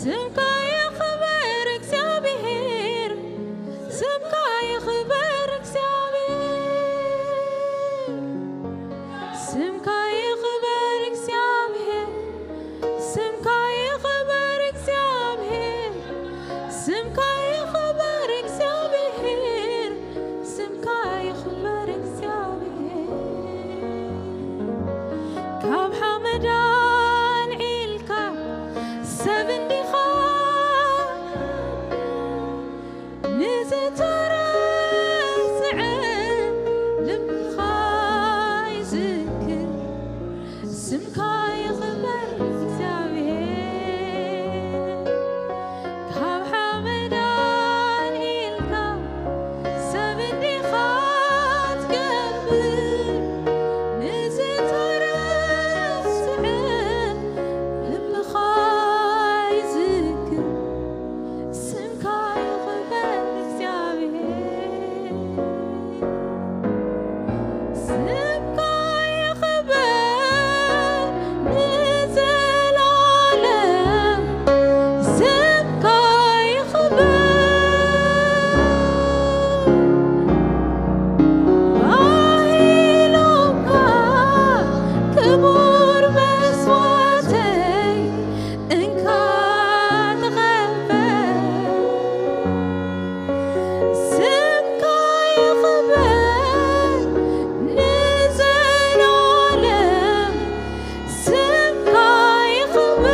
ስምካ ይኽበር እግዚኣብሔር፣ ስምካ ይኽበር እግዚኣብሔር፣ ስምካ ይኽበር እግዚኣብሔር፣ ስምካ ይኽበር እግዚኣብሔር፣ ስምካ ይኽበር እግዚኣብሔር፣ ስምካ ይኽበር እግዚኣብሔር። ካብ ሓመድ ኣልዒልካ ሰብ እንዲኻ፣ ንዝተረስዐ ልብኻ ይዝክር። ስምካ ይኽበር እግዚኣብሔር። ካብ ሓመድ ኣልዒልካ ሰብ እንዲኻ ትገብር፣ ንዝተረስዐ ልብኻ ይዝክር። ስምካ ይኽበር እግዚኣብሔር። ስምካ ይኽበር ንዘለዓለም፣ ስምካ ይኽበር። ባሂሎካ ክቡር መስዋእተይ እንካ ተቐበል። ስምካ ይኽበር ንዘለዓለም፣ ስምካ ይኽበር።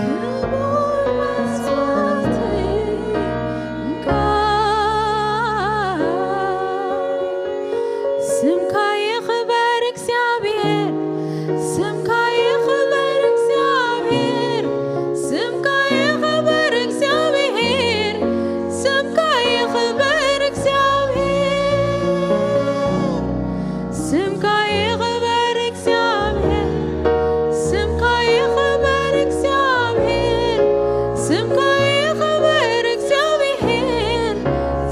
ክቡር መስዋእተይ እንካ። ስምካ ይኽበር እግዚኣብሔር፣ ስምካ ይኽበር እግዚኣብሔር፣ ስምካ ይኽበር እግዚኣብሔር፣ ስምካ ይኽበር እግዚኣብሔር። ስምካ ይኽበር እግዚኣብሔር፣ ስምካ ይኽበር እግዚኣብሔር፣ ስምካ ይኽበር እግዚኣብሔር፣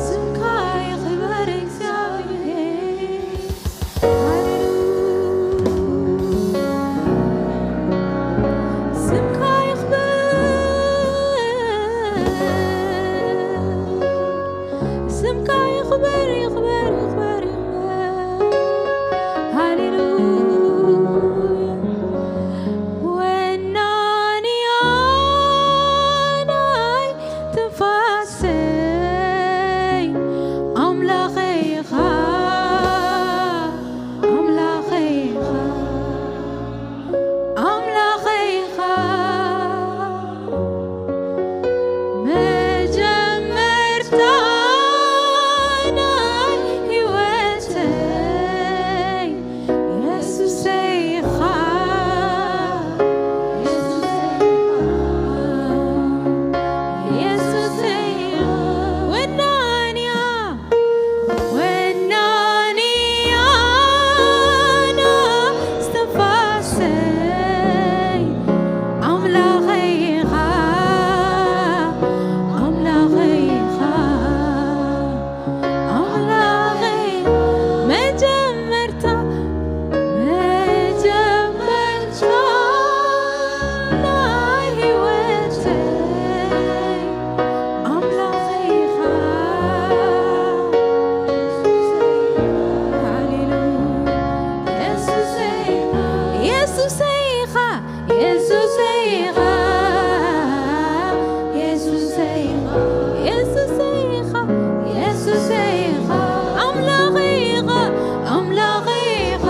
ስምካ ይኽበር እግዚኣብሔር። ሃሌሉያ። ስምካ ይኽበር። ስምካ ይኽበር፣ ይኽበር፣ ይኽበር፣ ይኽበር። ሃሌሉያ። ወናንያ ናይ ትንፋሰይ ኣምላኸይ ኢኻ፣ ኣምላኸይ ኢኻ። ኣምላኸይ ኢኻ። መጀመርታ ናይ ህይወተይ የሱሰይ ኢኻ። የሱሰይ ኢኻ። የሱሰይ ኢኻ። ወናንያ ወናንያ እስትንፋሰይ ኣምላኸይ ኢኻ፣ ኣምላኸይ ኢኻ፣ ኣምላኸይ መጀመርታ፣ መጀመርታ ናይ ህይወተይ ኣምላኸይ ኢኻ። ሃሌሉያ። የሱሰይ፣ የሱሰይ ኢኻ፣ የሱሰይ ኢኻ፣ የሱሰይ ኢኻ፣ የሱሰይ ኢኻ፣ የሱሰይ ኢኻ፣ ኣምላኸይ ኢኻ፣ ኣምላኸይ ኢኻ፣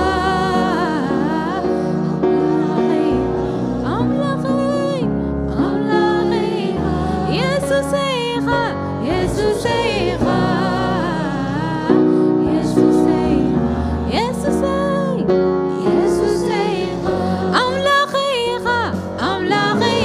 ኣምላኸይ፣ ኣምላኸይ ኢኻ፣ የሱሰይ ኢኻ፣ የሱሰይ ኢኻ፣ የሱሰይ፣ የሱሰይ፣ የሱሰይ ኢኻ፣ ኣምላኸይ ኢኻ፣ ኣምላኸይ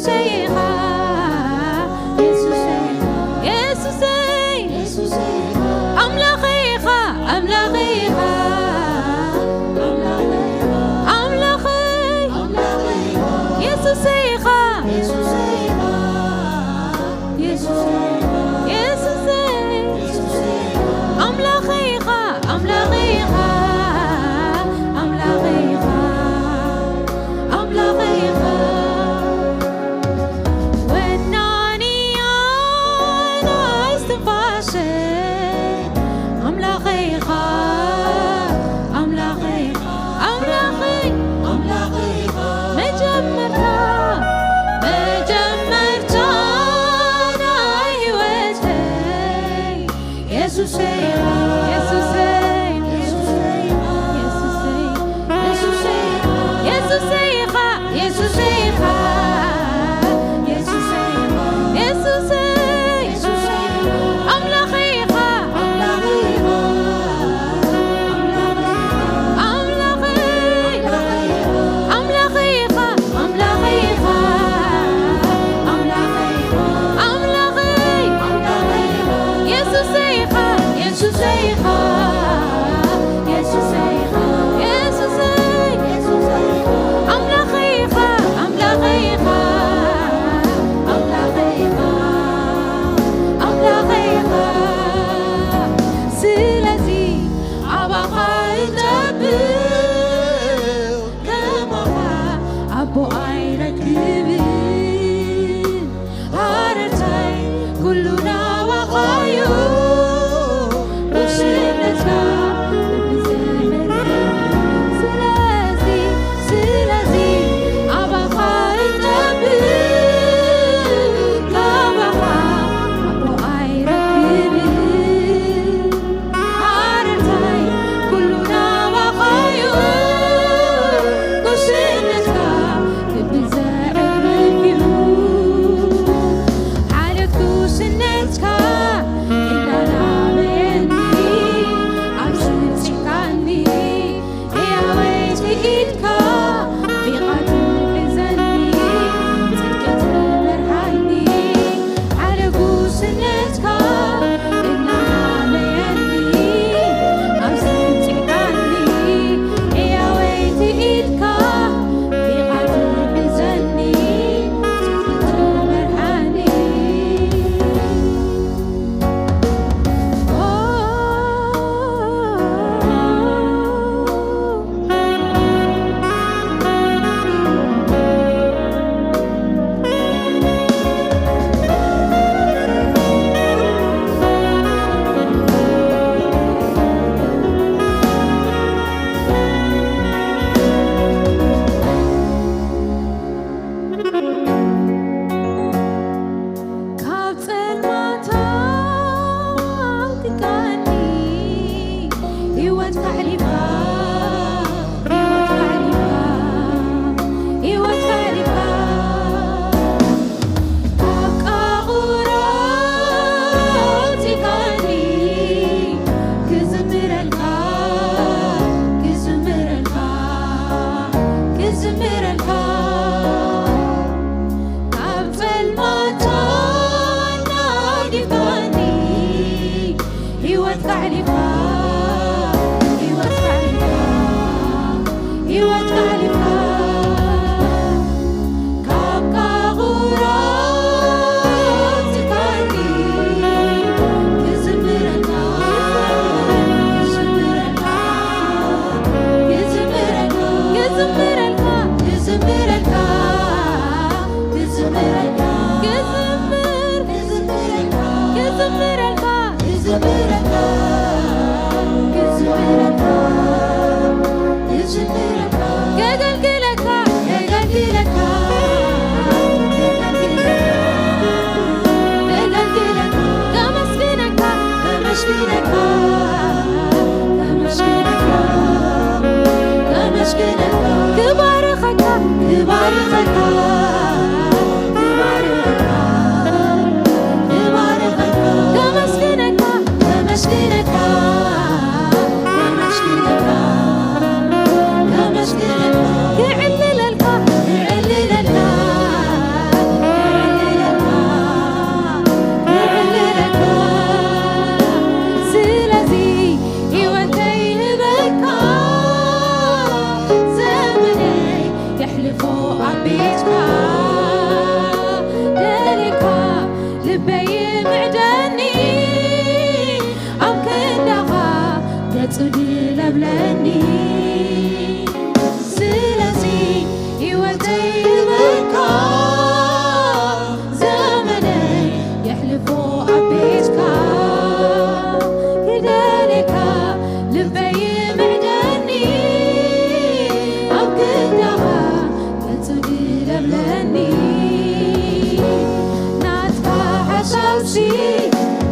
ኢኻ፣ የሱሰይ፣ የሱሰይ፣ ኣምላኸይ ኢኻ፣ ኣምላኸይ ኢኻ፣ ኣምላኸይ፣ የሱሰይ ኢኻ፣ የሱሰይ፣ ኣምላኸይ ኢኻ፣ ኣምላኸይ ኢኻ፣ ኣምላኸይ ኢኻ፣ ኣምላኸይ ኢኻ።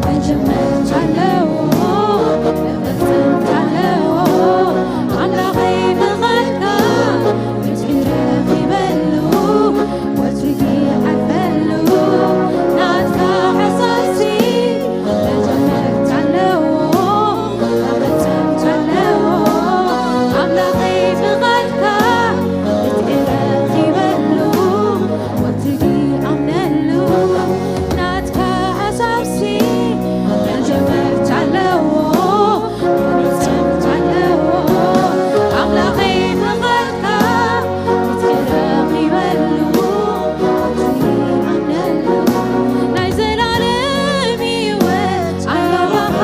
መጀመርታ ኣለዎ፣ መፈጸምታ ኣለዎ። ኣምላኸይ ፍቓድካ ፍትሒ ረኺበሉ፣ ወትሩ ይዓርፈሉ። ናትካ ሓሳብሲ መጀመርታ ኣለዎ፣ መፈጸምታ ኣለዎ። ኣምላኸይ ፍቓድካ ፍትሒ ረኺበሉ፣ ወትሩ ይኣምነሉ። ናትካ ሓሳብሲ መጀመርታ ኣለዎ፣ መፈጸምታ ኣለዎ። ኣምላኸይ ፍቓድካ ፍትሒ ረኺበሉ፣ ወትሩ ይኣምነሉ። ናይ ዘላለም ህይወት ኣባኻ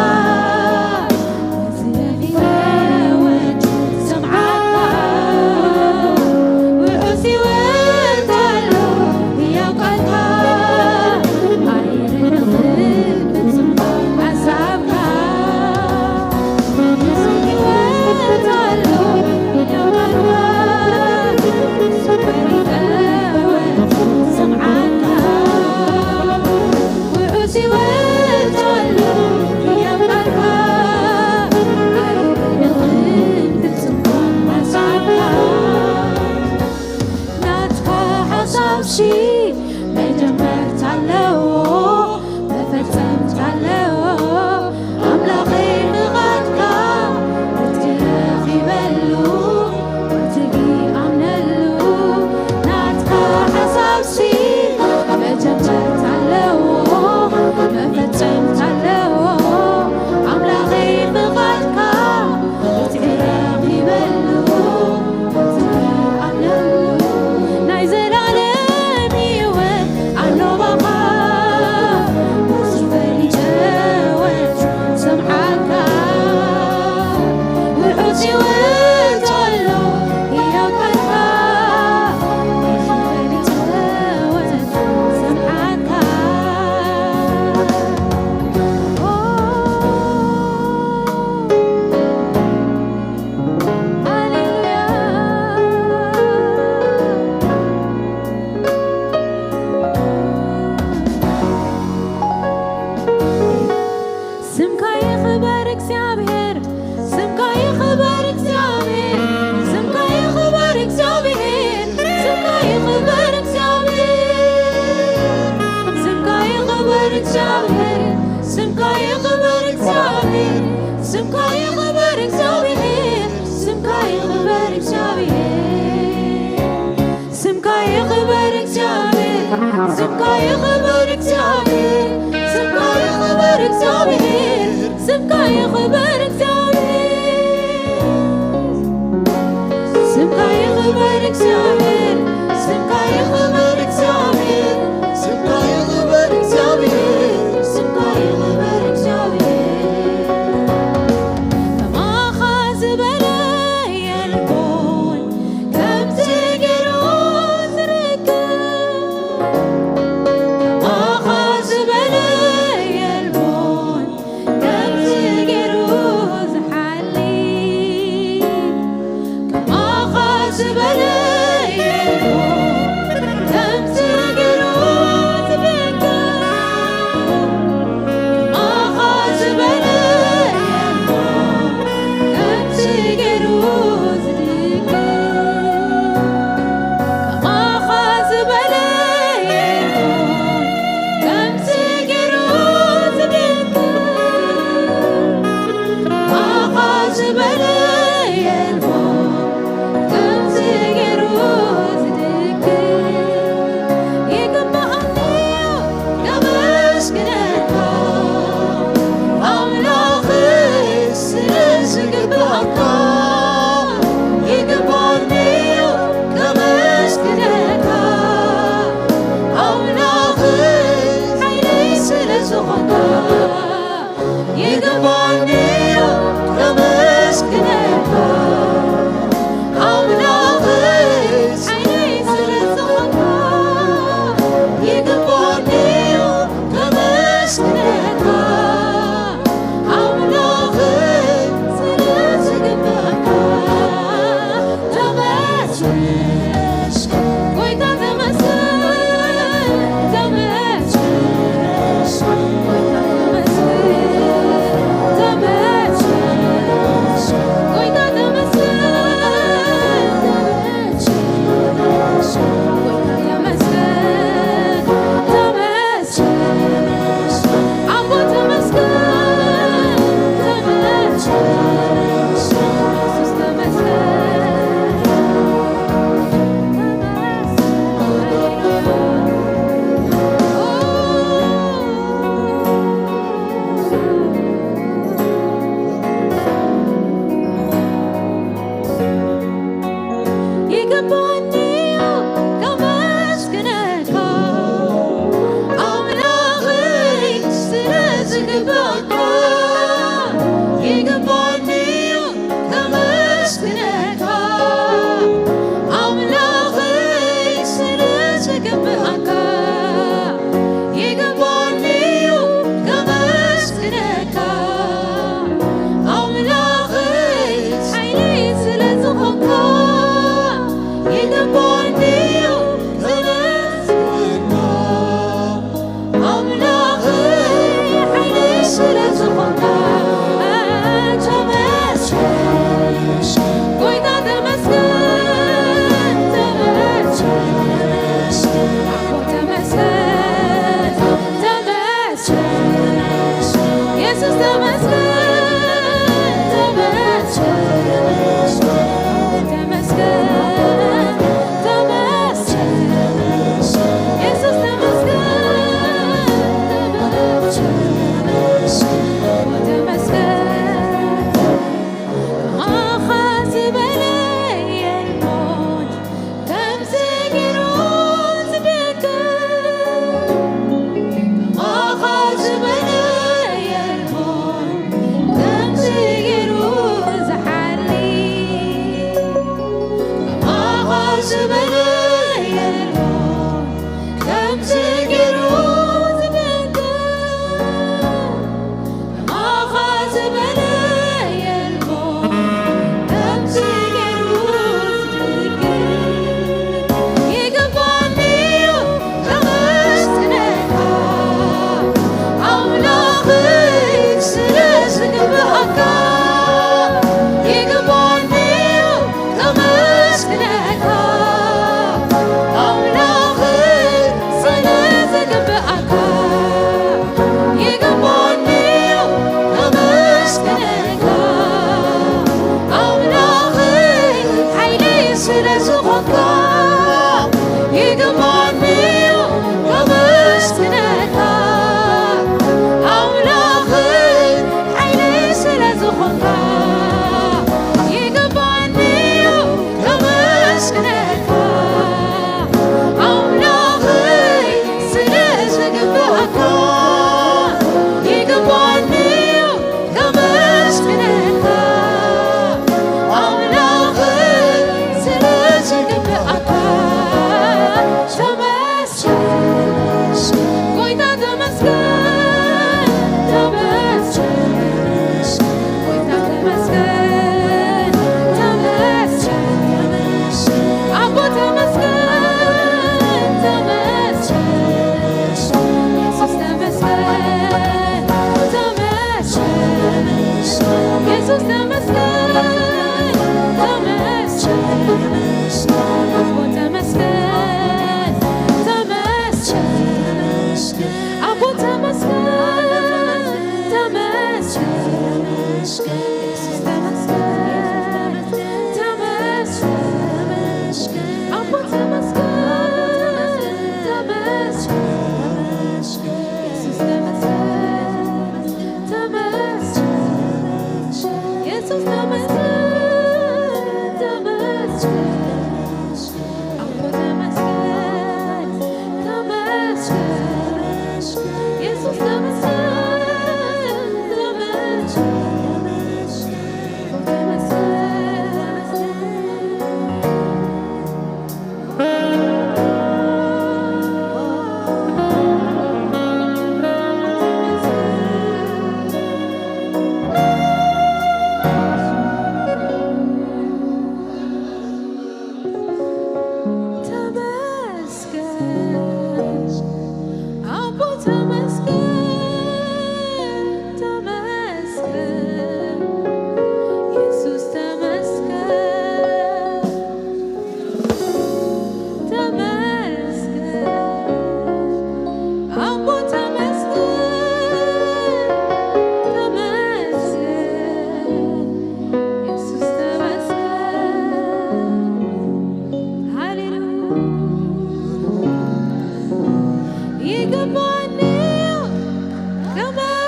ውዑስ ህይወት ኣሎ ህያው ቃልካ፣ ኣይንቕን ፍጹም ሓሳብካ። ናትካ ሓሳብሲ መጀመርታ ኣለዎ፣ መፈጸምታ ኣለዎ። ኣምላኸይ ፍቓድካ ክትረኺበሉ፣ ወትጊ ኣምነሉ። ናትካ ሓሳብሲ መጀመርታ ኣለዎ፣ መፈጸምታ ኣለዎ። ኣምላኸይ ፍቓድካ ክትረኺበሉ፣ ወትጊ ኣምነሉ። ናይ ዘላለም ህይወት ኣሎ ባኻ፣ ብሱ ፈሊጠ ወትሩ ሰምዓካ። ውሑስ ህይወት ኣሎ ህያው ቃልካ፣ ብሱ ፈሊጠ ወትሩ ሰምዓካ። ኦ፣ ሃሌሉያ። ስምካ ይኽበር እግዚኣብሔር፣ ስምካ ይኽበር እግዚኣብሔር፣ ስምካ ይኽበር እግዚኣብሔር፣ ስምካ ይኽበር እግዚኣብሔር፣ ስምካ ይኽበር እግዚኣብሔር፣ ስምካ ይኽበር እግዚኣብሔር፣ ስምካ ይኽበር እግዚኣብሔር፣ ስምካ ይኽበር እግዚኣብሔር። ስምካ ይኽበር እግዚኣብሔር፣ ስምካ ይኽበር እግዚኣብሔር፣ ስምካ ይኽበር እግዚኣብሔር፣ ስምካ ይኽበር እግዚኣብሔር። ስምካ ይኽበር እግዚኣብሔር፣ ስምካ ይኽበር እግዚኣብሔር፣ ስምካ ይኽበር እግዚኣብሔር፣ ስምካ ይኽበር እግዚኣብሔር። ከማኻ ዝበለ የልቦን ከምዚ ገይሩ ዝርክብ፣ ከማኻ ዝበለ የልቦን ከምዚ ገይሩ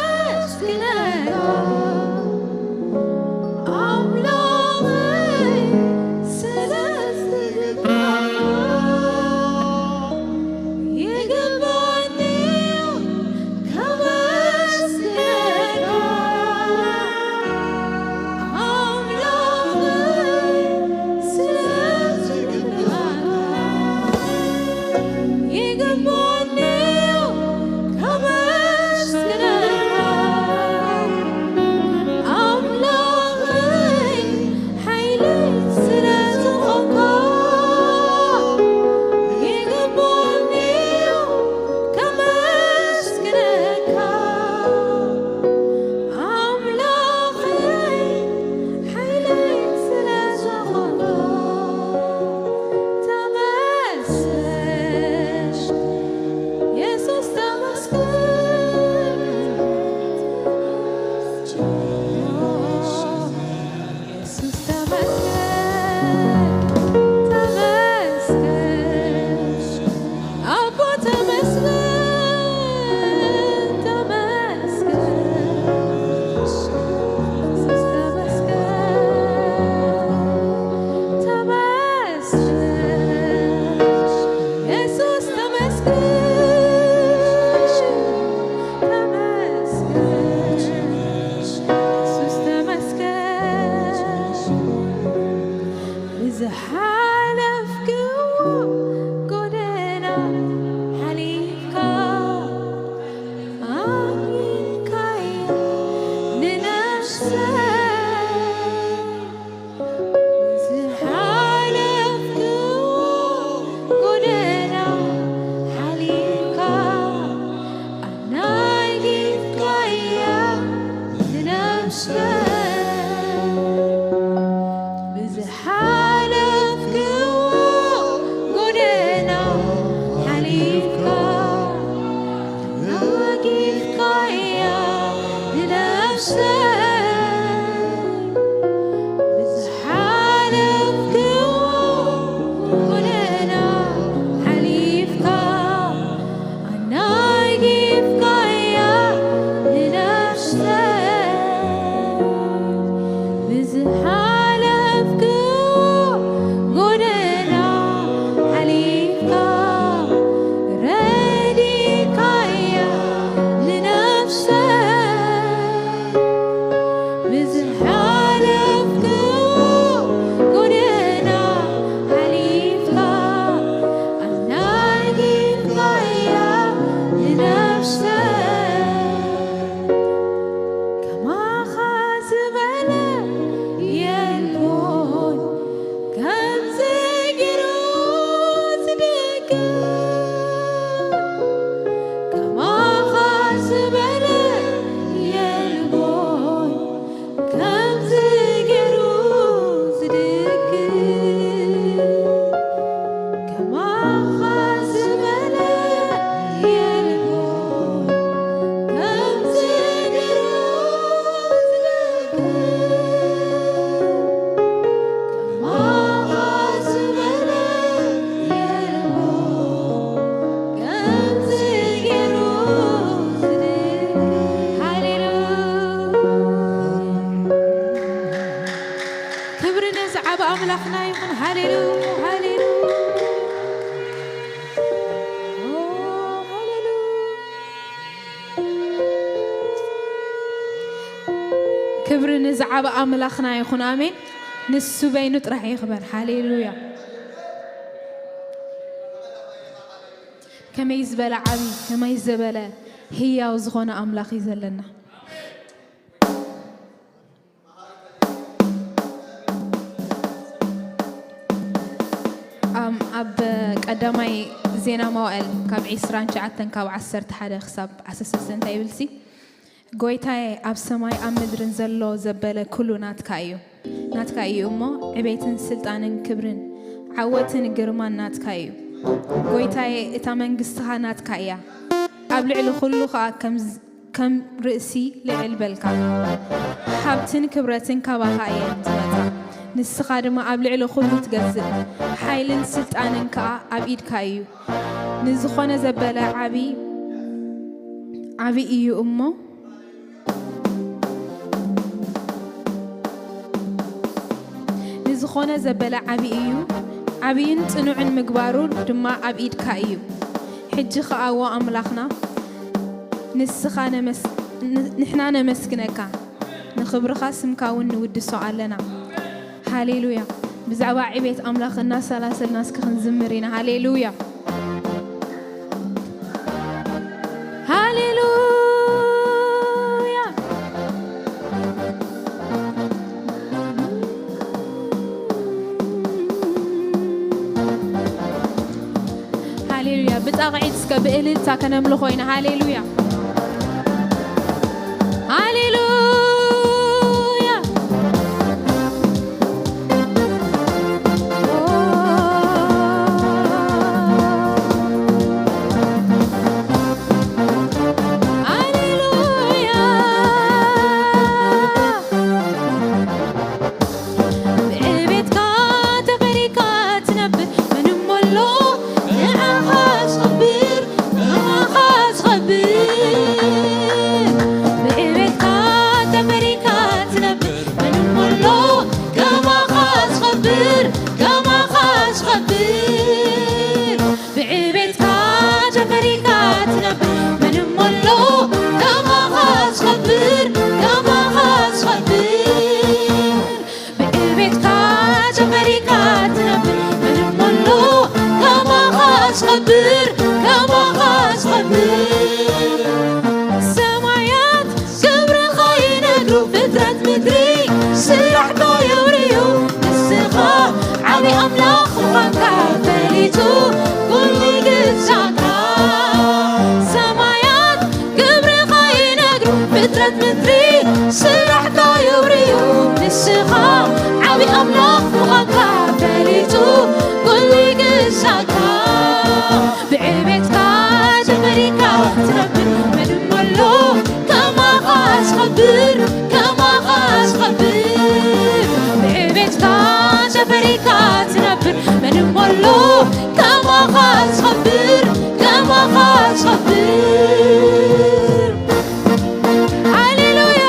ከመስግነካ ኣምላኸይ ስለ ዝግባእ ይግባእኒ ከመስግነካ ኣምላኸይ ስለ ዝግባእካ ይግባእኒ ከመስግነካ ኣምላኸይ ሓይለይ ስለ ዝኾንካ ይግባእኒ ከመስግነካ ኣምላኸይ ሓይለይ ስለ ዝኾንካ ተመስገን የሱስ ተመስገን። የሱስ ተመስገን፣ ተመስገን፣ ኣቦ ተመስገን፣ ተመስገን፣ የሱስ ተመስገን፣ ተመስገን፣ የሱስ ተመስገን፣ ተመስገን። የሱስ ተመስገን። ብዝሓለፍክዎ ጎደና ሓሊፍካ ኣሚንካያ ንነፍሰይ ዝሓለፍክዎ ጎደና ሓሊፍካ ኣናጊፍካያ ንነፍሰይ ብዝሓለፍክዎ ጎደና ሓሊፍካ ኣናጊፍካያ ንነፍሰይ ብዝሓለፍክዎ ጎደና ሓሊፍካ ኣናጊፍካያ ንነፍሰይ ብዝሓለፍክዎ ጎደና ሓሊፍካ ረዲእካያ ንነፍሰይ ብዝሓለፍክዎ ጎደና ሓሊፍካ ኣናጊፍካያ ንነፍሰይ ከማኻ ዝበለ የልቦን ከምዚ ገይሩ ዝድግፍ ከማኻ ዝበለ የልቦን ከምዚ ገይሩ ዝድግፍ ከማኻ ዝበለ የልቦን ከምዚ ገይሩ ዝድግፍ ከማኻ ዝበለ የልቦን ከምዚ ገይሩ ዝድግፍ። ሃሌሉያ። ክብሪ ነዚ ዓቢ ኣምላኽና ይኹን። ሃሌሉያ፣ ሃሌሉያ። ኦ፣ ሃሌሉያ። ክብሪ ንዝዓበ ኣምላኽና ይኹን። ኣሜን። ንሱ በይኑ ጥራሕ ይኽበር። ሃሌሉያ። ከመይ ዝበለ ዓቢ፣ ከመይ ዝበለ ህያው ዝኾነ ኣምላኽ እዩ ዘለና። ኣም፣ ኣብ ቀዳማይ ዜና መዋእል ካብ ዒስራን ትሽዓተን ካብ ዓሰርተ ሓደ ክሳብ ዓሰርተ ሰለስተ እንታይ ይብልሲ? ጎይታዬ፣ ኣብ ሰማይ ኣብ ምድርን ዘሎ ዘበለ ኩሉ ናትካ እዩ። ናትካ እዩ እሞ፣ ዕቤትን ስልጣንን ክብርን ዓወትን ግርማን ናትካ እዩ። ጎይታዬ፣ እታ መንግስትኻ ናትካ እያ። ኣብ ልዕሊ ኩሉ ኸኣ ከም ዝ-፣ ከም ርእሲ ልዕል በልካ። ሃብትን ክብረትን ካባኻ እየን ዝመጻ። ንስኻ ድማ ኣብ ልዕሊ ኩሉ ትገዝእ። ሓይልን ስልጣንን ከኣ ኣብ ኢድካ እዩ። ንዝኾነ ዘበለ ዓቢ ዓብዪ እዩ እሞ፣ ንዝኾነ ዘበለ ዓብዪ እዩ። ዓብይን ጽኑዕን ምግባሩ ድማ ኣብ ኢድካ እዩ። ሕጂ ኸኣ፣ ዎ ኣምላኽና፣ ንስኻ ነመስ-፣ ን-፣ ንሕና ነመስግነካ፣ ንኽብርኻ ስምካ እውን ንውድሶ ኣለና። ሃሌሉያ። ብዛዕባ ዕቤት ኣምላኽ እናሰላሰልና እስኪ ክንዝምር ኢና። ሃሌሉያ። ሃሌሉያ። ሃሌሉያ። ብጣቕዒት እስከ ብእልልታ ከነምልኾ ኢና። ሃሌሉያ። ሃሌሉያ። ሃሌሉያ። ብዕቤትካ ተፈሪካ ትነብር፣ መን እሞ ኣሎ ንዓኻ ዝኸብር፣ ንዓኻ ዝኸብር? ብዕቤትካ ተፈሪካ ትነብር፣ መን እሞ ኣሎ ከማኻ ዝኸብር፣ ከማኻ ዝኸብር? ብዕቤትካ ተፈሪካ ትነብር፣ መን እሞ ኣሎ ከማኻ ዝኸብር፣ ከማኻ ዝኸብር? ብዕቤትካ ተፈሪካ ትነብር፣ መን እሞ ኣሎ ከማኻ ዝኸብር፣ ከማኻ ዝኸብር? ሰማያት ግብርኻ ይነግሩ፣ ፍጥረት ምድሪ ስራሕካ የውርዩ። ንስኻ ዓቢ ኣምላኽ ምዃንካ ፈሊጡ፣ ኩሉ ይግዛእካ። ሰማያት ግብርኻ ይነግሩ፣ ፍጥረት ምድሪ ስራሕካ የውርዩ። ንስኻ ዓቢ ኣምላኽ ምዃንካ ፈሊጡ፣ ኩሉ ይግዛእካ። ብዕቤትካ ተፈሪካ ትነብር፣ መን እሞ ኣሎ ከማኻ ዝኸብር፣ ከማኻ ዝኸብር? ብዕቤትካ ተፈሪካ ትነብር፣ መን እሞ ኣሎ ከማኻ ዝኸብር፣ ከማኻ ዝኸብር? ሃሌሉያ።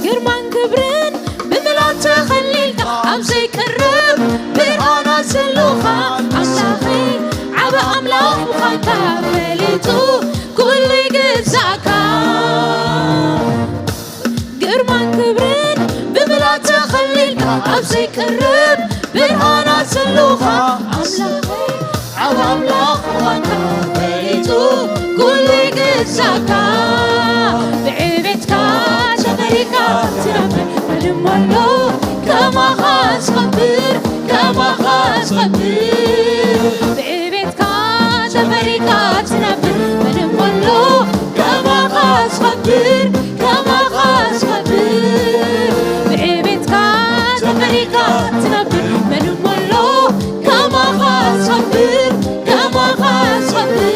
ግርማን ክብርን ብምልኣት ተኸሊልካ፣ ኣብ ዘይቀርብ ብርሃናት ዘለኻ ኣምላኸይ፣ ዓቢ ኣምላኽ ምዃንካ ፈሊጡ ኩሉ ይግዛእካ። ግርማን ክብርን ብምልኣት ተኸሊልካ፣ ኣብ ዘይቀርብ ብርሃናት ዘለኻ ኣምላኸይ፣ ዓቢ ኣምላኽ ምዃንካ ፈሊጡ ኩሉ ይግዛእካ። ብዕቤትካ ተፈሪካ ትነብር፣ መን እሞ ኣሎ ከማኻ ዝኸብር፣ ከማኻ ዝኸብር? ብዕቤትካ ተፈሪካ ትነብር፣ መን እሞ ኣሎ ከማኻ ዝኸብር፣ ከማኻ ዝኸብር? ብዕቤትካ ተፈሪካ ትነብር፣ መን እሞ ኣሎ ከማኻ ዝኸብር፣ ከማኻ ዝኸብር?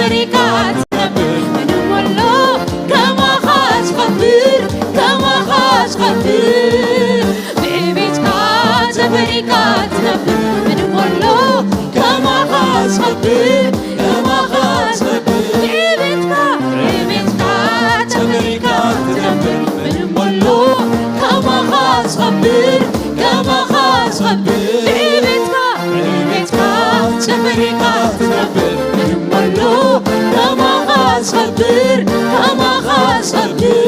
ተፈሪካ ትነብር ምንም ኣሎ ከማኻ ዝኸብር፣ ከማኻ ዝኸብር። ብዕቤትካ ተፈሪካ ትነብር ምንም ኣሎ ከማኻ ዝኸብር፣ ከማኻ ዝኸብር። ብዕቤትካ፣ ብዕቤትካ ተፈሪካ ትነብር ምንም ኣሎ ከማኻ ዝኸብር፣ ከማኻ ዝኸብር። ብዕቤትካ፣ ብዕቤትካ ተፈሪካ ትነብር ምንም ኣሎ ከማኻ ዝኸብር፣ ከማኻ ዝኸብር።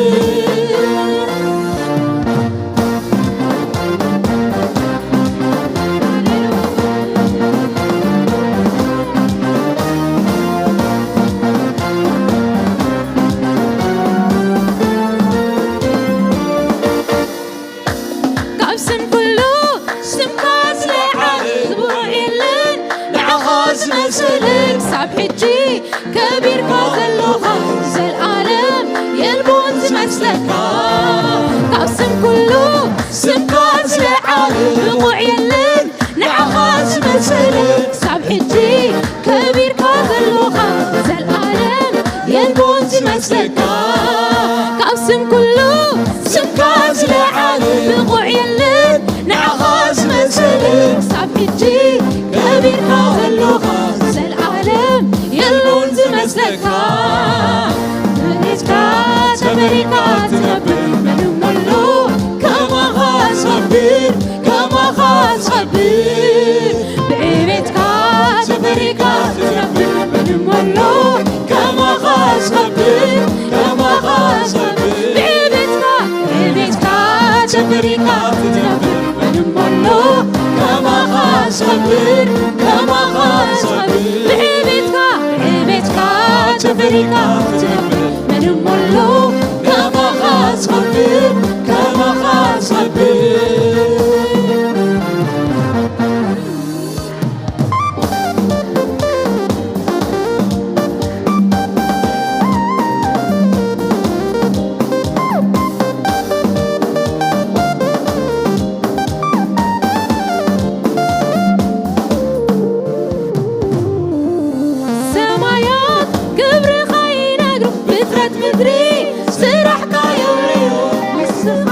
ካብ ስም ኩሉ ስምካ ዝለዓለ ዝብሎ የለን፣ ንዓኻ ዝመሰለ ክሳብ ሕጂ ከቢርካ ዘለኻ፣ ዘልኣለም የልቦን ዝመስለካ። ካብ ስም ኩሉ ስምካ ዝለዓለ ብቑዕ የለን፣ ንዓኻ ዝመሰለ ክሳብ ሕጂ ከቢርካ ዘለኻ፣ ዘልኣለም የልቦን ዝመስለካ። ካብ ስም ኩሉ ስምካ ዝለዓለ ብቑዕ የለን፣ ንዓኻ ዝመሰለ ክሳብ ሕጂ ከቢርካ ዘለኻ፣ ዘልኣለም የልቦን ዝመስለካ። ብዕቤትካ ተፈሪካ ትነብር ምንም ኣሎ ከማኻ ዝኸብር፣ ከማኻ ዝኸብር። ብዕቤትካ ተፈሪካ ትነብር ምንም ኣሎ ከማኻ ዝኸብር፣ ከማኻ ዝኸብር። ብዕቤትካ፣ ብዕቤትካ ተፈሪካ ትነብር ምንም ኣሎ ከማኻ ዝኸብር፣ ከማኻ ዝኸብር። ብዕቤትካ፣ ብዕቤትካ ተፈሪካ ትነብር ምንም ኣሎ ከማኻ ዝኸብር፣ ከማኻ ዝኸብር። ሰማያት ክብርኻ ይነግሩ፣ ፍጥረት ምድሪ ስራሕካ የውርዩ። ንስኻ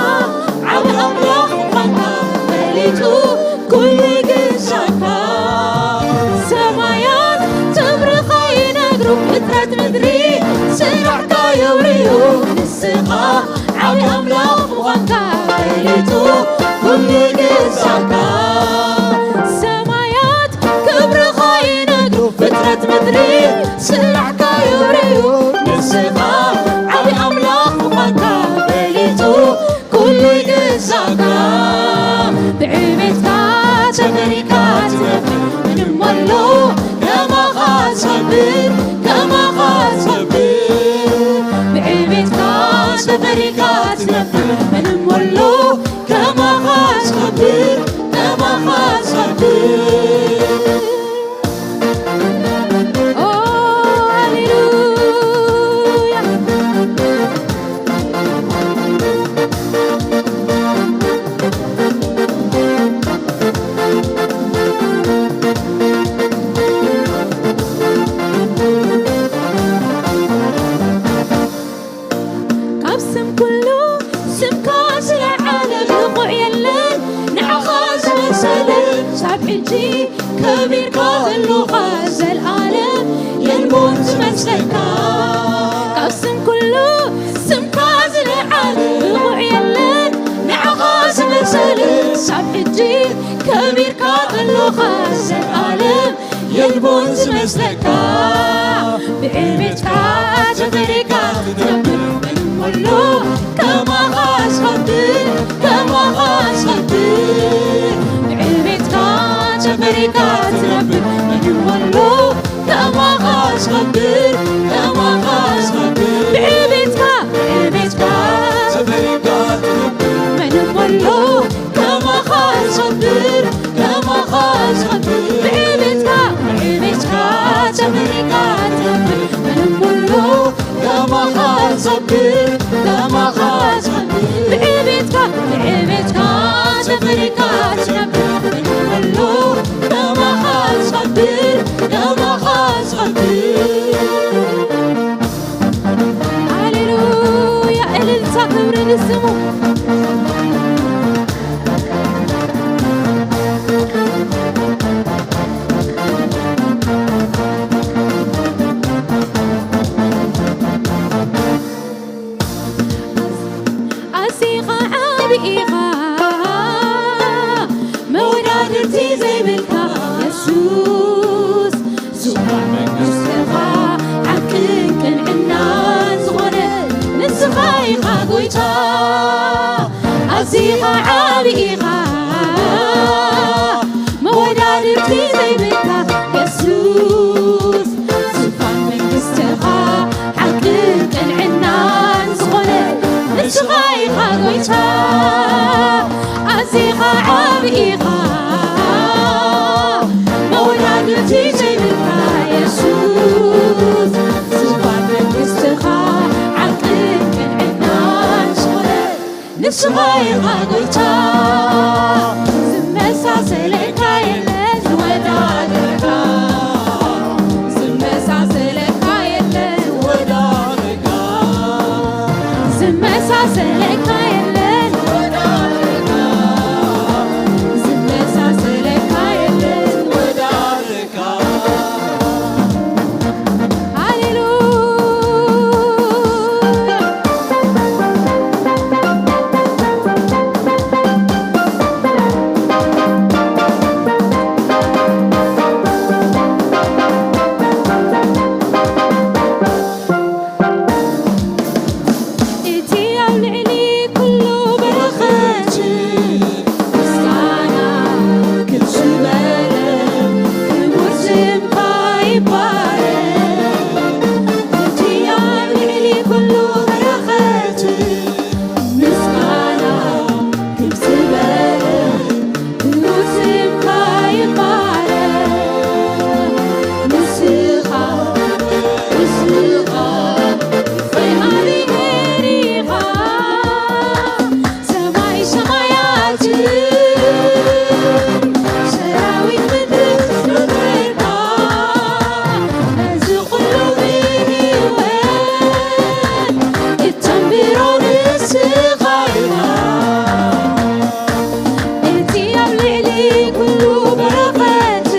ዓቢ ኣምላኽ ምዃንካ ፈሊጡ ኩሉ ይግዛእካ። ሰማያት ክብርኻ ይነግሩ፣ ፍጥረት ምድሪ ስራሕካ የውርዩ። ንስኻ ዓቢ ኣምላኽ ምዃንካ ፈሊጡ ኩሉ ይግዛእካ። ሰማያት ክብርኻ ይነግሩ፣ ፍጥረት ምድሪ ስራሕካ የውርዩ። ንስኻ ዓቢ ኣምላኽ ምዃንካ ፈሊጡ ኩሉ ይግዛእካ። ብዕቤትካ ተፈሪካ ትነብር ምንም ኣሎ ከማኻ ዝኸብር፣ ከማኻ ዝኸብር። ብዕቤትካ ተፈሪካ ትነብር ምንም ኣሎ ከማኻ ዝኸብር፣ ከማኻ ዝኸብር። ኦ፣ ሃሌሉያ። ካብ ስም ኩሉ ስምካ ዝለዓለ ብቑዕ የለን፣ ንዓኻ ዝመሰለ ሳብ ሕጂ ከቢርካ ከሎኻ ዘልኣለም የልቦን ዝመስለካ። ካብ ስም ኩሉ ስምካ ዝለዓለ ብቑዕ የለን፣ ንዓኻ ዝመሰለ ሳብ ሕጂ ከቢርካ ከሎኻ ዘልኣለም የልቦን ዝመስለካ። ብዕቤትካ ተፈሪካ ትነብር መን ኣሎ ከማኻ ዝኸብር፣ ከማኻ ዝኸብር። ብዕቤትካ ተፈሪካ ትነብር መን ኣሎ ከማኻ ዝኸብር፣ ከማኻ ዝኸብር። ብዕቤትካ፣ ብዕቤትካ ተፈሪካ ትነብር መን ኣሎ ከማኻ ዝኸብር፣ ከማኻ ዝኸብር። ብዕቤትካ፣ ብዕቤትካ ንስሙ። ኣዚኻ ዓቢ ኢኻ፣ መወዳድርቲ ዘይብልካ የሱስ። ዙፋን መንግስትኻ ሓቅን ቅንዕናን ዝኾነ ንስኻ ኢኻ ጎይታ። ኣዚኻ ዓቢ ኢኻ፣ መወዳድርቲ ዘይብልካ የሱስ። ዙፋን መንግስትኻ ሓቅን ቅንዕናን ዝኾነ ንስኻ ኢኻ ጎይታ። ኣዚኻ ዓቢ ኢኻ፣ መወዳድርቲ ዘይብልካ የሱስ። ዙፋን መንግስትኻ ሓቅን ቅንዕናን ዝኾነ ንስኻ ኢኻ ጎይታ። ዝመሳሰለካ የለን ዝወዳደረካ። ዝመሳሰለካ የለን ዝወዳደረካ። ዝመሳሰለካ የለን ዝወዳደረካ። ዝመሳሰለካ የለን ዝወዳደረካ። ሃሌሉያ። እቲ ኣብ ልዕሊ ኩሉ በረኸት ምስጋና ክብዝበለ ክቡር ስምካ ይባረክ። እቲ ኣብ ልዕሊ ኩሉ በረኸት ምስጋና ክብዝበለ ክቡር ስምካ ይባረክ። ንስኻ፣ ንስኻ እግዚኣብሔር ኢኻ። ሰማይ ሰማያትን ሰራዊት ምድርን ክብርኻ፣ ነዚ ኩሉ ብህይወት እተንብሮ ንስኻ ኢኻ። እቲ ኣብ ልዕሊ ኩሉ በረኸት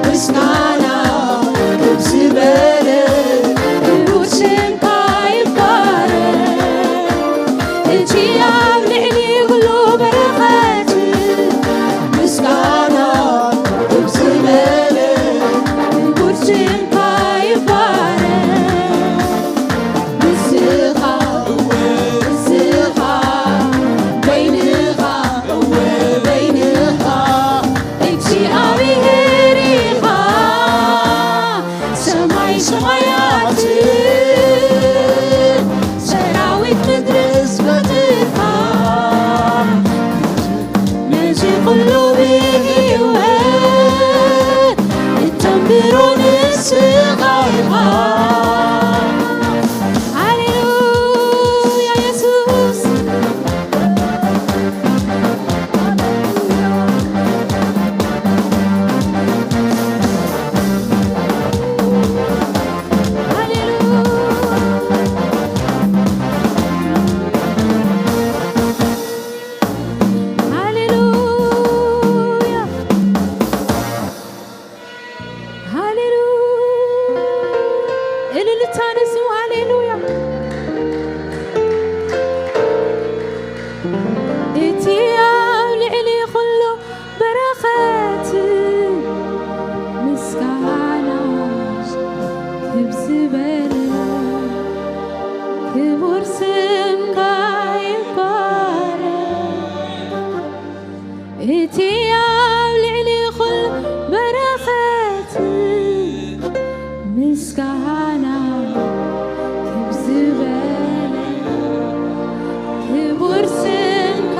ምስጋና ክብዝበለ ክቡር ስምካ ይባረክ። እቲ ኣብ ልዕሊ ኩሉ በረኸት ምስጋና ክብዝበለ ክቡር ስምካ ይባረክ። ንስኻ፣ ንስኻ በይንኻ፣ በይንኻ እግዚኣብሔር ኢኻ። ሰማይ ሰማያትን ሰራዊት ምድርስ ፈጢርካ፣ ነዚ ኩሉ ብህይወት እተንብሮ ንስኻ ኢኻ። ሃሌሉያ የሱስ። ሃሌሉያ። እልልታ ንስሙ። ሃሌሉያ። እቲ ኣብ ልዕሊ ኩሉ በረኸት ምስጋና ክብዝበለ ክቡር ስምካ ይባረክ። እቲ ኣብ ልዕሊ ኩሉ በረኸት ምስጋና ክብዝበለ ክቡር ስምካ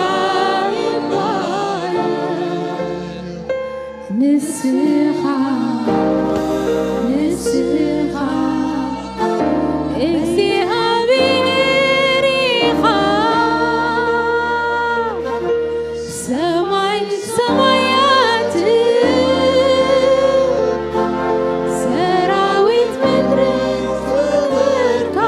ይባረክ። ንስኻ፣ ንስኻ እግዚኣብሔር ኢኻ። ሰማይ ሰማያት ሰራዊት ምድሪ ክብርካ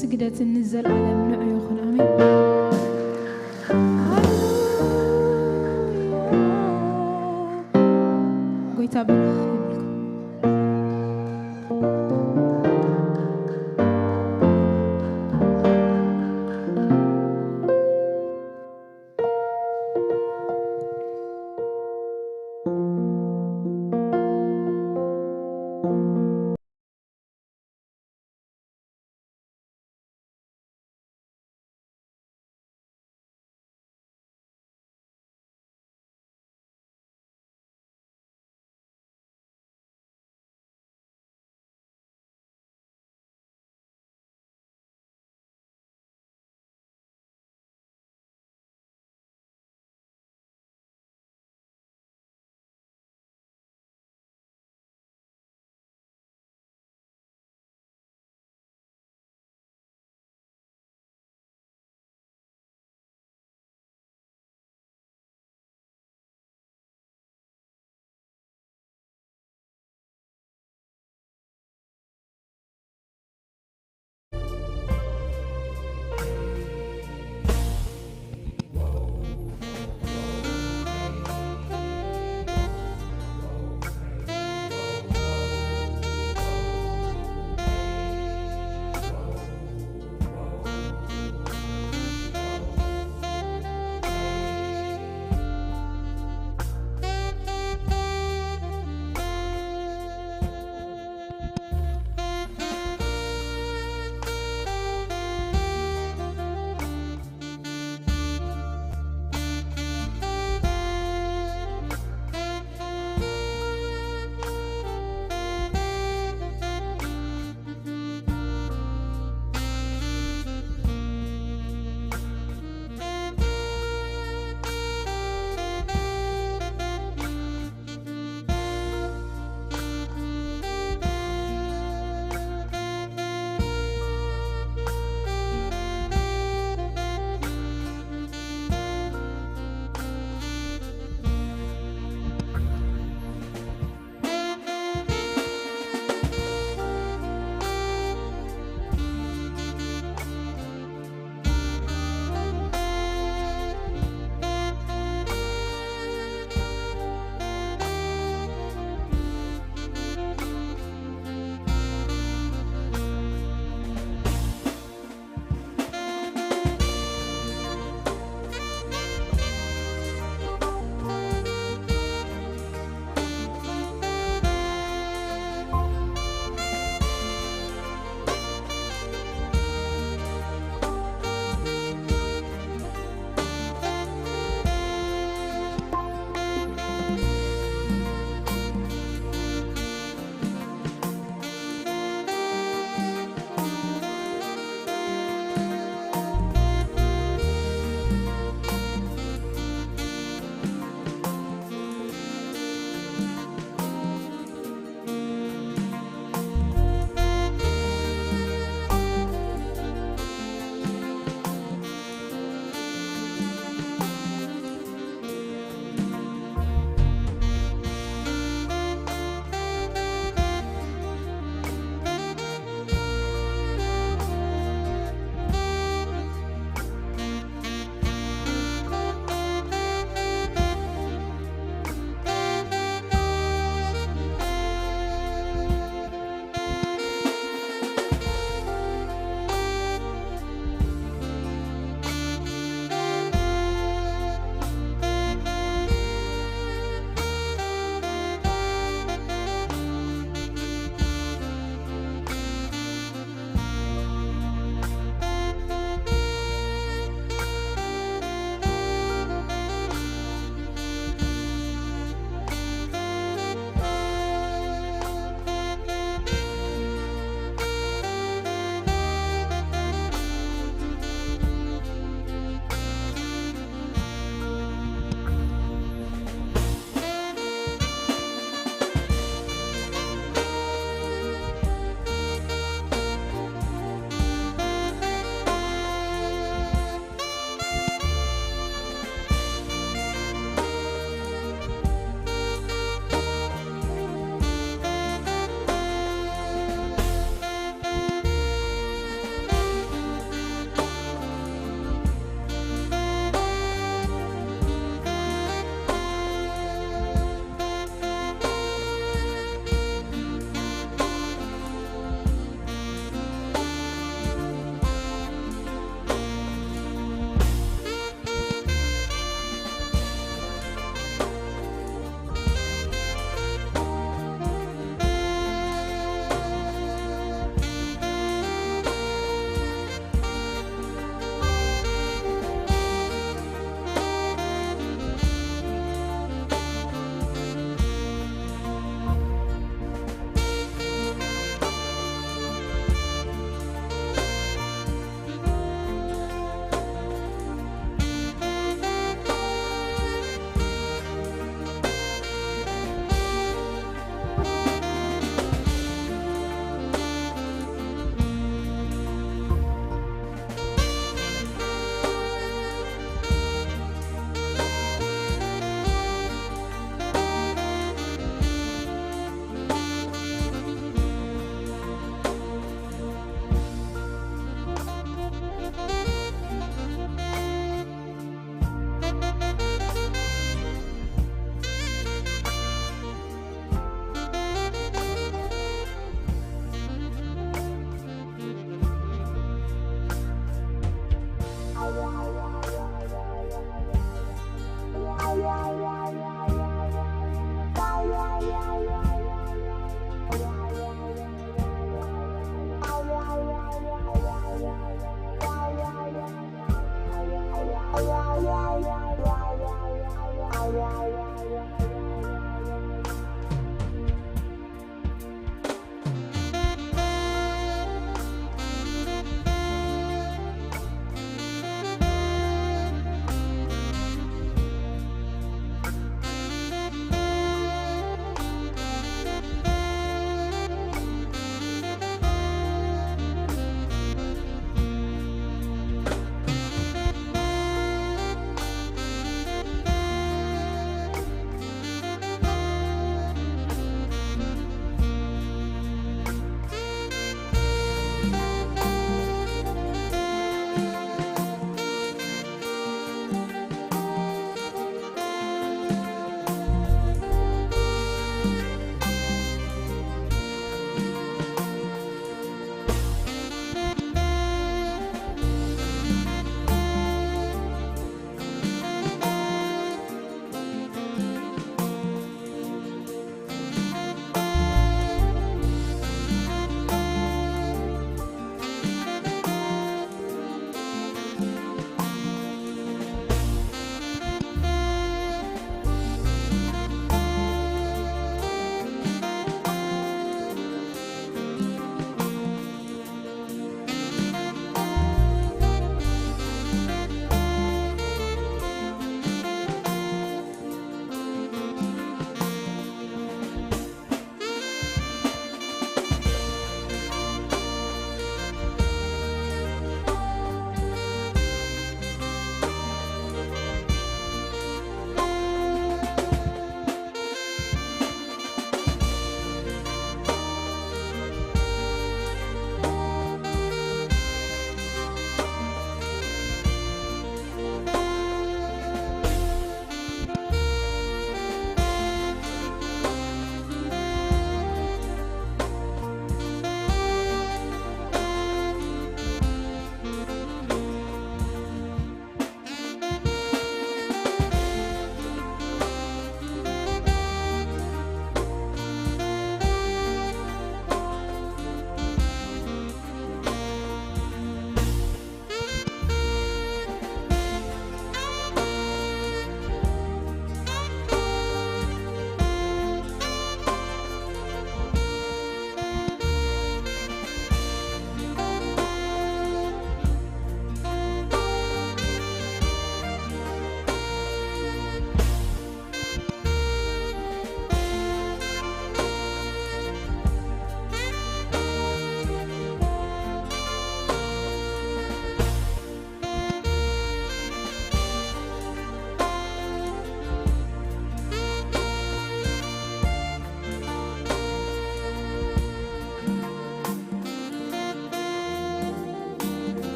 ስግደትን ንዘለኣለም ንዑ ይኹን። ኣሜን። ሃሌሉያ። ጎይታ ብሩኽ ይበልኩም።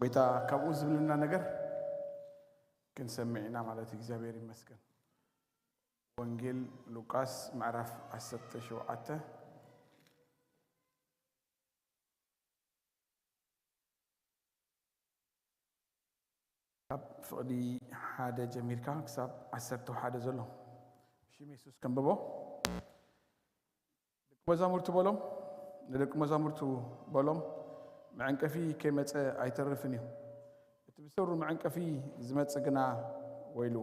ጎይታ ካብኡ ዝብልና ነገር ክንሰምዕ ኢና ማለት እዩ። እግዚኣብሔር ይመስገን። ወንጌል ሉቃስ ምዕራፍ ዓሰርተ ሸውዓተ ካብ ፍቕዲ ሓደ ጀሚርካ ክሳብ ዓሰርተ ሓደ ዘሎ። ብሽም የሱስ ከንብቦ። ደቂ መዛሙርቱ በሎም፣ ንደቂ መዛሙርቱ በሎም፣ መዐንቀፊ ከይመጸ ኣይተርፍን እዩ። እቲ ብሰሩ መዐንቀፊ ዝመጽእ ግና ወይሉ።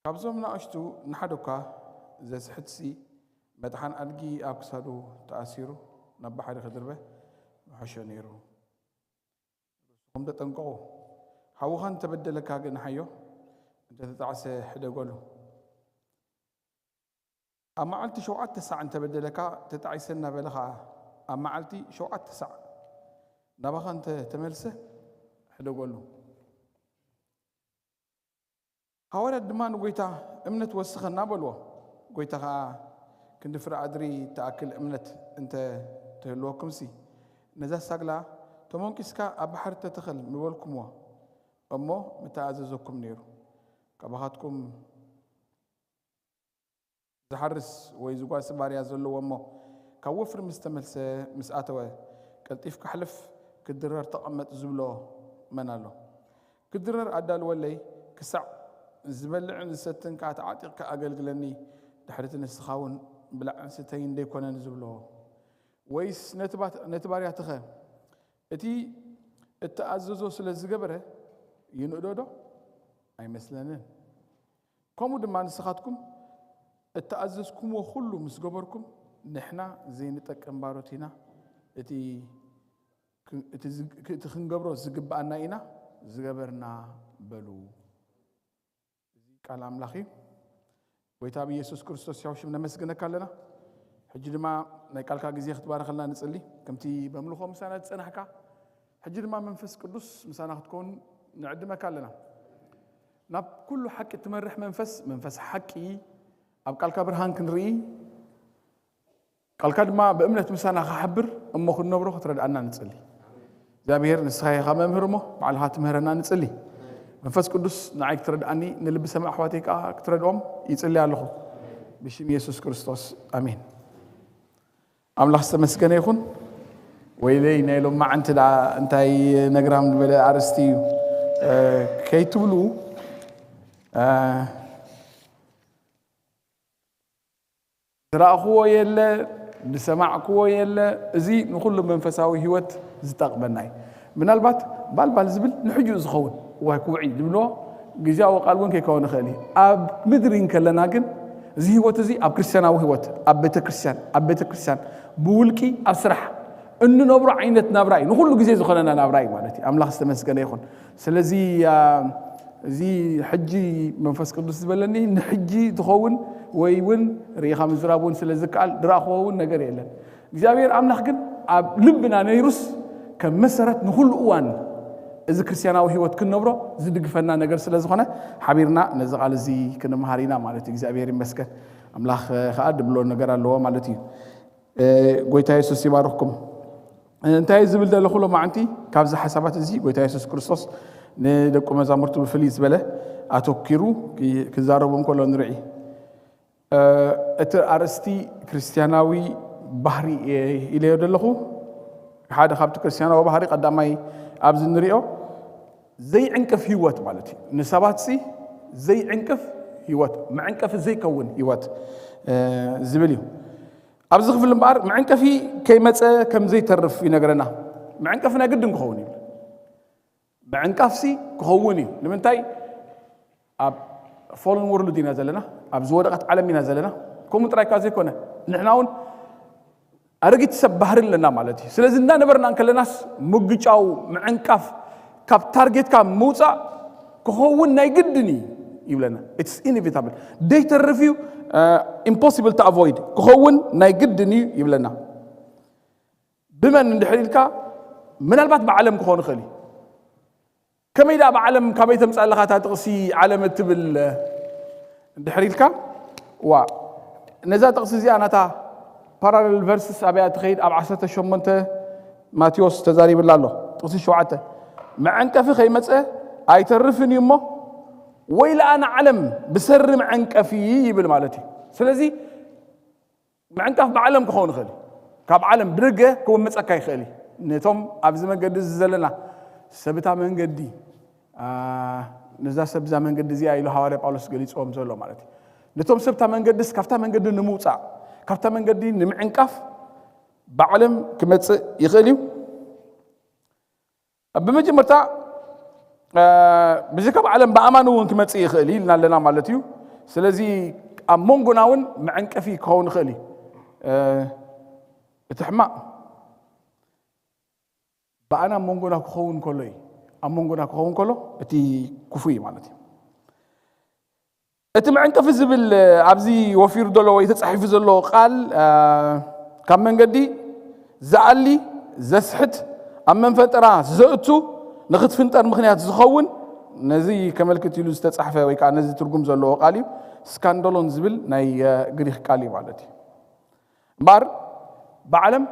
ካብዞም ንኣሽቱ ንሓደ እኳ ዘስሕትሲ፣ መጥሓን ኣድጊ ኣብ ክሳዱ ተኣሲሩ ናብ ባሕሪ ክድርበ ምሐሾ ነይሩ። ርእስኹም ተጠንቀቑ። ሓውኻ እንተበደለካ ግንሓዮ፣ እንተተጣዕሰ ሕደገሉ። ኣብ መዓልቲ ሸውዓተ ሳዕ እንተበደለካ፣ ተጣዒሰ እናበለ ኸዓ ኣብ መዓልቲ ሸውዓተ ሳዕ ናባኻ እንተ ተመልሰ ሕደገሉ። ሃዋርያት ድማ ንጎይታ፣ "እምነት ወስኸና" በልዎ። ጎይታ ኸዓ፣ "ክንዲ ፍረ ኣድሪ ትኣክል እምነት እንተ ትህልወኩምሲ፣ ነዛ ሳግላ ተሞንቂስካ ኣብ ባሕሪ ተተኸል ምበልኩምዎ እሞ ምተኣዘዘኩም ነይሩ። ካባኻትኩም ዝሓርስ ወይ ዝጓሲ ባርያ ዘለዎ እሞ፣ ካብ ወፍሪ ምስ ተመልሰ፣ ምስ ኣተወ፣ ቀልጢፍካ ሕለፍ፣ ክድረር ተቐመጥ ዝብሎ መን ኣሎ? ክድረር ኣዳልወለይ፣ ክሳዕ ዝበልዕን ዝሰትን ከኣ ተዓጢቕካ ኣገልግለኒ፣ ድሕሪቲ ንስኻ እውን ብላዕን ስተይን ደይኮነን ዝብሎ? ወይስ ነቲ ባት-፣ ነቲ ባርያትኸ እቲ እተኣዘዞ ስለ ዝገበረ ይንእዶ ዶ? ኣይመስለንን። ከምኡ ድማ ንስኻትኩም እተኣዘዝኩምዎ ኩሉ ምስ ገበርኩም፣ ንሕና ዘይንጠቅም ባሮት ኢና፣ እቲ ክ-፣ እቲ ዝግ-፣ እቲ ክንገብሮ ዝግብኣና ኢና ዝገበርና በሉ። እዚ ቃል ኣምላኽ እዩ። ጎይታ ብየሱስ ክርስቶስ ያው ሽም ነመስግነካ ኣለና። ሕጂ ድማ ናይ ቃልካ ግዜ ክትባረኸልና ንጽሊ። ከምቲ በምልኾ ምሳና ዝጸናሕካ፣ ሕጂ ድማ መንፈስ ቅዱስ ምሳና ክትከውን ንዕድመካ ኣለና። ናብ ኩሉ ሓቂ እትመርሕ መንፈስ፣ መንፈስ ሓቂ፣ ኣብ ቃልካ ብርሃን ክንርኢ፣ ቃልካ ድማ ብእምነት ምሳና ክሓብር እሞ ክንነብሮ ክትረድኣና ንጽሊ። እግዚኣብሔር ንስኻ ኢኻ መምህር እሞ ባዕልኻ ትምህረና ንጽሊ። መንፈስ ቅዱስ ንዓይ ክትረድኣኒ ንልቢ ሰማዕ ኣሕዋተይ ከኣ ክትረድኦም ይጽሊ ኣለኹ። ብሽም የሱስ ክርስቶስ ኣሜን። ኣምላኽ ዝተመስገነ ይኹን። ወይለይ ናይ ሎማዓንቲ ደኣ እንታይ ነግራም ዝበለ ኣርእስቲ እዩ፣ እ፣ ከይትብሉ፣ እ፣ ዝረኣኽዎ የለ፣ ዝሰማዕክዎ የለ። እዚ ንኹሉ መንፈሳዊ ህይወት ዝጠቕመና እዩ። ምናልባት ባልባል ዝብል ንሕጂኡ ዝኸውን፣ ዋይ ክውዒ ዝብሎ ግዜያዊ ቃል እውን ከይከውን ይኽእል እዩ። ኣብ ምድሪ እንከለና ግን እዚ ህይወት እዚ ኣብ ክርስትያናዊ ህይወት፣ ኣብ ቤተ ክርስትያን፣ ኣብ ቤተ ክርስትያን፣ ብውልቂ፣ ኣብ ስራሕ እንነብሮ ዓይነት ናብራ እዩ። ንኹሉ ግዜ ዝኾነና ናብራ እዩ ማለት እዩ። ኣምላኽ ዝተመስገነ ይኹን። ስለዚ፣ አ፣ እዚ ሕጂ መንፈስ ቅዱስ ዝበለኒ ንሕጂ ትኸውን ወይ እውን ርኢኻ ምዝራብ እውን ስለ ዝከኣል ዝረኣኽዎ እውን ነገር የለን። እግዚኣብሔር ኣምላኽ ግን ኣብ ልብና ነይሩስ ከም መሰረት ንኹሉ እዋን እዚ ክርስትያናዊ ህይወት ክንነብሮ ዝድግፈና ነገር ስለ ዝኾነ ሓቢርና ነዚ ቃል እዚ ክንመሃር ኢና ማለት እዩ። እግዚኣብሔር ይመስገን። ኣምላኽ ኸዓ ድብሎ ነገር ኣለዎ ማለት እዩ። እ፣ ጎይታ የሱስ ይባርኽኩም። እንታይ ዝብል ዘለኹ ሎማዓንቲ ካብዚ ሓሳባት እዚ ጎይታ የሱስ ክርስቶስ ንደቁ መዛሙርቱ ብፍልይ ዝበለ ኣተኪሩ ክዛረቦም ከሎ ንርኢ። እ፣ እቲ ኣርእስቲ ክርስትያናዊ ባህሪ እየ ኢለዮ ዘለኹ። ሓደ ካብቲ ክርስትያናዊ ባህሪ ቀዳማይ ኣብዚ ንሪኦ ዘይዕንቅፍ ህይወት ማለት እዩ። ንሰባትሲ ዘይዕንቅፍ ህይወት፣ መዕንቀፊ ዘይከውን ህይወት፣ እ፣ ዝብል እዩ። ኣብዚ ክፍሊ እምበኣር መዕንቀፊ ከይመጸ ከም ዘይተርፍ ይነግረና። መዕንቀፊ ናይ ግድን ክኸውን እዩ። መዕንቃፍሲ ክኸውን እዩ። ንምንታይ? ኣብ ፎለን ወርልድ ኢና ዘለና፣ ኣብ ዝወደቐት ዓለም ኢና ዘለና። ከምኡ ጥራይ እኳ ዘይኮነ፣ ንሕና እውን ኣረጊት ሰብ ባህሪ ኣለና ማለት እዩ። ስለዚ እናነበርና እንከለናስ ምጉጫው፣ ምዕንቃፍ፣ ካብ ታርጌትካ ምውፃእ ክኸውን ናይ ግድን እዩ ይብለና። It's inevitable። ደይተርፍ እዩ፣ እ፣ impossible to avoid። ክኸውን ናይ ግድን እዩ ይብለና። ብመን እንድሕር ኢልካ፣ ምናልባት ብዓለም ክኾን ይኽእል እዩ። ከመይ ደኣ ብዓለም ካበይ ተምፅእ ኣለኻ እታ ጥቕሲ ዓለም እትብል እንድሕር ኢልካ፣ ዋ፣ ነዛ ጥቕሲ እዚኣ ናታ ፓራለል ቨርስስ ኣብያ ትኸይድ ኣብ ዓሰርተ ሸሞንተ ማቴዎስ ተዛሪብላ ኣሎ። ጥቕሲ ሸውዓተ፣ መዐንቀፊ ከይመጸ ኣይተርፍን እዩ እሞ፣ ወይ ለኣነ ዓለም ብሰሪ መዐንቀፊ ይብል ማለት እዩ። ስለዚ ምዕንቃፍ ብዓለም ክኸውን ይኽእል እዩ። ካብ ዓለም ብደገ ክወመፀካ ይኽእል እዩ። ነቶም ኣብዚ መገዲ እዚ ዘለና ሰብታ መንገዲ፣ ነዛ ሰብዛ መንገዲ እዚኣ ኢሉ ሃዋርያ ጳውሎስ ገሊፅዎም ዘሎ ማለት እዩ። ነቶም ሰብታ መንገድስ ካብታ መንገዲ ንምውፃእ፣ ካብታ መንገዲ ንምዕንቃፍ ብዓለም ክመፅእ ይኽእል እዩ። ብመጀመርታ ብዚ ካብ ዓለም ብኣማን እውን ክመፅእ ይኽእል እዩ ኢልና ኣለና ማለት እዩ። ስለዚ ኣብ መንጎና እውን መዐንቀፊ ክኸውን ይኽእል እዩ። እቲ ሕማቕ ብኣና ኣብ መንጎና ክኸውን ከሎ እዩ። ኣብ መንጎና ክኸውን ከሎ እቲ ክፉ እዩ ማለት እዩ። እቲ መዐንቀፊ ዝብል ኣብዚ ወፊሩ ዘሎ ወይ ተፃሒፉ ዘሎ ቃል ካብ መንገዲ ዝኣሊ፣ ዘስሕት፣ ኣብ መንፈጠራ ዘእቱ፣ ንክትፍንጠር ምክንያት ዝኸውን ነዚ ከመልክት ኢሉ ዝተፃሕፈ ወይ ከዓ ነዚ ትርጉም ዘለዎ ቃል እዩ። ስካንዶሎን ዝብል ናይ ግሪክ ቃል እዩ ማለት እዩ። እምበኣር ብዓለም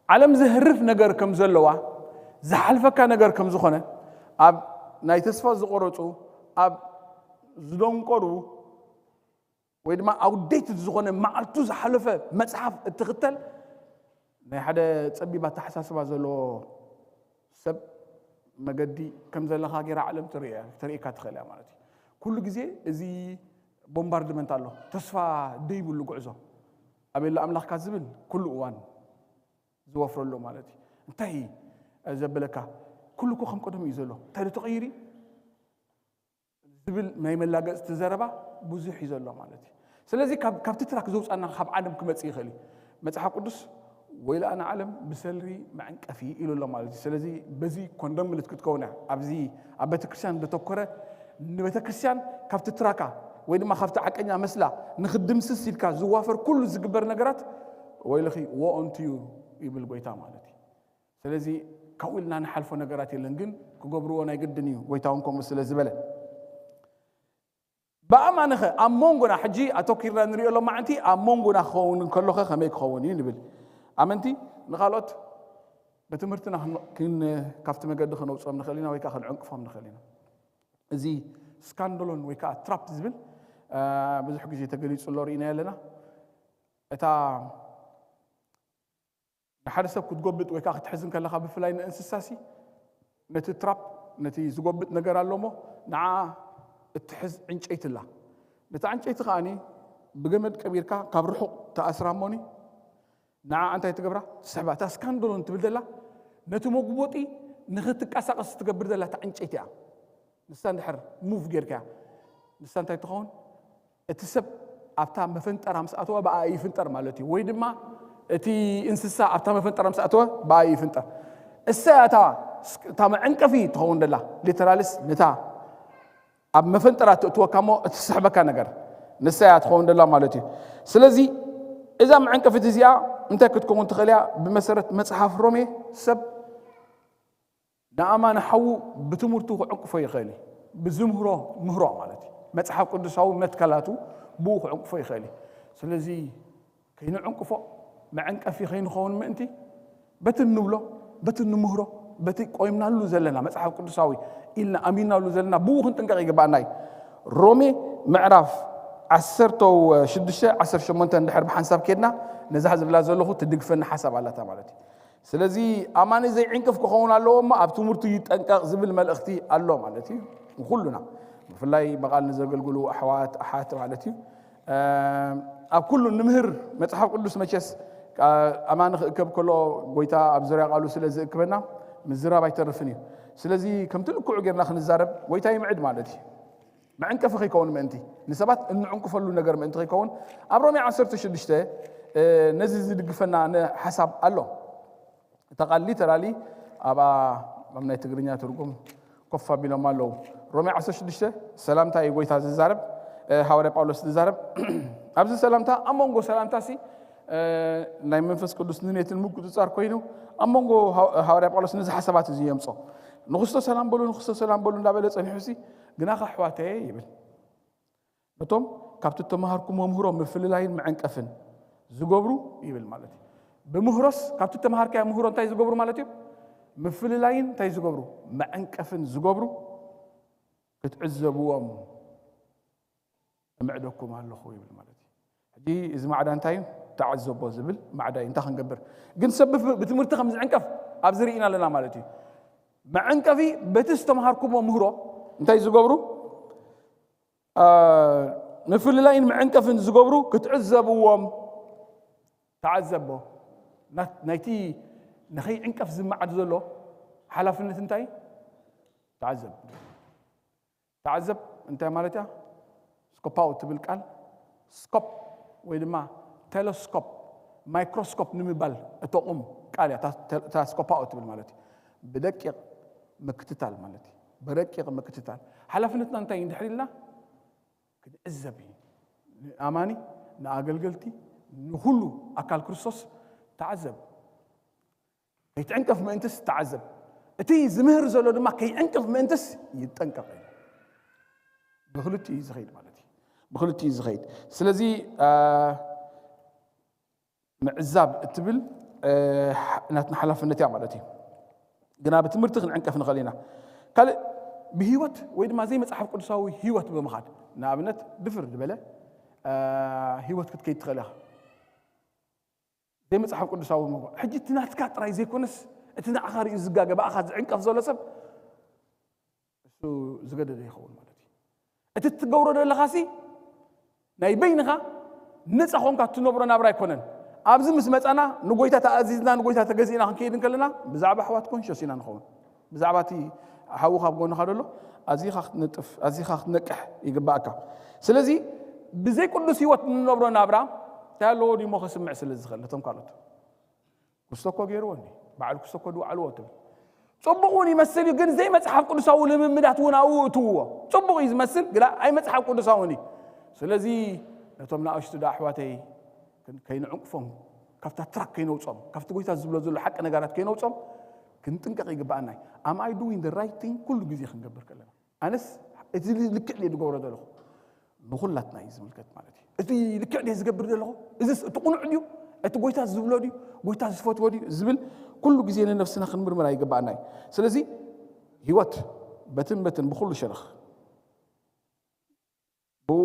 ዓለም ዘህርፍ ነገር ከም ዘለዋ፣ ዝሓልፈካ ነገር ከም ዝኾነ፣ ኣብ ናይ ተስፋ ዝቆረፁ፣ ኣብ ዝደንቆሩ ወይ ድማ ኣውደይትድ ዝኾነ መዓልቱ ዝሓለፈ መፅሓፍ እትኽተል ናይ ሓደ ፀቢብ ኣተሓሳስባ ዘለዎ ሰብ መገዲ ከም ዘለኻ ገይራ ዓለም ተርእየካ ትኽእል እያ ማለት እዩ። ኩሉ ግዜ እዚ ቦምባርድመንት ኣሎ። ተስፋ ደይብሉ ጉዕዞ ኣበሎ ኣምላኽካ ዝብል ኩሉ እዋን ዝወፍረሉ ማለት እዩ። እንታይ ዘበለካ? ኩሉ እኮ ከም ቀደሙ እዩ ዘሎ። እንታይ ዶ ተቐይሪ ዝብል ናይ መላገፅቲ ዘረባ ብዙሕ እዩ ዘሎ ማለት እዩ። ስለዚ ካብቲ ትራክ ዘውፃና ካብ ዓለም ክመፅእ ይኽእል እዩ። መፅሓፍ ቅዱስ ወይ ለኣነ ዓለም ብሰልሪ መዕንቀፊ ኢሉ ኣሎ ማለት እዩ። ስለዚ በዚ ኮንደም ምልክት ክትከውን እያ። ኣብዚ ኣብ ቤተክርስትያን ዘተኮረ ንቤተክርስትያን ካብቲ ትራካ ወይ ድማ ካብቲ ዓቀኛ መስላ ንክድምስስ ኢልካ ዝዋፈር ኩሉ ዝግበር ነገራት ወይልኺ ወኦንቱ እዩ ይብል ጎይታ ማለት እዩ። ስለዚ ካብኡ ኢልና ንሓልፎ ነገራት የለን፣ ግን ክገብርዎ ናይ ግድን እዩ፣ ጎይታ እውን ከምኡ ስለ ዝበለ። ብኣማንኸ ኣብ መንጎና ሕጂ ኣተኪርና ንሪኦ ሎማዕንቲ ኣብ መንጎና ክኸውን እንከሎኸ ከመይ ክኸውን እዩ ንብል? ኣመንቲ ንኻልኦት ብትምህርትና ክን- ክን- ካብቲ መገዲ ከነውፅኦም ንኽእል ኢና ወይ ከዓ ክንዕንቅፎም ንኽእል ኢና። እዚ ስካንዶሎን ወይ ከዓ ትራፕ ዝብል ብዙሕ ግዜ ተገሊፁ ኣሎ ርኢና ኣለና። እታ ንሓደ ሰብ ክትጎብጥ ወይ ከዓ ክትሕዝ እንከለኻ ብፍላይ ንእንስሳሲ ነቲ ትራፕ ነቲ ዝጎብጥ ነገር ኣሎ እሞ ንዓ እትሕዝ ዕንጨይቲ ኣላ። ነታ ዕንጨይቲ ከዓኒ ብገመድ ቀቢርካ ካብ ርሑቕ ተኣስራ እሞኒ ንዓ እንታይ ትገብራ? ትስሕባ። እታ ስካንዶሎን ትብል ዘላ ነቲ መጉበጢ ንኽትቀሳቐስ ትገብር ዘላ እታ ዕንጨይቲ እያ። ንሳ እንድሕር ሙቭ ጌርካያ ንሳ እንታይ ትኸውን? እቲ ሰብ ኣብታ መፈንጠራ ምስ ኣተወ ብኣ ይፍንጠር ማለት እዩ። ወይ ድማ እቲ እንስሳ ኣብታ መፈንጠራ ምስ ኣተወ ብኣ ይፍንጠር። እሳ እያ እታ እታ መዐንቀፊ ትኸውን ደላ። ሊተራልስ ነታ ኣብ መፈንጠራ ትእትወካ እሞ እትስሕበካ ነገር ንሳ እያ ትኸውን ደላ ማለት እዩ። ስለዚ እዛ መዐንቀፊት እዚኣ እንታይ ክትከውን ትኽእል እያ? ብመሰረት መፅሓፍ ሮሜ ሰብ ንኣማኒ ሓዉ ብትምህርቱ ክዕንቅፎ ይኽእል እዩ። ብዝምህሮ ምህሮ ማለት እዩ። መፅሓፍ ቅዱሳዊ መትከላቱ ብኡ ክዕንቅፎ ይኽእል እዩ። ስለዚ ከይንዕንቅፎ መዐንቀፊ ከይንኸውን ምእንቲ በቲ እንብሎ በቲ እንምህሮ በቲ ቆይምናሉ ዘለና መፅሓፍ ቅዱሳዊ ኢልና ኣሚናሉ ዘለና ብኡ ክንጥንቀቕ ይግባኣና እዩ። ሮሜ ምዕራፍ ዓሰርተ ሽዱሽተ ዓሰርተ ሸሞንተ እንድሕር ብሓንሳብ ከድና ነዛ ዝብላ ዘለኹ ትድግፈኒ ሓሳብ ኣላታ ማለት እዩ። ስለዚ ኣማኒ ዘይዕንቅፍ ክኸውን ኣለዎ እሞ ኣብ ትምህርቱ ይጠንቀቕ ዝብል መልእኽቲ ኣሎ ማለት እዩ። ንኩሉና ብፍላይ ብቓል ንዘገልግሉ ኣሕዋት ኣሓት ማለት እዩ። ኣብ ኩሉ ንምህር መፅሓፍ ቅዱስ መቸስ ኣማኒ ክእከብ ከሎ ጎይታ ኣብ ዙርያ ቃሉ ስለ ዝእክበና ምዝራብ ኣይተርፍን እዩ። ስለዚ ከምቲ ልክዑ ጌርና ክንዛረብ ጎይታ ይምዕድ ማለት እዩ። መዕንቀፊ ከይከውን ምእንቲ ንሰባት እንዕንቅፈሉ ነገር ምእንቲ ከይከውን ኣብ ሮሜ ዓሰርተ ሽዱሽተ ነዚ ዝድግፈና ሓሳብ ኣሎ። እታ ቃል ሊተራሊ ኣብኣ ኣብ ናይ ትግርኛ ትርጉም ኮፍ ኣቢሎም ኣለዉ። ሮሜ ዓሰርተ ሽዱሽተ ሰላምታ እዩ ጎይታ ዝዛረብ፣ ሃዋርያ ጳውሎስ ዝዛረብ። ኣብዚ ሰላምታ ኣብ መንጎ ሰላምታ ሲ ናይ መንፈስ ቅዱስ ንኔትን ምቁፅፃር ኮይኑ ኣብ መንጎ ሃዋርያ ጳውሎስ ነዚ ሓሳባት እዚ የምፆ። ንክስቶ ሰላም በሉ ንክስቶ ሰላም በሉ እንዳበለ ፀኒሑ ሲ ግናኻ ኣሕዋተየ ይብል። ነቶም ካብቲ እተምሃርኩሞ ምህሮ ምፍልላይን መዐንቀፍን ዝገብሩ ይብል ማለት እዩ። ብምህሮስ ካብቲ ተምሃርካዮ ምህሮ እንታይ ዝገብሩ ማለት እዩ? ምፍልላይን እንታይ ዝገብሩ? መዐንቀፍን ዝገብሩ ክትዕዘብዎም እምዕደኩም ኣለኹ ይብል ማለት እዩ። ሕጂ እዚ ማዕዳ እንታይ እዩ? ተዓዘቦ ዝብል ማዕዳ እዩ። እንታይ ክንገብር ግን ሰብ ብፍ- ብትምህርቲ ከም ዝዕንቀፍ ኣብዚ ርኢና ኣለና ማለት እዩ። መዐንቀፊ በቲ ዝተምሃርኩሞ ምህሮ እንታይ ዝገብሩ? ምፍልላይን መዐንቀፍን ዝገብሩ ክትዕዘብዎም ተዓዘቦ። ናይቲ ንኸይዕንቀፍ ዝመዓድ ዘሎ ሓላፍነት እንታይ? ተዓዘብ። ተዓዘብ እንታይ ማለት እያ? ስኮፓው ትብል ቃል ስኮፕ ወይ ድማ ቴለስኮፕ ማይክሮስኮፕ ንምባል እተቑም ቃል እያ። እታ ስኮፓው ትብል ማለት እዩ። ብደቂቕ ምክትታል ማለት እዩ። ብረቂቕ ምክትታል ሓላፍነትና እንታይ እንድሕር ኢልና ክንዕዘብ እዩ። ንኣማኒ፣ ንኣገልገልቲ፣ ንኹሉ ኣካል ክርስቶስ ተዓዘብ። ከይትዕንቀፍ ምእንትስ ተዓዘብ። እቲ ዝምህር ዘሎ ድማ ከይዕንቅፍ ምእንትስ ይጠንቀቕ እዩ። ብክልቲኡ እዩ ዝኸይድ ማለት እዩ። ብክልቲኡ እዩ ዝኸይድ። ስለዚ ምዕዛብ እትብል ናትና ሓላፍነት እያ ማለት እዩ። ግና ብትምህርቲ ክንዕንቀፍ ንኽእል ኢና። ካልእ ብህይወት ወይ ድማ ዘይመፅሓፍ ቅዱሳዊ ህይወት ብምኻድ ንኣብነት ድፍር ዝበለ ህይወት ክትከይድ ትኽእል ኢኻ። ዘይመፅሓፍ ቅዱሳዊ ምዃን ሕጂ እቲ ናትካ ጥራይ ዘይኮነስ እቲ ንዓኻ ርእዩ ዝጋገ ብኣኻ ዝዕንቀፍ ዘሎ ሰብ እሱ ዝገደደ ይኸውን ማለት እዩ። እቲ ትገብሮ ዘለኻሲ ናይ በይንኻ ነፃ ኾንካ እትነብሮ ናብራ ኣይኮነን። ኣብዚ ምስ መፃና ንጎይታ ተኣዚዝና ንጎይታ ተገዚእና ክንከይድ እንከለና ብዛዕባ ኣሕዋት ኮንሽስ ኢና ንኸውን። ብዛዕባ እቲ ሓዊ ካብ ጎንኻ ደሎ ኣዚኻ ክትነጥፍ ኣዚኻ ክትነቅሕ ይግባእካ። ስለዚ ብዘይ ቅዱስ ህይወት እንነብሮ ናብራ እንታይ ኣለዎ ድሞ ከስምዕ ስለ ዝኽእል ነቶም ካልኦት ክስቶ እኮ ገይርዎ እንዲ በዓል ክስቶ እኮ ድውዓልዎ ትብል። ፅቡቕ እውን ይመስል እዩ፣ ግን ዘይመፅሓፍ ቅዱሳዊ ልምምዳት እውን ኣብኡ እትውዎ። ፅቡቕ እዩ ዝመስል፣ ግና ኣይ መፅሓፍ ቅዱሳውን እዩ። ስለዚ ነቶም ንኣሽቱ ዳ ኣሕዋተይ ከይንዕንቅፎም፣ ካብታ ትራክ ከይነውፆም፣ ካብቲ ጎይታ ዝብሎ ዘሎ ሓቂ ነገራት ከይነውፆም ክንጥንቀቕ ይግባኣና እዩ። Am I doing the right thing? ኩሉ ግዜ ክንገብር ከለና ኣነስ እቲ ልክዕ ድየ ዝገብሮ ዘለኹ? ንኹላትና እዩ ዝምልከት ማለት እዩ። እቲ ልክዕ ድየ ዝገብር ዘለኹ? እዚስ እቲ ቁኑዕ ድዩ? እቲ ጎይታ ዝብሎ ድዩ? ጎይታ ዝፈትዎ ድዩ? ዝብል ኩሉ ግዜ ንነፍስና ክንምርምር ኣይግባኣና እዩ። ስለዚ ህይወት በትን በትን ብኩሉ ሸነኽ ብኡ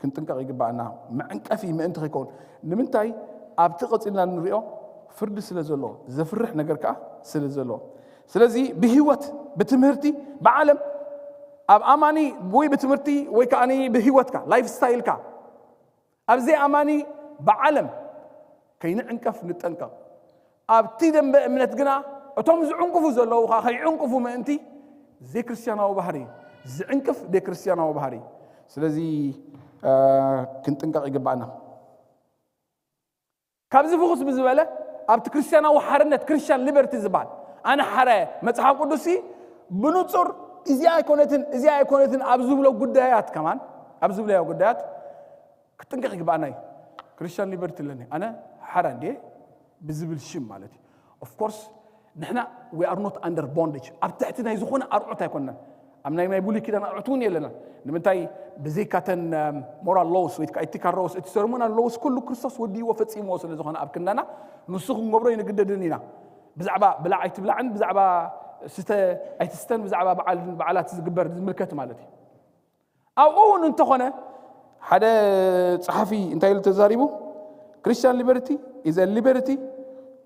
ክንጥንቀቕ ይግባኣና። መዕንቀፊ ምእንቲ ከይከውን። ንምንታይ ኣብቲ ቀፂልና ንሪኦ ፍርዲ ስለ ዘሎ፣ ዘፍርሕ ነገር ከዓ ስለ ዘሎ። ስለዚ ብህይወት፣ ብትምህርቲ፣ ብዓለም፣ ኣብ ኣማኒ ወይ ብትምህርቲ ወይ ከዓ ብህይወትካ፣ ላይፍ ስታይልካ፣ ኣብ ዘይኣማኒ ብዓለም ከይንዕንቀፍ ንጠንቀቕ። ኣብቲ ደንበ እምነት ግና እቶም ዝዕንቅፉ ዘለዉ ከዓ ከይዕንቅፉ ምእንቲ ዘይክርስቲያናዊ ባህሪ ዝዕንቅፍ ዘይክርስቲያናዊ ባህሪ። ስለዚ ክንጥንቀቕ ይግባእና። ካብዚ ፍኹስ ብዝበለ ኣብቲ ክርስቲያናዊ ሓርነት ክርስቲያን ሊበርቲ ዝበሃል ኣነ ሓረ መፅሓፍ ቅዱስ ብንፁር እዚኣ ኣይኮነትን እዚኣ ኣይኮነትን ኣብ ዝብሎ ጉዳያት ከማን ኣብ ዝብለዮ ጉዳያት ክጥንቀቕ ይግባኣና እዩ። ክርስቲያን ሊበርቲ ኣለኒ ኣነ ሓረ እንዴ ብዝብል ሽም ማለት እዩ። Of course ንሕና we are not under bondage ኣብ ትሕቲ ናይ ዝኾነ ኣርዑት ኣይኮንናን። ኣብ ናይ ናይ ብሉይ ኪዳን ኣርዑት እውን የለናን። ንምንታይ ብዘይካተን ሞራል ሎውስ ወይ ከዓ ኤቲካል ሎውስ እቲ ሰርሞናል ሎውስ ኩሉ ክርስቶስ ወዲእዎ ፈፂምዎ ስለ ዝኾነ ኣብ ክንዳና ንሱ ክንገብሮ ይንግደድን ኢና። ብዛዕባ ብላዕ ኣይትብላዕን ብዛዕባ ስተ ኣይትስተን ብዛዕባ በዓላት ዝግበር ዝምልከት ማለት እዩ። ኣብኡ እውን እንተኾነ ሓደ ፀሓፊ እንታይ ኢሉ ተዛሪቡ? Christian liberty is a liberty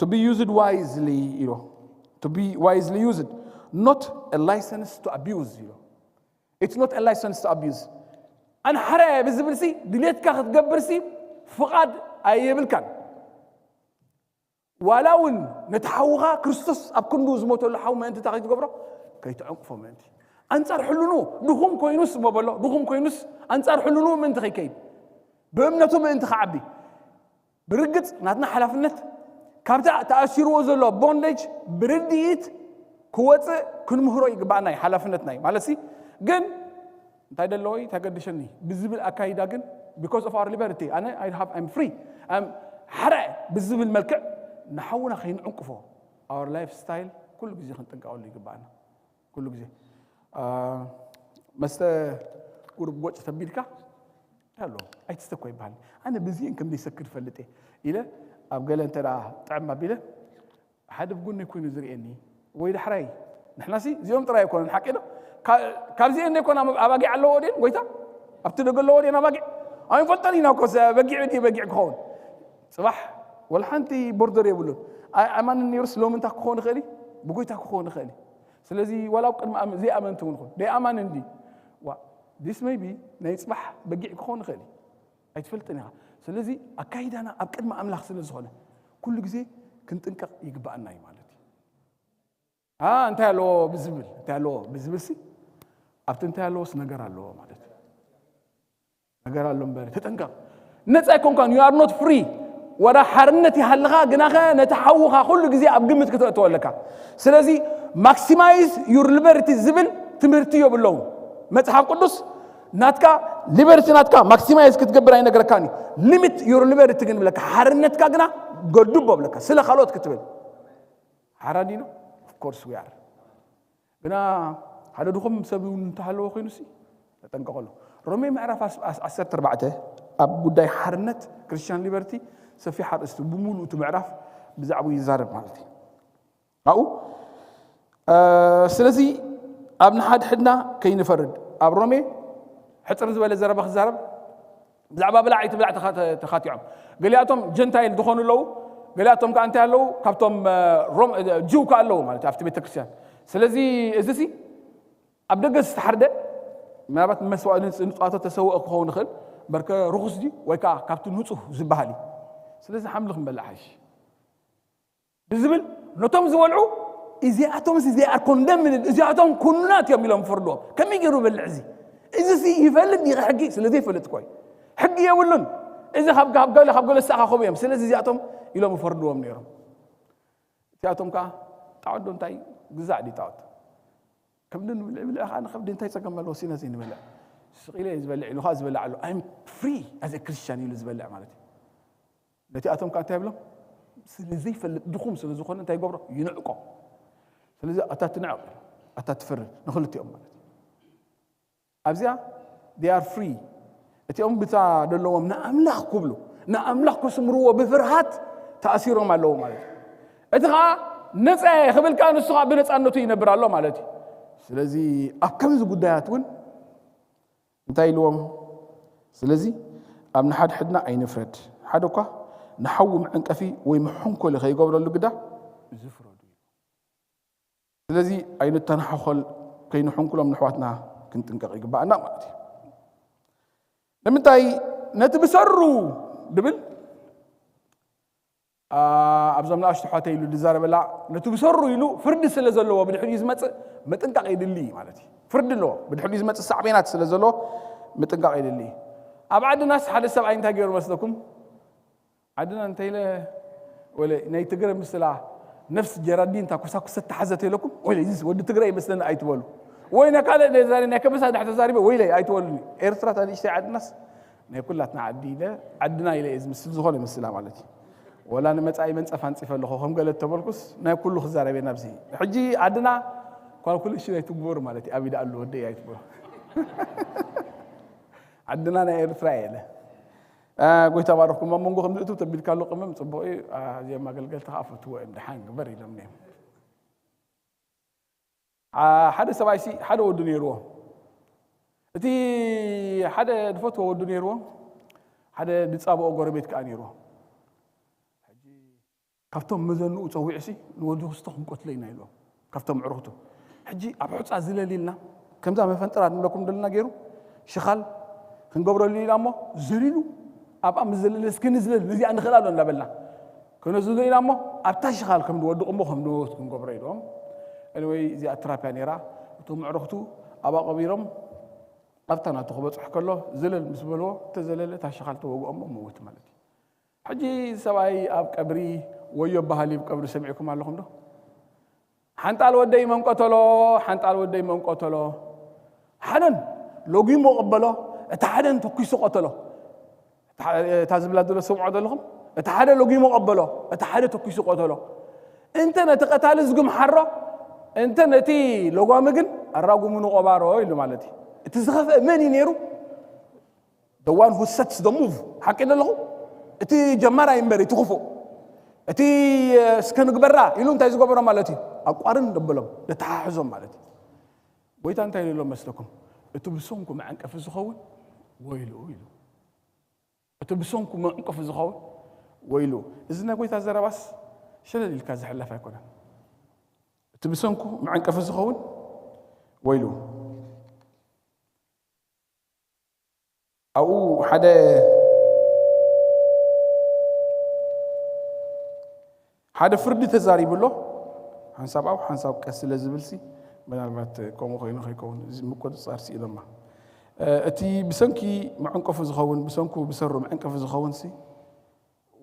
to be used wisely ኢሉ to be wisely used not a license to abuse ኢሉ። It's not a license to abuse። ኣነ ሓረ ብዝብል ሲ ድሌትካ ክትገብር ሲ ፍቓድ ኣየብልካን። ዋላ እውን ነቲ ሓውኻ ክርስቶስ ኣብ ክንዱ ዝሞተሉ ሓው ምእንቲ እንታይ ከይትገብሮ ከይትዕንቅፎ ምእንቲ ኣንጻር ሕልኑ ድኹም ኮይኑስ እሞ በሎ ድኹም ኮይኑስ ኣንጻር ሕልኑ ምእንቲ ከይከይድ ብእምነቱ ምእንቲ ክዓቢ ብርግጽ ናትና ሓላፍነት ካብታ ተኣሲርዎ ዘሎ ቦንደጅ ብርድኢት ክወፅእ ክንምህሮ ይግባኣና እዩ ሓላፍነትና እዩ ማለት ሲ ግን እንታይ ደለዎ እዩ ተገድሸኒ ብዝብል ኣካይዳ ግን because of our liberty ኣነ I have I'm free I'm ሓረ ብዝብል መልክዕ ንሓውና ከይንዕንቅፎ our life style ኩሉ ግዜ ክንጥንቀቐሉ ይግባኣና ኩሉ ግዜ መስተ ቁሩብ ጎጭ ተቢልካ ኣሎ ኣይትስተ እኮ ይበሃል ኣነ ብዚእን ከም ዘይሰክር ፈልጥ እየ ኢለ ኣብ ገለ እንተ ደኣ ጥዕም ኣቢለ ሓደ ብጎነይ ኮይኑ ዝርእየኒ ወይ ዳሕራይ ንሕናሲ እዚኦም ጥራይ ኣይኮነን ሓቂ ዶ? ካብዚአን ዘይኮና ኣባጊዕ ኣለዎ ድን ጎይታ? ኣብቲ ደገ ኣለዎ ድን ኣባጊዕ? ኣይንፈልጠን ኢና እኮ በጊዕ ድዩ በጊዕ ክኸውን? ጽባሕ ወላ ሓንቲ ቦርደር የብሉን። ኣማንን ነይሩስ ሎሚ እንታይ ክኸውን ይኽእል እዩ? ብጎይታ ክኸውን ይኽእል እዩ። ስለዚ ዋላ ኣብ ቅድሚ ዘይኣመንቲ እውን ኹን ደይኣማን እንዲ ዋ this maybe ናይ ጽባሕ በጊዕ ክኸውን ይኽእል እዩ። ኣይትፈልጥን ኢኻ። ስለዚ ኣካይዳና ኣብ ቅድሚ ኣምላኽ ስለ ዝኾነ ኩሉ ግዜ ክንጥንቀቕ ይግባኣና እዩ ማለት እዩ። እንታይ ኣለዎ ብዝብል እንታይ ኣለዎ ብዝብል ሲ ኣብቲ እንታይ ኣለዎስ ነገር ኣለዎ ማለት እዩ። ነገር ኣሎ እምበር ተጠንቀቕ። ነፃ ኣይኮንካን you are not free። ወላ ሓርነት ይሃልኻ ግናኸ ነቲ ሓውኻ ኩሉ ግዜ ኣብ ግምት ክተእትዎ ኣለካ። ስለዚ maximize your liberty ዝብል ትምህርቲ የብለውን መፅሓፍ ቅዱስ። ናትካ liberty ናትካ maximize ክትገብር ኣይነገረካን እዩ። Limit your liberty ግን ብለካ ሓርነትካ ግና ገድቦ ብለካ ስለ ካልኦት ክትብል ሓራዲና of course we are ግና ሓደ ድኹም ሰብ እውን እንተሃለዎ ኮይኑሲ ተጠንቀቐሉ። ሮሜ ምዕራፍ ዓሰርተ ኣርባዕተ ኣብ ጉዳይ ሓርነት ክርስቲያን ሊበርቲ ሰፊሕ ኣርእስቲ ብምሉእ እቲ ምዕራፍ ብዛዕባኡ ይዛረብ ማለት እዩ። ኣብኡ ስለዚ ኣብ ንሓድሕድና ከይንፈርድ ኣብ ሮሜ ሕፅር ዝበለ ዘረባ ክዛረብ ብዛዕባ ብላዕ ኣይትብላዕ ተኻቲዖም። ገሊኣቶም ጀንታይል ዝኾኑ ኣለዉ፣ ገሊኣቶም ከዓ እንታይ ኣለዉ? ካብቶም ጅው ከዓ ኣለዉ ማለት ኣብቲ ቤተ ክርስቲያን። ስለዚ እዚ ሲ ኣብ ደገ ዝተሓርደ ምናልባት መስዋእቲ ንፅዋቶ ተሰውኦ ክኸውን ይኽእል፣ በርከ ርኹስ ድዩ ወይ ከዓ ካብቲ ንፁህ ዝበሃል እዩ። ስለዚ ሓምሊ ክንበልዕ ሓይሽ ብዝብል ነቶም ዝበልዑ እዚኣቶም they are condemned እዚኣቶም ኩኑናት እዮም ኢሎም ፈርድዎም። ከመይ ገይሩ በልዕ እዚ እዚ ሲ ይፈልጥ ዲኸ ሕጊ ስለ ዘይፈልጥ ኮይ ሕጊ የብሉን። እዚ ካብ ካብ ገለ ካብ ገለ ዝተኣኻኸቡ እዮም። ስለዚ እዚኣቶም ኢሎም ፈርድዎም ነይሮም። እዚኣቶም ከዓ ጣዖት ዶ እንታይ ግዛዕ ድዩ ጣዖት? ከብዲ ንብልዕ ብልዕ ከዓ ንከብዲ እንታይ ፀገም ኣለዎ? ሲና ዘይንበልዕ ስቕ ኢለ እየ ዝበልዕ ኢሉ ከዓ ዝበልዕ ኣሎ። I'm free as a Christian ኢሉ ዝበልዕ ማለት እዩ። ነቲ ኣቶም ከዓ እንታይ ይብሎም? ስለ ዘይፈልጥ ድኹም ስለ ዝኾነ እንታይ ይገብሮ? ይንዕቆ። ስለዚ ኣታ ትንዕቕ ኣታ ትፈርድ ንክልቲኦም ማለት እዩ። ኣብዚኣ they are free እቲኦም ብታ ዘለዎም ንኣምላኽ ክብሉ ንኣምላኽ ከስምርዎ ብፍርሃት ተኣሲሮም ኣለዉ ማለት እዩ። እቲ ከዓ ነፃ እየ ክብል ከዓ ንሱ ከዓ ብነፃነቱ ይነብር ኣሎ ማለት እዩ። ስለዚ ኣብ ከምዚ ጉዳያት እውን እንታይ ኢልዎም? ስለዚ ኣብ ንሓድሕድና ኣይንፍረድ፣ ሓደ እኳ ንሓዉ መዐንቀፊ ወይ መሐንኮሊ ከይገብረሉ ግዳ ዝፍረዱ። ስለዚ ኣይንተናሓኾል፣ ከይንሕንኩሎም ንሕዋትና ክንጥንቀቕ ይግባኣና ማለት እዩ። ንምንታይ ነቲ ብሰሩ ድብል ኣብዞም ንኣሽቱ ኣሕዋተይ ኢሉ ዝዛረበላ ነቲ ብሰሩ ኢሉ ፍርዲ ስለ ዘለዎ ብድሕሪኡ ዝመፅእ ምጥንቃቕ የድሊ ማለት እዩ። ፍርዲ ኣለዎ ብድሕሪኡ ዝመፅእ ሳዕቤናት ስለ ዘለዎ ምጥንቃቕ የድሊ። ኣብ ዓድናስ ሓደ ሰብኣይ እንታይ ገይሩ መስለኩም? ዓድና እንተ ኢለ ወለ ናይ ትግረ ምስላ ነፍስ ጀራዲን እታ ኮሳኩሰ ተሓዘት ኢለኩም ወለ እዚ ወዲ ትግራይ ይመስለኒ ኣይትበሉ። ወይ ናይ ካልእ ናይ ዛሬ ናይ ከበሳ ድሕር ተዛሪበ ወይለ ኣይትበሉኒ። ኤርትራ እታ ንእሽተይ ዓድናስ ናይ ኩላትና ዓዲ ኢለ ዓድና ኢለ እየ ዝምስል ዝኾነ ይመስላ ማለት እዩ። ወላ ንመጻኢ መንጸፍ ኣንጺፈ ኣለኹ ከም ገለ ተበልኩስ ናይ ኩሉ ክዛረብ እየ ናብዚ። ሕጂ ዓድና ኳልኩሌሽን ኣይትግበሩ ማለት እዩ። ኣብ ኢዳ ኣሎ ወደይ ኣይትበሉ። ዓድና ናይ ኤርትራ እየ ኢለ ጎይታ ባረኩም ኣብ መንጎ ከምዚ እቱ ተቢልካ ኣሎ ቅመም ጽቡቕ እዩ። እዚኦም ኣገልገልቲ ከዓ ፈትዎ እዮም ድሓን ግበር ኢሎም እዮም። ሓደ ሰብኣይ ሲ ሓደ ወዱ ነይርዎ። እቲ ሓደ ዝፈትዎ ወዱ ነይርዎ። ሓደ ዝጻብኦ ጎረቤት ከዓ ነይርዎ። ካብቶም መዘንኡ ጸዊዑ ሲ ንወዱ ክስቶ ክንቀትሎ ኢና ኢልዎ። ካብቶም ኣዕሩኽቱ ሕጂ ኣብ ሑጻ ዝለል ኢልና ከምዛ መፈንጠራ ንብለኩም ዘለና ገይሩ ሽኻል ክንገብረሉ ኢና እሞ ዘሊሉ ኣብኣ ምስ ዘለለ እስኪ ንዝለል ነዚኣ ንኽእል ኣሎ እንዳበልና ክነዝሎ ኢና እሞ ኣብታ ሽኻል ከም ዝወድቕ እሞ ከም ዝመውት ክንገብሮ ኢልዎም። Anyway እዚኣ ትራፕያ ነይራ። እቶም ኣዕሩኽቱ ኣብኣ ቀቢሮም ኣብታ ናቱ ክበጽሑ ከሎ ዝለል ምስ በልዎ እተዘለለ እታ ሽኻል ተወግኦ እሞ መውት ማለት እዩ። ሕጂ ሰብኣይ ኣብ ቀብሪ ወዮ በሃሊ ኣብ ቀብሪ ሰሚዕኩም ኣለኹም ዶ? ሓንጣል ወደይ መንቆተሎ ሓንጣል ወደይ መንቆተሎ ሓደን ሎጊሞ ቀበሎ። እቲ ሓደን ተኩሱ ቀተሎ። እታ ዝብላ ዘሎ ሰምዖ ዘለኹም እቲ ሓደ ሎጊሞ ቀበሎ። እቲ ሓደ ተኩሱ ቀተሎ። እንተ ነቲ ቀታሊ ዝግምሓሮ እንተ ነቲ ለጓሚ ግን ኣራጉሙ ንቆባሮ ኢሉ ማለት እዩ። እቲ ዝኸፍአ መን እዩ ነይሩ? The one who sets the move ሓቂ ኣለኹ። እቲ ጀማራይ እምበር እቲ ክፉእ እቲ እስከ ንግበራ ኢሉ እንታይ ዝገበሮ ማለት እዩ? ኣቋርን ደበሎም ደተሓሕዞም ማለት እዩ። ጎይታ እንታይ ኢሉ መስለኩም? እቲ ብሰንኩ መዐንቀፊ ዝኸውን ወይሉ ኢሉ። እቲ ብሰንኩ መዐንቀፊ ዝኸውን ወይሉ። እዚ ናይ ጎይታ ዘረባስ ሸለል ኢልካ ዝሕለፍ ኣይኮነን። እቲ ብሰንኩ መዐንቀፊ ዝኸውን ወይሉ። ኣብኡ ሓደ ሓደ ፍርዲ ተዛሪቡ ኣሎ። ሓንሳብ ኣብኡ ሓንሳብ ቀስ ስለ ዝብልሲ ምናልባት ከምኡ ኮይኑ ከይከውን እዚ ምቁፅፃር ስኢኖማ። እቲ ብሰንኪ መዐንቀፉ ዝኸውን ብሰንኩ ብሰሩ መዐንቀፉ ዝኸውን ሲ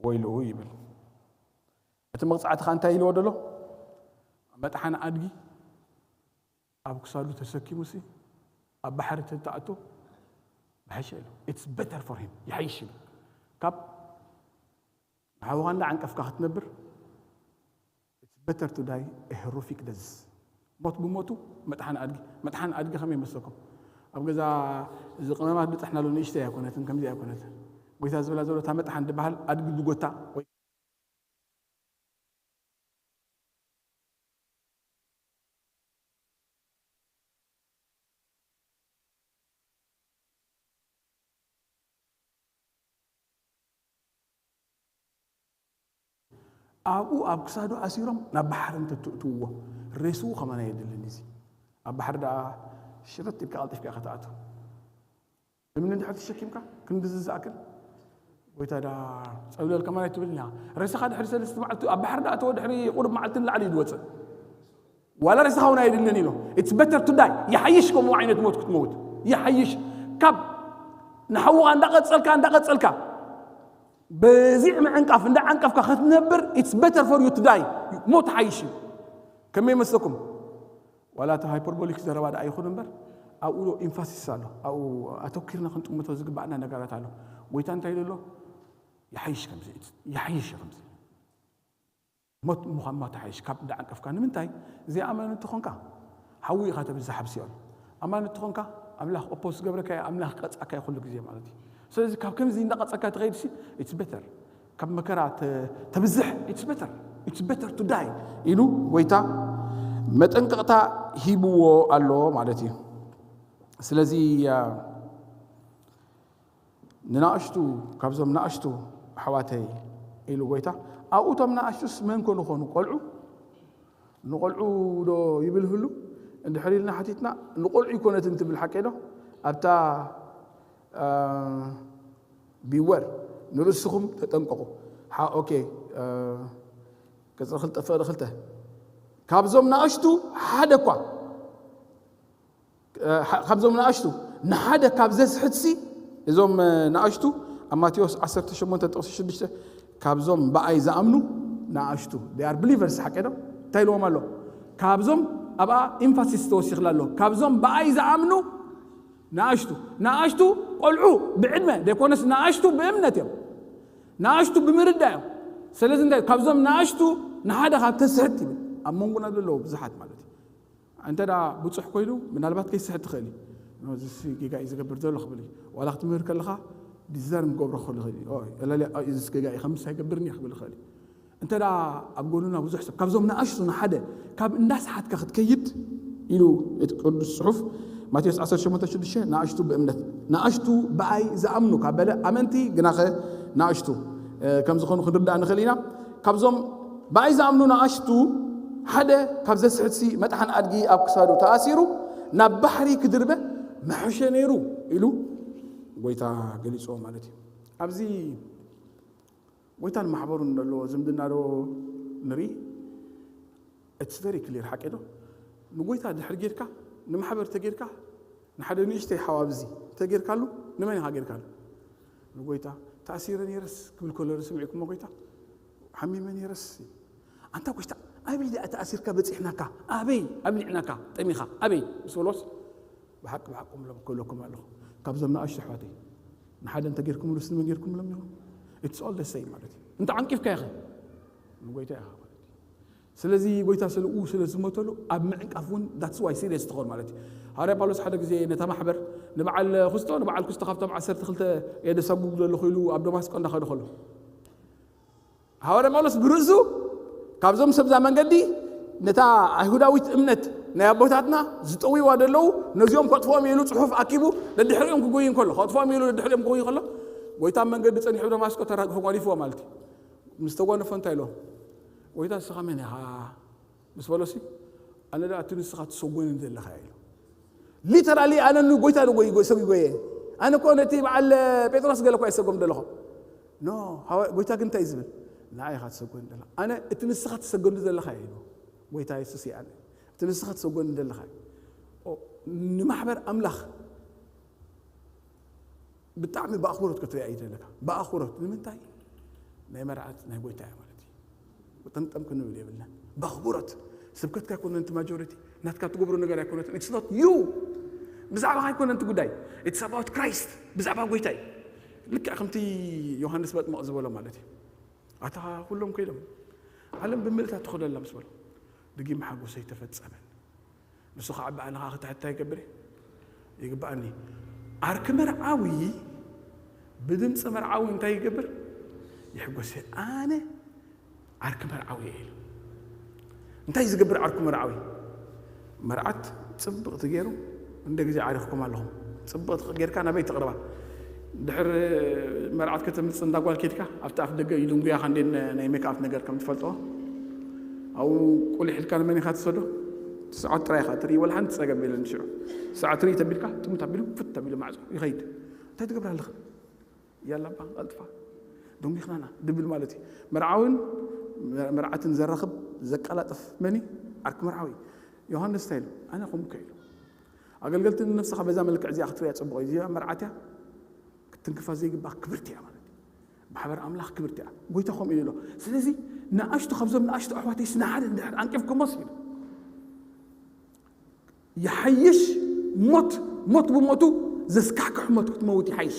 ወይልኡ ይብል። እቲ መቕፃዕቲ ካ እንታይ ኢልዎ ደሎ? መጥሓን ኣድጊ ኣብ ክሳዱ ተሰኪሙ ሲ ኣብ ባሕሪ ተተኣቶ ብሓሸ ኢሉ it's better for him ይሓይሽ ኢሉ ካብ ንሓውኻ እንዳ ዓንቀፍካ ክትነብር it's better to die a horrific death። ሞት ብሞቱ መጥሓን ኣድጊ መጥሓን ኣድጊ ከመይ ይመስለኩም? ኣብ ገዛ እዚ ቅመማት ብፅሕናሉ ንእሽተይ ኣይኮነትን ከምዚ ኣይኮነትን። ጎይታ ዝብላ ዘሎ እታ መጥሓን ዝበሃል ኣድጊ ብጎታ ወይ ኣብኡ ኣብ ክሳዱ ኣሲሮም ናብ ባሕሪ እንተትእትውዎ ሬስኡ ከማና የድልን እዚ ኣብ ባሕሪ ደኣ ሽርጥ ኢልካ ቀልጢፍካ ከተኣቱ እምኒ እንድሕር ተሸኪምካ ክንድዚ ዝኣክል ጎይታ ዳ ፀብለል ከማና ትብልና ሬሳኻ ድሕሪ ሰለስተ መዓልቲ ኣብ ባሕሪ ደኣ ተወ ድሕሪ ቁሩብ መዓልቲ ንላዕሊ እዩ ዝወፅእ ዋላ ሬሳኻ እውን ኣይድልን ኢሎ it's better to die ይሓይሽ ከምኡ ዓይነት ሞት ክትመውት ይሓይሽ ካብ ንሓውኻ እንዳቐፀልካ እንዳቐፀልካ በዚዕ ምዕንቃፍ እንዳ ዓንቀፍካ ክትነብር it's better for you to die ሞት ሓይሽ እዩ ከመይ መስለኩም ዋላ እቲ ሃይፐርቦሊክ ዘረባ ደኣ ይኹን እምበር ኣብኡ ዶ ኢንፋሲስ ኣሎ ኣብኡ ኣተኪርና ክንጥምቶ ዝግባእና ነገራት ኣሎ ጎይታ እንታይ ኢሉ ኣሎ ይሓይሽ ከምዚ ይሓይሽ ከምዚ ሞት ምዃን ማ ተሓይሽ ካብ እንዳ ዓንቀፍካ ንምንታይ ዘይኣማኒ እንተኾንካ ሓዊ ኢኻ ተብዝሕ ኣብ ሲኦል ኣማኒ እንተኾንካ ኣምላኽ ኦፖስ ዝገብረካ ኣምላኽ ቀጻካ ኩሉ ግዜ ማለት እዩ ስለዚ ካብ ከምዚ እንዳቐጸካ ትኸይድ ሲ it's better ካብ መከራ ተብዝሕ it's better it's better to die ኢሉ ጎይታ መጠንቀቕታ ሂብዎ ኣሎ ማለት እዩ ስለዚ ንናእሽቱ ካብዞም ናእሽቱ ኣሕዋተይ ኢሉ ጎይታ ኣብኡ እቶም ናእሽቱስ መን ኮኑ ኾኑ ቆልዑ ንቆልዑ ዶ ይብል ህሉ እንድሕር ኢልና ሓቲትና ንቆልዑ ይኮነትን ትብል ሓቀ ዶ ኣብታ ቢወር ንርእስኹም ተጠንቀቑ ኦኬ ቅፅሪ ክልተ ፍቕሪ ክልተ ካብዞም ናእሽቱ ሓደ እኳ ካብዞም ንኣሽቱ ንሓደ ካብ ዘስሕትሲ እዞም ንኣሽቱ ኣብ ማቴዎስ ዓሰርተ ሸሞንተ ጥቕሲ ሽዱሽተ ካብዞም ብኣይ ዝኣምኑ ንኣሽቱ they are believers ሓቂ ዶ እንታይ ኢልዎም ኣሎ ካብዞም ኣብኣ ኢንፋሲስ ተወሲኽላ ኣሎ ካብዞም ብኣይ ዝኣምኑ ንኣሽቱ ንኣሽቱ ቆልዑ ብዕድመ ዘይኮነስ ንኣሽቱ ብእምነት እዮም ንኣሽቱ ብምርዳ እዮም ስለዚ እንታይ ካብዞም ንኣሽቱ ንሓደ ካብ ተስሕት ይብል ኣብ መንጎና ዘለዉ ብዙሓት ማለት እዩ እንተ ደኣ ብጹሕ ኮይኑ ምናልባት ከይስሕት ትኽእል እዩ። እዚ ጌጋ እዩ ዝገብር ዘሎ ክብል እዩ። ዋላ ክትምህር ከለኻ ዲዛይን ክገብሮ ክኽእል ይኽእል እዩ። እዚ ጌጋ እዩ ከምስ ኣይገብርን እየ ክብል ይኽእል እዩ። እንተ ደኣ ኣብ ጎኑና ብዙሕ ሰብ ካብዞም ንኣሽቱ ንሓደ ካብ እንዳሰሓትካ ክትከይድ ኢሉ እቲ ቅዱስ ጽሑፍ ማቴዎስ ዓሰርተ ሸሞንተ ሽዱሽተ ንኣሽቱ ብእምነት ንኣሽቱ ብኣይ ዝኣምኑ ካብ በለ ኣመንቲ ግናኸ ንኣሽቱ ከም ዝኾኑ ክንርዳእ ንኽእል ኢና። ካብዞም ብኣይ ዝኣምኑ ንኣሽቱ ሓደ ካብ ዘስሕትሲ መጥሓን ኣድጊ ኣብ ክሳዱ ተኣሲሩ ናብ ባሕሪ ክድርበ ምሐሸ ነይሩ ኢሉ ጎይታ ገሊፅዎ ማለት እዩ። ኣብዚ ጎይታን ማሕበሩን ዘለዎ ዝምድና ዶ ንርኢ? It's very clear ሓቂ ዶ? ንጎይታ ድሕር ጌርካ ንማሕበር ተጌርካ ንሓደ ንእሽተይ ሓዋብዚ ተጌርካሉ ንመን ኢኻ ጌርካሉ? ንጎይታ ተኣሲረ ነይረስ ክብል ከሎ ዶ ስምዒኩሞ ጎይታ ሓሚመ ነይረስ ኣንታ ጎይታ ኣበይ ደኣ ተኣሲርካ በፂሕናካ ኣበይ ኣብሊዕናካ ጠሚኻ ኣበይ ምስ በሎስ ብሓቂ ብሓቂ ምሎም ክብለኩም ኣለኹ ካብዞም ንኣሽቱ ኣሕዋተይ ንሓደ እንተ ጌርኩምሉስ ንመን ጌርኩምሎም ኢኹም it's all the same ማለት እዩ እንተ ዓንቂፍካ ኢኸ ንጎይታ ኢኻ ማለት እዩ ስለዚ ጎይታ ስለ ኡ ስለ ዝሞተሉ ኣብ ምዕንቃፍ እውን that's why serious ትኸውን ማለት እዩ ሃዋርያ ጳውሎስ ሓደ ግዜ ነታ ማሕበር ንበዓል ኩስቶ ንበዓል ኩስቶ ካብቶም ዓሰርተ ክልተ የደሳጉጉ ዘለኹ ኢሉ ኣብ ደማስቆ እንዳኸደ ከሎ ሃዋርያ ጳውሎስ ብርእሱ ካብዞም ሰብዛ መንገዲ ነታ ኣይሁዳዊት እምነት ናይ ኣቦታትና ዝጠውይዋ ዘለዉ ነዚኦም ከጥፍኦም ኢሉ ጽሑፍ ኣኪቡ ነድሕሪኦም ክጎይ እንከሎ ከጥፍኦም ኢሉ ነድሕሪኦም ክጎይ እንከሎ ጎይታ መንገዲ ጸኒሑ ደማስቆ ተራግፎ ጓሊፍዎ ማለት እዩ። ምስ ተጓነፎ እንታይ ኢሎ? ጎይታ ንስኻ መን ኢኻ? ምስ በሎሲ ኣነ ደኣ እቲ ንስኻ ትሰጎኒ ዘለኻ ኢሉ። ሊተራሊ ኣነ ንጎይታ ንጎይ ሰብ ይጎየ። ኣነ እኮ ነቲ በዓል ጴጥሮስ ገለ እኳ ይሰጎም ዘለኹ። ኖ፣ ጎይታ ግን እንታይ እዩ ዝብል? ንዓይ ኢኻ ትሰጎኒ ዘለኻ። ኣነ እቲ ንስኻ ትሰገዱ ዘለኻ ኢሉ። ጎይታ የሱስ ኣነ እቲ ንስኻ ትሰጎኒ ዘለኻ ንማሕበር ኣምላኽ ብጣዕሚ ብኣኽብሮት ክትሪኣ እዩ ዘለካ። ብኣኽብሮት ንምንታይ? ናይ መርዓት ናይ ጎይታ እያ ማለት እዩ። ጠምጠም ክንብል የብልና። ብኣኽብሮት ስብከትካ ኣይኮነን እቲ ማጆሪቲ ናትካ ትገብሮ ነገር ኣይኮነትን። It's not you። ብዛዕባኻ ኣይኮነን እቲ ጉዳይ። It's about Christ። ብዛዕባ ጎይታ እዩ። ልክዕ ከምቲ ዮሃንስ መጥምቕ ዝበሎ ማለት እዩ። ኣታ ኩሎም ከይዶም ዓለም ብምልእታ ትኸደላ ምስ በሎ ድጊም ሓጎሰይ ተፈጸመን። ንሱ ከዓ ብኣንኻ ክትሕታ ይገብር ይግብኣኒ። ዓርኪ መርዓዊ ብድምፂ መርዓዊ እንታይ ይገብር? ይሕጎስ። ኣነ ዓርኪ መርዓዊ እየ ኢሉ። እንታይ ዝገብር ዓርኩ መርዓዊ? መርዓት ጽብቕቲ ገይሩ እንደ ግዜ ዓሪኽኩም ኣለኹም። ጽብቕቲ ጌርካ ናበይ ትቕርባ? ድሕር መርዓት ከተምጽእ እንዳ ጓል ኬድካ ኣብቲ ኣፍ ደገ እዩ ድንጉያ ካንዴ ናይ ሜክኣፕ ነገር ከም ትፈልጥዎ ኣብኡ ቁሊሕ ኢልካ ንመን ኢኻ ትሰዶ? ሰዓት ጥራይ ኢኻ ትርኢ ወላ ሓንቲ ጸገም የለን። ሽዑ ሰዓት ርኢ ተቢልካ ጥሙት ኣቢሉ ፍት ኣቢሉ ማዕጾ ይኸይድ። እንታይ ትገብር ኣለኻ? ያላ እባ ቀልጥፋ ደንጊኽናና ድብል ማለት እዩ። መርዓውን መርዓትን ዘራኽብ ዘቀላጥፍ መን እዩ? ዓርኪ መርዓዊ ዮሃንስ እንታይ ኢሉ? ኣነ ከምኡ ከ ኢሉ ኣገልገልቲ ንነብስኻ በዛ መልክዕ እዚኣ ክትሪያ ጽቡቕ እዩ። እዚኣ መርዓት እያ ክትንክፋ ዘይግባ ክብርቲ እያ ማለት እዩ። ማሕበር ኣምላኽ ክብርቲ እያ። ጎይታ ከምኡ ኢሉ ኣሎ። ስለዚ ንኣሽቱ ካብዞም ንኣሽቱ ኣሕዋተይ ስናሓደ እንድሕር ኣንቂፍኩሞስ ኢሉ ይሓይሽ ሞት ሞት ብሞቱ ዘስካሕክሕ ሞት ክትመውት ይሓይሽ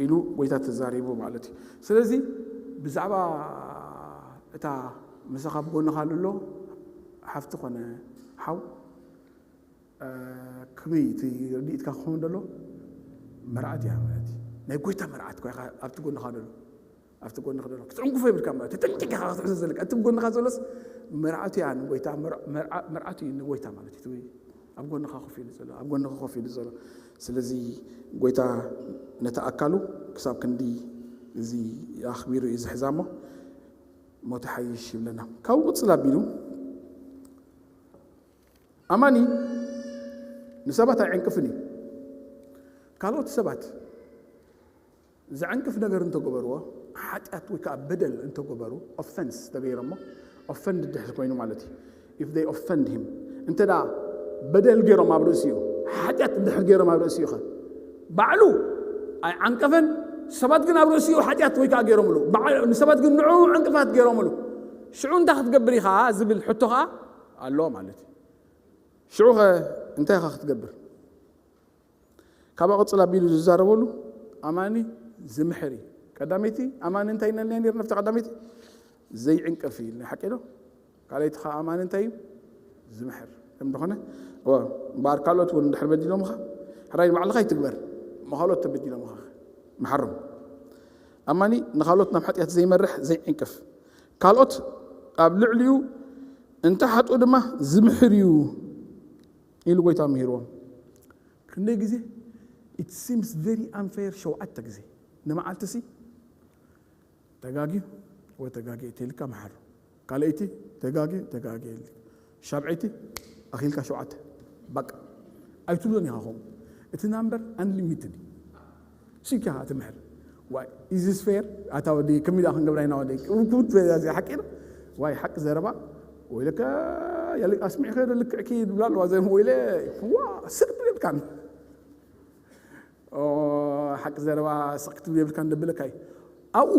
ኢሉ ጎይታ ተዛሪቡ ማለት እዩ። ስለዚ ብዛዕባ እታ ምሳኻ ብጎንኻ ልሎ ሓፍቲ ኮነ ሓው ከመይ እቲ ርድኢትካ ክኸውን ደሎ መርዓት እያ ማለት እዩ። ናይ ጎይታ መርዓት ኮይካ ኣብቲ ጎንኻ ደሎ ኣብቲ ጎንኻ ደሎ ክትዕንቁፎ የብልካ ማለት ተጠንቂካ ክትሕዞ ዘለካ እቲ ጎንኻ ዘሎስ መርዓቱ እያ ንጎይታ መርዓቱ እዩ ንጎይታ ማለት እዩ። ኣብ ጎንኻ ኮፍ ኢሉ ዘሎ ኣብ ጎንኻ ኮፍ ኢሉ ዘሎ ስለዚ ጎይታ ነቲ ኣካሉ ክሳብ ክንዲ እዚ ኣኽቢሩ እዩ ዝሕዛ እሞ ሞት ሓይሽ ይብለና። ካብኡ ቅፅል ኣቢሉ ኣማኒ ንሰባት ኣይዕንቅፍን እዩ። ካልኦት ሰባት ዘዕንቅፍ ነገር እንተገበርዎ ሓጢኣት ወይ ከዓ በደል እንተገበሩ ኦፈንስ ተገይሮሞ ኦፈንድ ድሕር ኮይኑ ማለት እዩ። If they offend him እንተ ደኣ በደል ገይሮም ኣብ ርእሲኡ ሓጢኣት እንድሕር ገይሮም ኣብ ርእሲኡ ኸ ባዕሉ ኣይዓንቀፈን። ሰባት ግን ኣብ ርእሲኡ ሓጢኣት ወይ ከዓ ገይሮምሉ ንሰባት ግን ንዑ ዕንቅፋት ገይሮምሉ ሽዑ እንታይ ክትገብር ኢኻ ዝብል ሕቶ ኸዓ ኣሎ ማለት እዩ። ሽዑ ኸ እንታይ ኢኻ ክትገብር? ካብ ኣቕፅል ኣቢሉ ዝዛረበሉ ኣማኒ ዝምሕር እዩ። ቀዳመይቲ ኣማኒ እንታይ ኢልና ነርና ኣብቲ ቀዳመይቲ ዘይዕንቅፍ እዩ ኢልና ሓቂ ዶ? ካልኣይቲ ከዓ ኣማኒ እንታይ እዩ ዝምሕር ከም ዝኾነ እምበኣር ካልኦት እውን እንድሕር በዲሎምኻ ሕራይ ንባዕልኻ ይትግበር እሞ ካልኦት ተበዲሎምኻ ምሓሮም። ኣማኒ ንኻልኦት ናብ ሓጢኣት ዘይመርሕ ዘይዕንቅፍ ካልኦት ኣብ ልዕሊኡ እንተ ሓጡ ድማ ዝምሕር እዩ ኢሉ ጎይታ ምሂርዎም። ክንደይ ግዜ it seems very unfair ሸውዓተ ግዜ ንመዓልቲ ሲ ተጋግዩ ወይ ተጋግየ ተልካ መሓር ካልኣይቲ ተጋግዩ ተጋግየ ሻብዐይቲ ኣኺልካ ሸውዓተ በቃ ኣይትብሎን ኢኻ ኸም እቲ ናምበር unlimited እዩ። ሲካ ትምሕር ዋይ is this fair ኣታ ወዲ ከሚዳ ክንገብራ ኢና ወዲ ክብት ሓቂ ዋይ ሓቂ ዘረባ ወይለካ ያለ ኣስሚዕ ከደ ልክዕኪ ይብላ ኣለዋ ዘ ወይለ ዋ ስቅ ትብልካን ሓቂ ዘረባ ስቅ ክትብል የብልካን ደብለካ እዩ። ኣብኡ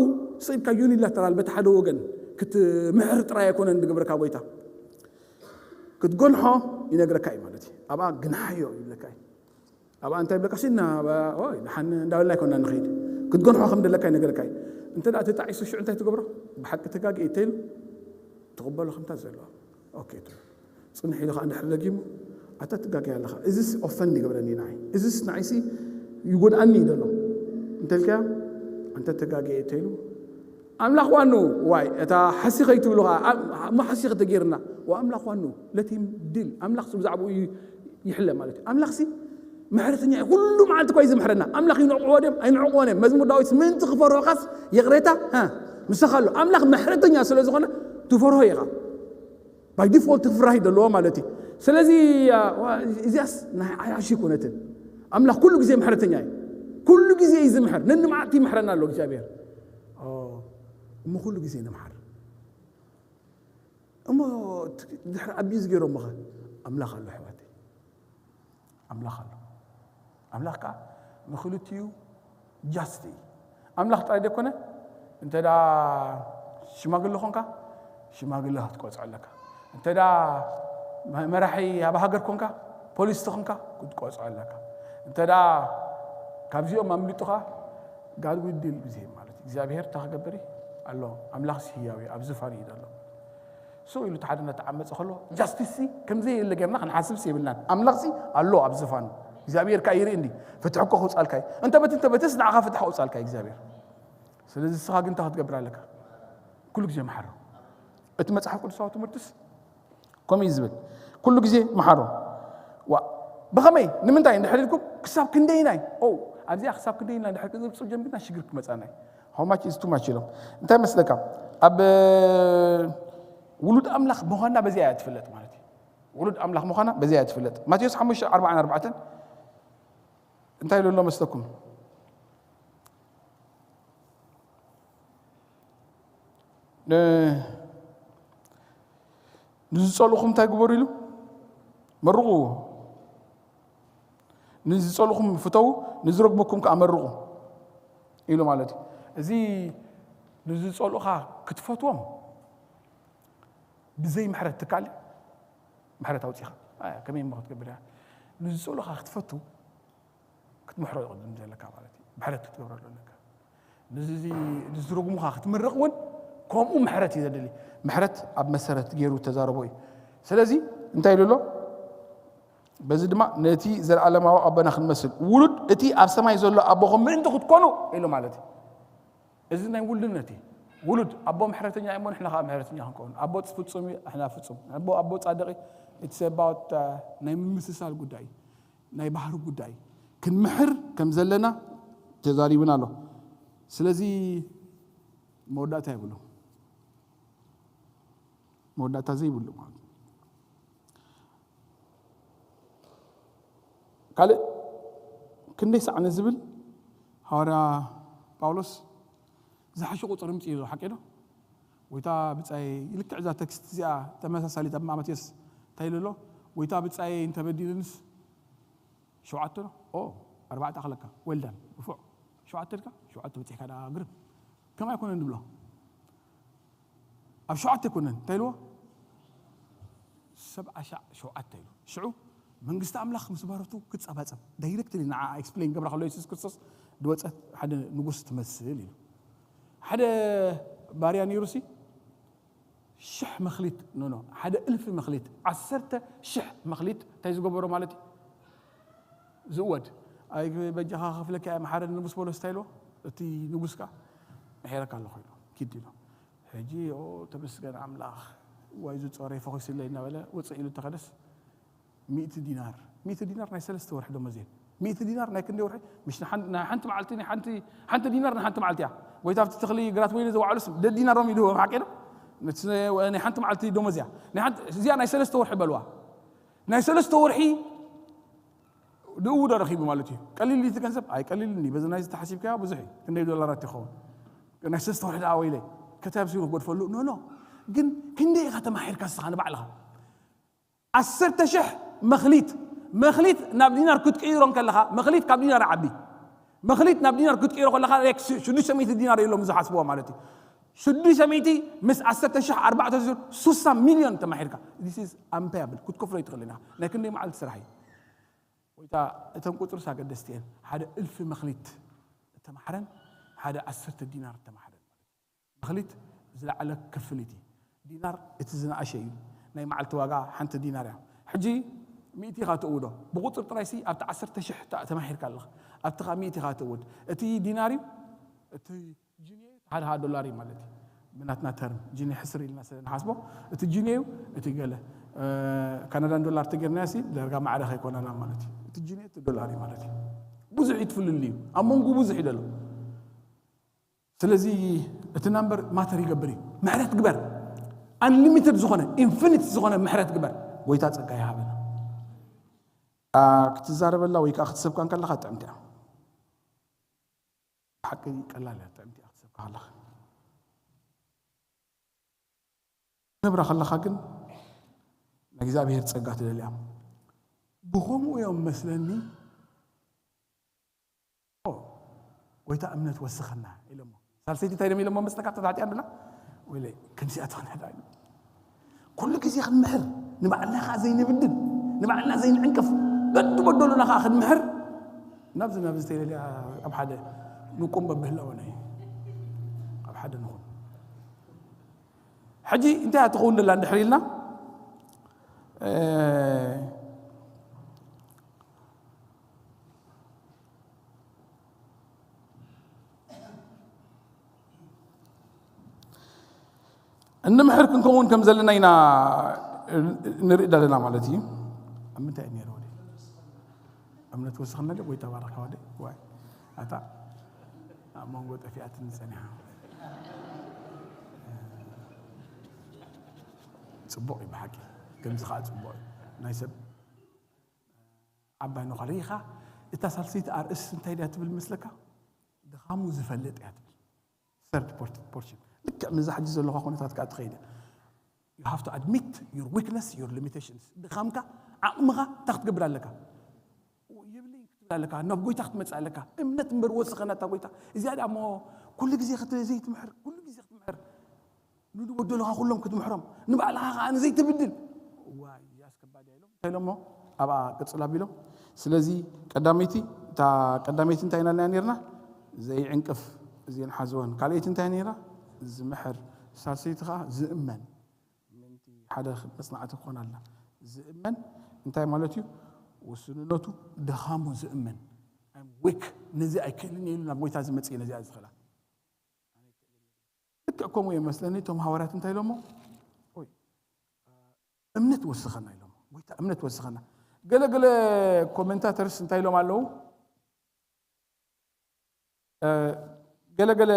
ስኢብካ ዩኒላተራል በቲ ሓደ ወገን ክትምሕር ጥራይ ኣይኮነን ዝገብረካ ጎይታ ክትጎንሖ ይነግረካ እዩ ማለት እዩ። ኣብኣ ግንሓዮ ይብለካ እዩ። ኣብኣ እንታይ ይብለካ ሲና ንሓን እንዳበልና ኣይኮና ንኸይድ ክትጎንሖ ከም ደለካ ይነግረካ እዩ። እንተ ደኣ ተጣዒሱ ሽዑ እንታይ ትገብሮ? ብሓቂ ተጋጊ ተይሉ ትቕበሎ ከምታ ዘለዎ ኦኬ ትብሎ። ጽንሕ ኢሉ ከዓ እንድሕር ደጊሙ ኣታ ትጋገይ ኣለኻ እዚስ ኦፈንድ ይገብረኒ ንዓይ እዚስ ንዓይሲ ይጎድኣኒ እዩ ዘሎ እንተልካዮ ኣንተ ተጋገየ ተይሉ ኣምላኽ ዋኑ ዋይ እታ ሓሲ ከይትብሉ ኸዓ እሞ ሓሲ ከተገይርና ኣምላኽ ዋኑ ለቲም ድል ኣምላኽ ብዛዕባኡ ይሕለ ማለት እዩ። ኣምላኽሲ ምሕረተኛ እዩ። ኩሉ መዓልቲ እኳ እዩ ዝምሕረና። ኣምላኽ ይንዕቅዎ ድዮም ኣይንዕቅዎን እዮም። መዝሙር ዳዊት ምእንቲ ክፈርሆኻስ ይቕሬታ ምሳኻ ኣሎ። ኣምላኽ ምሕረተኛ ስለ ዝኾነ ትፈርሆ ኢኻ። ባይ ዲፎልት ክፍራህ ዘለዎ ማለት እዩ። ስለዚ እዚኣስ ናይ ዓያሽ ይኮነትን። ኣምላኽ ኩሉ ግዜ ምሕረተኛ እዩ። ኩሉ ግዜ እዩ ዝምሕር። ነንመዓልቲ ይምሕረና ኣሎ እግዚኣብሔር። እሞ ኩሉ ግዜ ንምሓር። እሞ ድሕሪ ኣቢዝ ገይሮምኻ ኣምላኽ ኣሎ ኣሕዋተይ። ኣምላኽ ኣሎ። ኣምላኽ ከዓ ንክልቲኡ ጃስት እዩ። ኣምላኽ ጥራይ ደኮነ እንተ ሽማግለ ኾንካ ሽማግለ ክትቆፅዖ ኣለካ። እንተ መራሒ ኣብ ሃገር ኮንካ ፖሊስ ተኾንካ ክትቆፅዖ ኣለካ። እንተ ካብዚኦም ኣምሊጡኻ ጋድ ዊል ዲል ብዜ ማለት እግዚኣብሔር እንታይ ክገብር ኣሎ። ኣምላኽ ህያው እዩ ኣብ ዝፋን እዩ ዘሎ። ሱ ኢሉ ሓደ እናተዓመፀ ከሎ ጃስቲስ ከምዘይ የለ ጌርና ክንሓስብስ የብልናን። ኣምላኽሲ ኣሎ ኣብ ዝፋኑ። እግዚኣብሔር ከዓ ይርኢ እንዲ ፍትሒ እኮ ክውፃልካ እዩ። እንተ በቲ እንተ በትስ ንዓኻ ፍትሒ ክውፃልካ እዩ እግዚኣብሔር። ስለዚ ንስኻ ግን እንታይ ክትገብር ኣለካ? ኩሉ ግዜ መሓሮ። እቲ መፅሓፍ ቅዱሳዊ ትምህርትስ ከምኡ እዩ ዝብል። ኩሉ ግዜ መሓሮ። ዋ ብኸመይ ንምንታይ እንድሕር ኢልኩም ክሳብ ክንደይናይ ኦ ኣብዚኣ ክሳብ ክንደይና እንድሕር ክንፅብፅብ ጀምርና ሽግር ክመፃና እዩ። How much is too much ኢሎም እንታይ መስለካ? ኣብ ውሉድ ኣምላኽ ምዃንና በዚኣ እያ ትፍለጥ ማለት እዩ። ውሉድ ኣምላኽ ምዃና በዚኣ እያ ትፍለጥ። ማቴዎስ ሓሙሽተ ኣርባዓን ኣርባዕተን እንታይ ኢሉ ኣሎ መስለኩም? ንዝፀልኡኹም እንታይ ግበሩ ኢሉ? መርቑ። ንዝፀልኡኹም ፍተዉ፣ ንዝረግመኩም ከዓ መርቑ ኢሉ ማለት እዩ። እዚ ንዝፀልኡኻ ክትፈትዎም ብዘይ ምሕረት ትካል ምሕረት ኣውፂኻ ከመይ እሞ ክትገብር እያ? ንዝፀልኡኻ ክትፈቱ ክትምሕሮ ይቕድም ዘለካ ማለት እዩ። ምሕረት ክትገብረሉ ኣለካ። ንዝረጉሙኻ ክትምርቕ እውን ከምኡ ምሕረት እዩ ዘድሊ። ምሕረት ኣብ መሰረት ገይሩ ተዛረቦ እዩ። ስለዚ እንታይ ኢሉ ኣሎ? በዚ ድማ ነቲ ዘለዓለማዊ ኣቦና ክንመስል ውሉድ እቲ ኣብ ሰማይ ዘሎ ኣቦኹም ምእንቲ ክትኮኑ ኢሉ ማለት እዩ። እዚ ናይ ውሉድነት እዩ። ውሉድ ኣቦ ምሕረተኛ እሞ ንሕና ከዓ ምሕረተኛ ክንከውን ኣቦ ፍፁም እዩ፣ ንሕና ፍፁም ኣቦ ኣቦ ፃድቂ። ኢትስ ኣባውት ናይ ምምስሳል ጉዳይ እዩ። ናይ ባህሪ ጉዳይ ክንምሕር ከም ዘለና ተዛሪብና ኣሎ። ስለዚ መወዳእታ ይብሉ መወዳእታ ዘይብሉ ማለት ካልእ ክንደይ ሳዕ ንዝብል ሃዋርያ ጳውሎስ ዝሓሸ ቁፅሪ ምፅእ እዩ ሓቂ ዶ? ወይታ ብፃይ ልክዕ እዛ ተክስት እዚኣ ተመሳሳሊት ኣብ ማቴዎስ እንታይ ኢሉ ኣሎ? ወይታ ብፃይ እንተበዲሉንስ ሸውዓተ ዶ? ኦ ኣርባዕተ ኣኽለካ ወልዳን ብፉዕ ሸውዓተ ድካ ሸውዓተ በፂሕካ ዳ ግርም ከም ኣይኮነን ንብሎ ኣብ ሸውዓተ ኣይኮነን እንታይ ኢልዎ? ሰብዓ ሻዕ ሸውዓተ ኢሉ ሽዑ መንግስቲ ኣምላኽ ምስ ባሮቱ ክፀባፀብ ዳይሬክትሊ ንዓ ኤክስፕሌን ገብራ ከሎ የሱስ ክርስቶስ ድወፀት ሓደ ንጉስ ትመስል ኢሉ ሓደ ባርያ ነይሩሲ ሽሕ መክሊት ኖኖ ሓደ እልፊ መክሊት ዓሰርተ ሽሕ መክሊት እንታይ ዝገበሮ ማለት እዩ? ዝእወድ ኣይ በጃኻ ከፍለካ እየ መሓረኒ ንጉስ በሎ ስታይ ኢልዎ እቲ ንጉስ ከዓ ምሒረካ ኣለኹ ኢሉ ኪድ ኢሉ ሕጂ ኦ ተመስገን ኣምላኽ ዋይ ዝፀረይ ፈኺሱለይ እናበለ ውፅእ ኢሉ እንተኸደስ ሚእቲ ዲናር ሚእቲ ዲናር ናይ ሰለስተ ወርሒ ደሞዝ እየ ሚእቲ ዲናር ናይ ክንደይ ወርሒ ምሽ ናይ ሓንቲ መዓልቲ ናይ ሓንቲ ሓንቲ ዲናር ናይ ሓንቲ መዓልቲ እያ ጎይታ ኣብቲ ተኽሊ ግራት ወይኒ ዘዋዕሉስ ደዲናሮም ይድህቦም ሓቂ ዶ ናይ ሓንቲ መዓልቲ ደሞዝ እያ እዚኣ ናይ ሰለስተ ወርሒ በልዋ ናይ ሰለስተ ወርሒ ድእው ዶ ረኺቡ ማለት እዩ ቀሊል እቲ ገንዘብ ኣይ ቀሊል እንዲ በዚ ናይ ዝተሓሲብካ ብዙሕ እዩ ክንደይ ዶላራት ይኸውን ናይ ሰለስተ ወርሒ ደኣ ወይለይ ከታብ ሲሩ ክገድፈሉ ኖ ኖ ግን ክንደይ ኢኻ ተማሒርካ ስኻ ንባዕልኻ ዓሰርተ ሽሕ መኽሊት መኽሊት ናብ ዲናር ክትቅይሮ ከለኻ መኽሊት ካብ ዲናር ዓቢ መኽሊት ናብ ዲናር ክትቅይሮ ከለኻ ሽዱሽተ ሚእቲ ዲናር የሎም ዝሓስብዎ ማለት እዩ ሽዱሽተ ሚእቲ ምስ ዓሰርተ ሽሕ ኣርባዕተ ዙር ሱሳ ሚልዮን ተማሒርካ this is unpayable ክትከፍሎ ይትኽእል ኢና ናይ ክንደይ መዓልቲ ስራሕ እዩ ወይታ እተን ቁፅርስ ኣገደስቲ እየን ሓደ እልፊ መኽሊት እተማሕረን ሓደ ዓሰርተ ዲናር እተማሕረን መኽሊት ዝለዓለ ክፍሊት እዩ ዲናር እቲ ዝነኣሸ እዩ ናይ መዓልቲ ዋጋ ሓንቲ ዲናር እያ ሕጂ ሚእቲ ኢኻ ትእውዶ ብቁፅር ጥራይሲ ኣብቲ ዓሰርተ ሽሕ ተማሒርካ ኣለኻ ኣብቲ ኻ ሚእቲ ኢኻ ትእውድ እቲ ዲናር እዩ እቲ ጅንየ ሓደ ዶላር እዩ ማለት እዩ ብናትና ተርም ጂኒ ሕስር ኢልና ስለ ንሓስቦ፣ እቲ ጂኒ እዩ፣ እቲ ገለ ካናዳን ዶላር ተገርናሲ ዳርጋ ማዕረ ከይኮነና ማለት እዩ። እቲ ጂኒ እቲ ዶላር እዩ ማለት እዩ። ብዙሕ እዩ ትፍልል እዩ፣ ኣብ መንጎ ብዙሕ እዩ ዘሎ። ስለዚ እቲ ናምበር ማተር ይገብር እዩ። ምሕረት ግበር፣ ኣንሊሚትድ ዝኾነ ኢንፊኒት ዝኾነ ምሕረት ግበር። ጎይታ ጸጋ ይሃበና። ክትዛረበላ ወይ ከዓ ክትሰብካ እንከለኻ ጥዕምቲ እያ። ብሓቂ ቀላል እያ ጥዕምቲ እያ ክትሰብካ ከለኻ። ነብራ ከለኻ ግን ናይ እግዚኣብሔር ጸጋ ትደልያ። ብኸምኡ እዮም መስለኒ ጎይታ እምነት ወስኸና ኢሎሞ። ሳልሰይቲ እንታይ ደም ኢሎሞ መስለካ ተታዕጢያ ብላ ወይለ ከምዚኣ ትኾነ ዳ ኩሉ ግዜ ክንምሕር ንባዕልና ከዓ ዘይንብድል ንባዕልና ዘይንዕንቅፍ በዱ በደሉና ከዓ ክንምሕር ናብዚ ናብዚ ተይለልያ ኣብ ሓደ ንቁም በብህላወና እዩ ኣብ ሓደ ንኹን ሕጂ እንታይ ትኸውን ደላ እንድሕር ኢልና እንምሕር ክንከውን ከም ዘለና ኢና ንርኢ ኣለና ማለት እዩ ኣብ ምንታይ ነረ ወደ እምነት ወስኽና ደ ወይ ተባረካ ወደ ዋይ ኣታ ኣብ መንጎ ጠፊኣትኒ ፀኒሓ ፅቡቕ እዩ ብሓቂ ከምዚ ከዓ ፅቡቕ እዩ ናይ ሰብ ዓባይ ነዃል ሪኢኻ እታ ሳልሰይቲ ኣርእስ እንታይ ድያ ትብል መስለካ ድኻሙ ዝፈልጥ እያ ትብል third portion ልክዕ ምዛ ሕጂ ዘለኻ ኩነታት ከዓ ትኸይደ you have to admit your weakness your limitations ድኻምካ ዓቕምኻ እንታይ ክትገብር ኣለካ ይብሊ ክትብል ኣለካ ናብ ጎይታ ክትመፅእ ኣለካ እምነት እምበር ወስኸና እታ ጎይታ እዚኣ ዳ እሞ ኩሉ ግዜ ዘይትምሕር ኩሉ ግዜ ክትምሕር ንድበደሉኻ ኩሎም ክትምሕሮም ንባዕልኻ ከዓ ንዘይትብድል ዋይ ያስ ከባድ ኢሎም እንታይ ኢሎሞ ኣብኣ ቅፅል ኣቢሎም ስለዚ ቀዳመይቲ እታ ቀዳመይቲ እንታይ ኢና ነርና ዘይዕንቅፍ እዚን ሓዝወን ካልኣይቲ እንታይ ነራ ዝምሕር ሳልሰይቲ ከዓ ዝእመን ምንቲ ሓደ መፅናዕቲ ክኾን ኣላ ዝእመን እንታይ ማለት እዩ ውስንነቱ ድኻሙ ዝእመን ዊክ ነዚ ኣይክእልን ኢሉ ናብ ጎይታ ዝመፅእ ነዚኣ ዝኽእላ ልክዕ ከምኡ እዮም መስለኒ እቶም ሃዋርያት እንታይ ኢሎሞ እምነት ወስኸና ኢሎሞ ጎይታ እምነት ወስኸና ገለገለ ኮመንታተርስ እንታይ ኢሎም ኣለዉ ገለገለ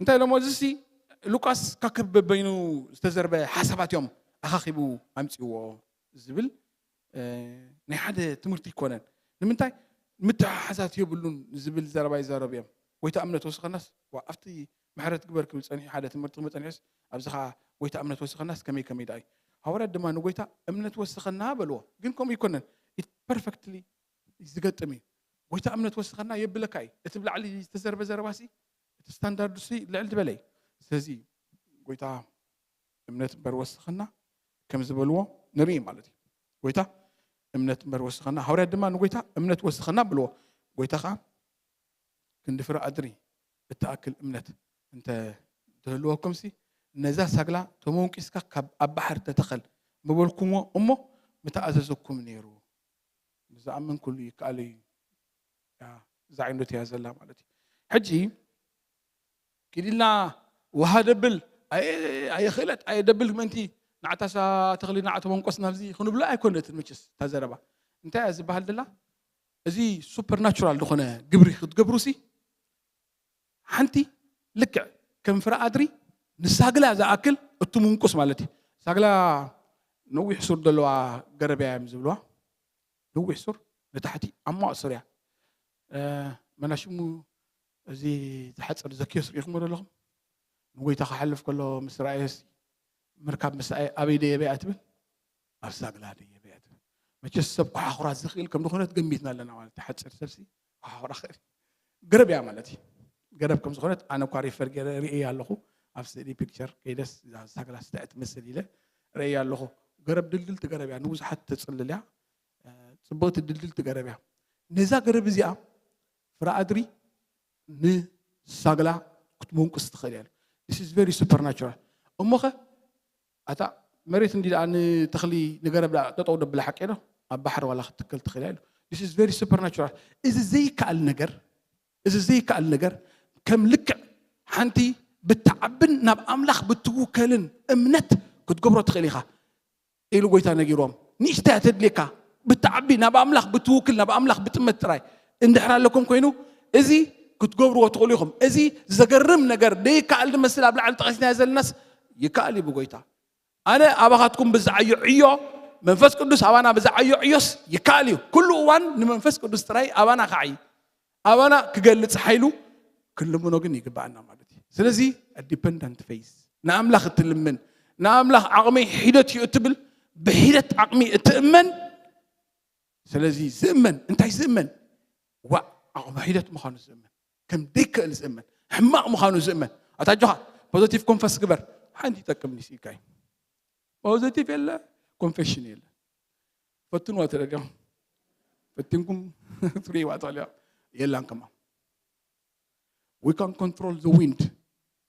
እንታይ ኢሎሞ እዚ ሉቃስ ካከብ በበይኑ ዝተዘርበ ሓሳባት እዮም ኣኻኺቡ ኣምፅዎ ዝብል ናይ ሓደ ትምህርቲ ይኮነን ንምንታይ ምትሓሓዛት የብሉን ዝብል ዘረባ ይዛረቡ እዮም ጎይታ እምነት ወስኸናስ ኣብቲ ምሕረት ግበር ክብል ፀኒሑ ሓደ ትምህርቲ ክመፀኒሑስ ኣብዚ ከዓ ጎይታ እምነት ወስኸናስ ከመይ ከመይ ደኣ እዩ ሃዋርያት ድማ ንጎይታ እምነት ወስኸና በልዎ ግን ከምኡ ይኮነን perfectly ዝገጥም እዩ ጎይታ እምነት ወስኸና የብለካ እዩ እቲ ብላዕሊ ዝተዘርበ ዘረባሲ እቲ ስታንዳርዱ ሲ ልዕል ዝበለ እዩ ስለዚ ጎይታ እምነት እምበር ወስኸና ከም ዝበልዎ ንርኢ ማለት እዩ ጎይታ እምነት እምበር ወስኸና ሃዋርያት ድማ ንጎይታ እምነት ወስኸና ብልዎ ጎይታ ከዓ ክንዲ ፍረ ኣድሪ እትኣክል እምነት እንተ ትህልወኩም ሲ ነዛ ሳግላ ተመንቂስካ ካብ ኣብ ባሕር ተተኸል ምበልኩሞ እሞ ምተኣዘዘኩም ነይሩ ዝኣምን ኩሉ ይከኣል እዩ እዛ ዓይነት እያ ዘላ ማለት እዩ ሕጂ ኪዲልና ውሃ ደብል ኣየኽእለት ኣየደብል ምእንቲ ንዓታሳ ተኽሊ ንዓ ተመንቆስ ናብዚ ክንብሎ ኣይኮነትን መችስ እታ ዘረባ እንታይ እያ ዝበሃል ደላ እዚ ሱፐርናቹራል ዝኾነ ግብሪ ክትገብሩ ሲ ሓንቲ ልክዕ ከም ፍረ ኣድሪ ንሳግላ ዝኣክል እቱ ምንቁስ ማለት እዩ ሳግላ ነዊሕ ሱር ዘለዋ ገረብያ እዮም ዝብልዋ ነዊሕ ሱር ንታሕቲ ዓማቕ ሱር እያ መናሽሙ እዚ ዝሓፅር ዘኪዮስ ርኢኹሞ ዘለኹም ንጎይታ ክሓልፍ ከሎ ምስ ረኣየስ ምርካብ ምስ ኣበይ ደየበያ ትብል ኣብ ሳግላ ደየበያ ትብል መቸስ ሰብ ኮሓኹራት ዝኽእል ከም ዝኾነት ገሚትና ኣለና ማለት ሓፅር ሰብሲ ኮሓኹራ ክእል ገረብ እያ ማለት እዩ ገረብ ከም ዝኾነት ኣነ እኳ ሪፈር ገይረ ርእየ ኣለኹ ኣብ ስእሊ ፒክቸር ከይደስ ሳግላ ስተዕ ትመስል ኢለ ርእየ ኣለኹ ገረብ ድልድልቲ ገረብ እያ ንብዙሓት ተፅልል እያ ፅብቕቲ ድልድልቲ ገረብ እያ ነዛ ገረብ እዚኣ ፍረ ኣድሪ ንሳግላ ክትመንቁስ ትኽእል እያ this is very supernatural እሞኸ ኣታ መሬት እንዲ ደኣ ንተኽሊ ንገረብ ደኣ ጠጠው ደብላ ሓቂ ዶ ኣብ ባሕሪ ዋላ ክትትከል ትኽእል እያ ኢሉ This is very supernatural. እዚ ዘይከኣል ነገር እዚ ዘይከኣል ነገር ከም ልክዕ ሓንቲ ብትዓብን ናብ ኣምላኽ ብትውከልን እምነት ክትገብሮ ትኽእል ኢኻ ኢሉ ጎይታ ነጊሮም። ንእሽተያ ተድልየካ ብትዓቢ ናብ ኣምላኽ ብትውክል ናብ ኣምላኽ ብጥመት ጥራይ እንድሕር ኣለኩም ኮይኑ እዚ ክትገብርዎ ትኽእሉ ኢኹም። እዚ ዘገርም ነገር ደይከኣል ዝመስል ኣብ ላዕሊ ጠቐስናዮ ዘለናስ ይከኣል እዩ ብጎይታ። ኣነ ኣባኻትኩም ብዝዓዮ ዕዮ መንፈስ ቅዱስ ኣባና ብዝዓዮ ዕዮስ ይከኣል እዩ። ኩሉ እዋን ንመንፈስ ቅዱስ ጥራይ ኣባና ክዓይ ኣባና ክገልጽ ሓይሉ ክንልምኖ ግን ይግባኣና ማለት እዩ። ስለዚ ዲፐንደንት ፌዝ ንኣምላኽ እትልምን ንኣምላኽ ዓቕሚ ሒደት እዩ እትብል ብሒደት ዓቕሚ እትእመን። ስለዚ ዝእመን እንታይ ዝእመን ዋ ዓቕሚ ሒደት ምዃኑ ዝእመን ከም ደይክእል ዝእመን ሕማቕ ምዃኑ ዝእመን ኣታጆኻ ፖዘቲቭ ኮንፈስ ግበር። ሓንቲ ይጠቅምኒ ሲኢልካ እዩ። ፖዘቲቭ የለ ኮንፌሽን የለ። ፈትንዋ ተደልዮም ፈትንኩም ትሪእዋ ትኽእልዮ። የላን ከማ we can control the wind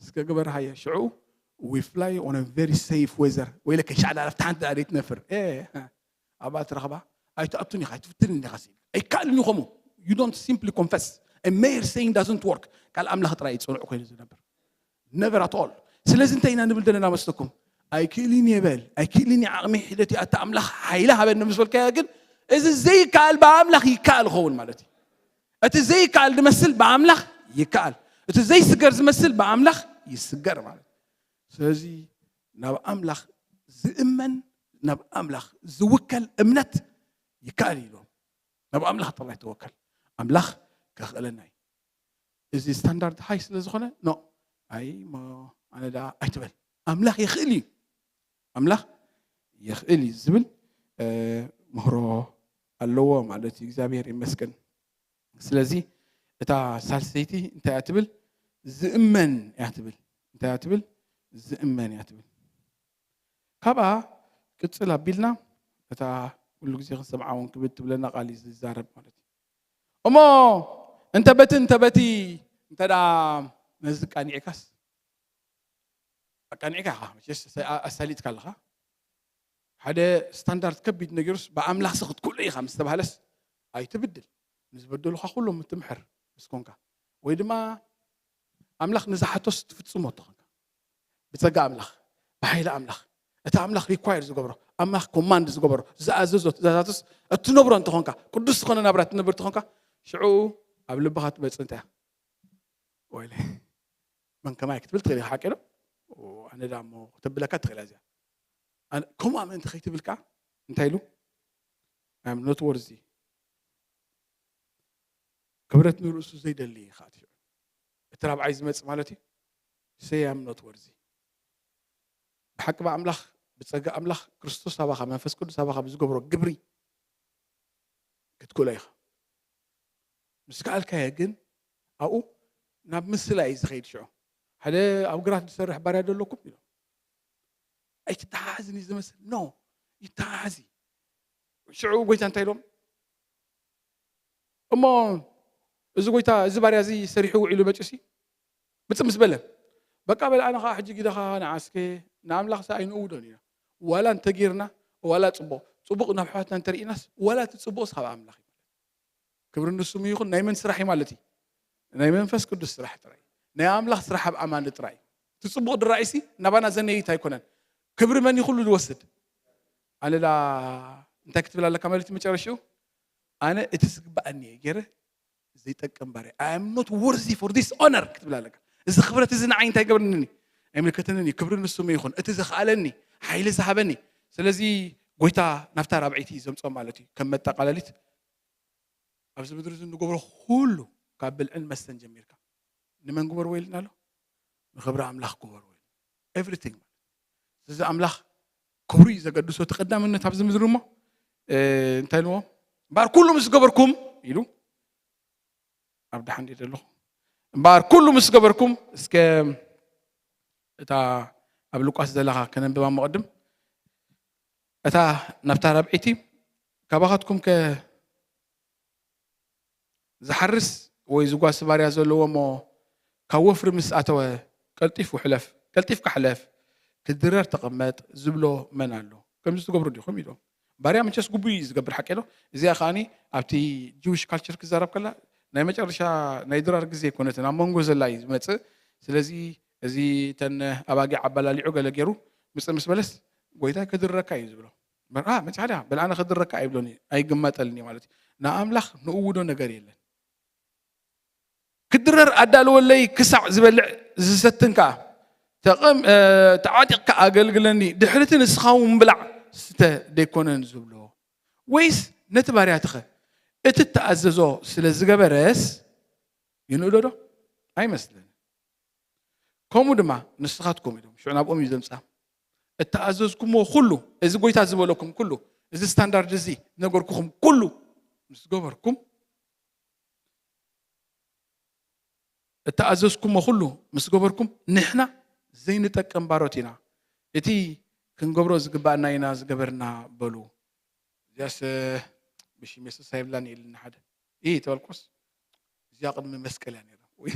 እስከ ግበር ሃየ ሽዑ we fly on a very safe weather ወይለ ከሻዕዳ ረፍታ ሓንቲ ዳኣ ትነፍር ኣብኣ ትረኽባ ኣይትኣቱን ኢኻ ኣይትፍትንን ኢኻ ስኢል ኣይካልን እዩ ከምኡ you don't simply confess a mere saying doesn't work ቃል ኣምላኽ ጥራይ እዩ ጽኑዕ ኮይኑ ዝነብር never at all ስለዚ እንታይ ኢና ንብል ዘለና መስለኩም ኣይክእልን እየ በል ኣይክእልን እየ ዓቕሚ ሒደት እየ ኣታ ኣምላኽ ሓይሊ ሃበኒ ምስ በልካዮ ግን እዚ ዘይከኣል ብኣምላኽ ይከኣል ይኸውን ማለት እዩ እቲ ዘይከኣል ዝመስል ብኣምላኽ ይከኣል እቲ ዘይስገር ዝመስል ብኣምላኽ ይስገር ማለት እዩ ስለዚ ናብ ኣምላኽ ዝእመን ናብ ኣምላኽ ዝውከል እምነት ይከኣል እዩ ኢሎም ናብ ኣምላኽ ጥራይ ተወከል ኣምላኽ ከኽእለና እዩ እዚ ስታንዳርድ ሃይ ስለ ዝኾነ ኖ ኣይ ኣነ ዳ ኣይትበል ኣምላኽ ይኽእል እዩ ኣምላኽ ይኽእል እዩ ዝብል ምህሮ ኣለዎ ማለት እዩ እግዚኣብሔር ይመስገን ስለዚ እታ ሳልሰይቲ እንታይ እያ ትብል ዝእመን እያ ትብል እንታይ እያ ትብል ዝእመን እያ ትብል ካብኣ ቅፅል ኣቢልና እታ ኩሉ ግዜ ክንሰምዓ እውን ክብድ ትብለና ቃል እዩ ዝዛረብ ማለት እዩ እሞ እንተ በቲ እንተ በቲ እንተ ነዚ ቃኒዕካስ ኣቃኒዕካ ኢኻ መቸስ ኣሳሊጥካ ኣለኻ ሓደ ስታንዳርድ ከቢድ ነጊሩስ ብኣምላኽሲ ክትክእሎ ኢኻ ምስ ተባህለስ ኣይትብድል ንዝበደሉኻ ኩሎም ትምሕር ምስ ኮንካ ወይ ድማ ኣምላኽ ንዝሓቶስ ትፍጽሞ ተኾንካ ብጸጋ ኣምላኽ ብሓይሊ ኣምላኽ እቲ ኣምላኽ ሪኳየር ዝገብሮ ኣምላኽ ኮማንድ ዝገበሮ ዝኣዘዞ ትእዛዛትስ እትነብሮ እንተኾንካ ቅዱስ ዝኾነ ናብራ ትነብር እንተኾንካ ሽዑ ኣብ ልብኻ ትመጽእ እንታይ ወይለ መን ከማይ ክትብል ትኽእል ኢኻ ሓቂ ዶ ኣነ ዳ እሞ ክተብለካ ትኽእል እዚኣ ከምኡ ምእንቲ ከይትብል ከዓ እንታይ ኢሉ I'm not worthy ክብረት ንርእሱ ዘይደሊ ከዓ ትሽዑ እቲ ራብዓይ ዝመፅእ ማለት እዩ say I'm not worthy ብሓቂ ብኣምላኽ ብፀጋ ኣምላኽ ክርስቶስ ኣባኻ መንፈስ ቅዱስ ኣባኻ ብዝገብሮ ግብሪ ክትክእሎ ኢኻ ምስ ከኣልካዮ ግን ኣብኡ ናብ ምስላ እዩ ዝኸይድ ሽዑ ሓደ ኣብ ግራት ዝሰርሕ ባርያ ደለኩም ኢሎም ኣይትተሓሓዝን እዩ ዝመስል ኖ ይተሓሓዝ እዩ ሽዑ ጎይታ እንታይ ኢሎም እሞ እዚ ጎይታ እዚ ባርያ እዚ ሰሪሑ ውዒሉ መጭሲ ብፅም ምስ በለ በቃ በል ኣነ ከዓ ሕጂ ግደኻ ንዓስከ ንኣምላኽ ሰ ኣይንእውዶን ኢና ዋላ እንተጌርና ዋላ ፅቡቕ ፅቡቕ ናብ ኣሕዋትና እንተርኢናስ ዋላ እቲ ፅቡቕስ ካብ ኣምላኽ እዩ ክብሪ ንስሙ ይኹን ናይ መን ስራሕ እዩ ማለት እዩ ናይ መንፈስ ቅዱስ ስራሕ ጥራይ ናይ ኣምላኽ ስራሕ ኣብ ኣማኒ ጥራይ እቲ ፅቡቕ ድራኢሲ ናባና ዘነይት ኣይኮነን ክብሪ መን ይኹሉ ዝወስድ ኣነ ዳ እንታይ ክትብል ኣለካ ማለት መጨረሽኡ ኣነ እቲ ዝግባኣኒ እየ ገይረ ዘይጠቅም ባርያ I am not worthy for this honor ክትብል ኣለካ እዚ ክብረት እዚ ንዓይ እንታይ ገብርንኒ ኣይምልከተንን እዩ ክብሪ ንስሙ ይኹን እቲ ዘኽኣለኒ ሓይሊ ዝሃበኒ ስለዚ ጎይታ ናብታ ራብዐይቲ እዩ ዘምፅኦ ማለት እዩ ከም መጠቃለሊት ኣብዚ ምድሪ እዚ ንገብሮ ኩሉ ካብ ብልዕን መስተን ጀሚርካ ንመን ግበርዎ ኢልና ኣሎ ንክብሪ ኣምላኽ ግበርዎ ኢልና everything ማለት እዚ ኣምላኽ ክብሩ እዩ ዘገድሶ እቲ ቀዳምነት ኣብዚ ምድሪ እሞ እንታይ ኢልዎ እምበኣር ኩሉ ምስ ገበርኩም ኢሉ ኣብ ደሓን ደለኹ እምበኣር ኩሉ ምስ ገበርኩም እስከ እታ ኣብ ሉቃስ ዘለኻ ከነንብባ መቐድም እታ ናብታ ራብዒቲ ካባኻትኩም ከ ዝሓርስ ወይ ዝጓሲ ባርያ ዘለዎ እሞ ካብ ወፍሪ ምስ ኣተወ ቀልጢፉ ሕለፍ ቀልጢፍካ ሕለፍ ክትድረር ተቐመጥ ዝብሎ መን ኣሎ ከምዚ ትገብሩ ዲኹም ኢሎም ባርያ መቸስ ግቡእ እዩ ዝገብር፣ ሓቂ ዶ? እዚኣ ከዓኒ ኣብቲ ጅዊሽ ካልቸር ክዛረብ ከላ ናይ መጨረሻ ናይ ድራር ግዜ ኣይኮነትን፣ ኣብ መንጎ ዘላ እዩ ዝመጽእ። ስለዚ እዚ ተን ኣባጊዕ ኣባላሊዑ ገለ ገይሩ ምጽእ ምስ በለስ ጎይታይ ከድረካ እዩ ዝብሎ። መርዓ መጽሓዳ በልኣነ ከድረካ ኣይብሎን እዩ፣ ኣይግመጠልን እዩ ማለት እዩ። ንኣምላኽ ንእውዶ ነገር የለን። ክድረር ኣዳልወለይ ክሳዕ ዝበልዕ ዝሰትን ከኣ ተቐም ተዓጢቕካ ኣገልግለኒ፣ ድሕርቲ ንስኻ እውን ብላዕ ስተ ደይኮነን ዝብሎ? ወይስ ነቲ ባርያትኸ እቲ እተኣዘዞ ስለ ዝገበረስ ይንእዶ ዶ? ኣይመስልን። ከምኡ ድማ ንስኻትኩም ኢሎም ሽዑ ናብኦም እዩ ዘምጻ። እተኣዘዝኩምዎ ኩሉ፣ እዚ ጎይታ ዝበለኩም ኩሉ፣ እዚ ስታንዳርድ እዚ ነገርኩኹም ኩሉ ምስ ገበርኩም፣ እተኣዘዝኩሞ ኩሉ ምስ ገበርኩም፣ ንሕና ዘይንጠቅም ባሮት ኢና። እቲ ክንገብሮ ዝግባኣና ኢና ዝገበርና በሉ። እዚኣስ ብሽም የሱስ ኣይብላን ኢልኒ ሓደ። ኢ ተበልኩስ፣ እዚኣ ቅድሚ መስቀል እያ ነይራ። ወይ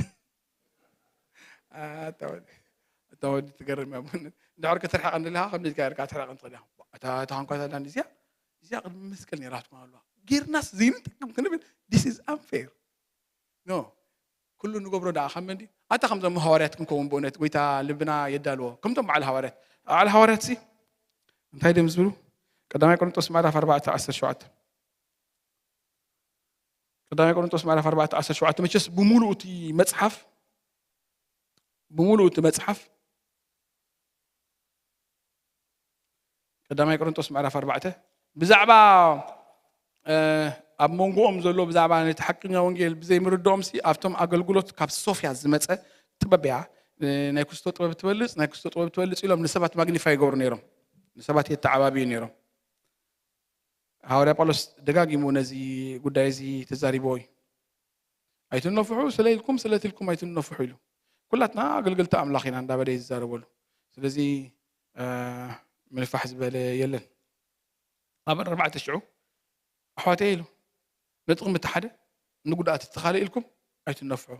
ኣታ ወዲ፣ ኣታ ወዲ ትገርም እያ። ቡን እንድሕር ክትርሕቕ እንድለኻ፣ ከምዚ ኢልካ ጌርካ ትሕረቕ እንትኽእል እያ። እታ፣ እታ ኳንኳ እዛ እዚኣ፣ እዚኣ ቅድሚ መስቀል ነይራ ትኮን ኣለዋ። ጌርናስ ዘይንጠቅም ክንብል፣ this is unfair። ኖ። ኩሉ ንገብሮ ደኣ ካብ መን ድዩ? ኣታ ከምዞም ሃዋርያት ክንከውን ብእውነት ጎይታ ልብና የዳልዎ። ከምቶም በዓል ሃዋርያት። በዓል ሃዋርያት ሲ እንታይ ድዮም ዝብሉ? ቀዳማይ ቆሮንቶስ ምዕራፍ ኣርባዕተ ዓሰርተ ሸውዓተ። ቀዳማይ ቆሮንቶስ ምዕራፍ ኣርባዕተ ዓሰርተ ሸውዓተ። መቸስ ብምሉኡ እቲ መጽሓፍ፣ ብምሉኡ እቲ መጽሓፍ ቀዳማይ ቆሮንቶስ ምዕራፍ ኣርባዕተ ብዛዕባ፣ እ፣ ኣብ መንጎኦም ዘሎ ብዛዕባ ነቲ ሓቀኛ ወንጌል ብዘይምርድኦም ሲ ኣብቶም ኣገልግሎት ካብ ሶፍያ ዝመጸ ጥበብ እያ። እ፣ ናይ ክስቶ ጥበብ ትበልጽ፣ ናይ ክስቶ ጥበብ ትበልጽ ኢሎም ንሰባት ማግኒፋይ ይገብሩ ነይሮም። ንሰባት የተዓባብዩ ነይሮም። ሃዋርያ ጳውሎስ ደጋጊሙ ነዚ ጉዳይ እዚ ተዛሪብዎ እዩ። "ኣይትነፍሑ፣ ስለ ኢልኩም፣ ስለ ትልኩም ኣይትነፍሑ" ኢሉ። ኩላትና ኣገልገልቲ ኣምላኽ ኢና እንዳበለ እዩ ዝዛረበሉ። ስለዚ፣ እ፣ ምንፋሕ ዝበለ የለን። ኣብ ኣርባዕተ ሽዑ ኣሕዋተይ ኢሉ፣ "ንጥቕሚ እቲ ሓደ፣ ንጉድኣት እቲ ካልእ ኢልኩም ኣይትነፍሑ።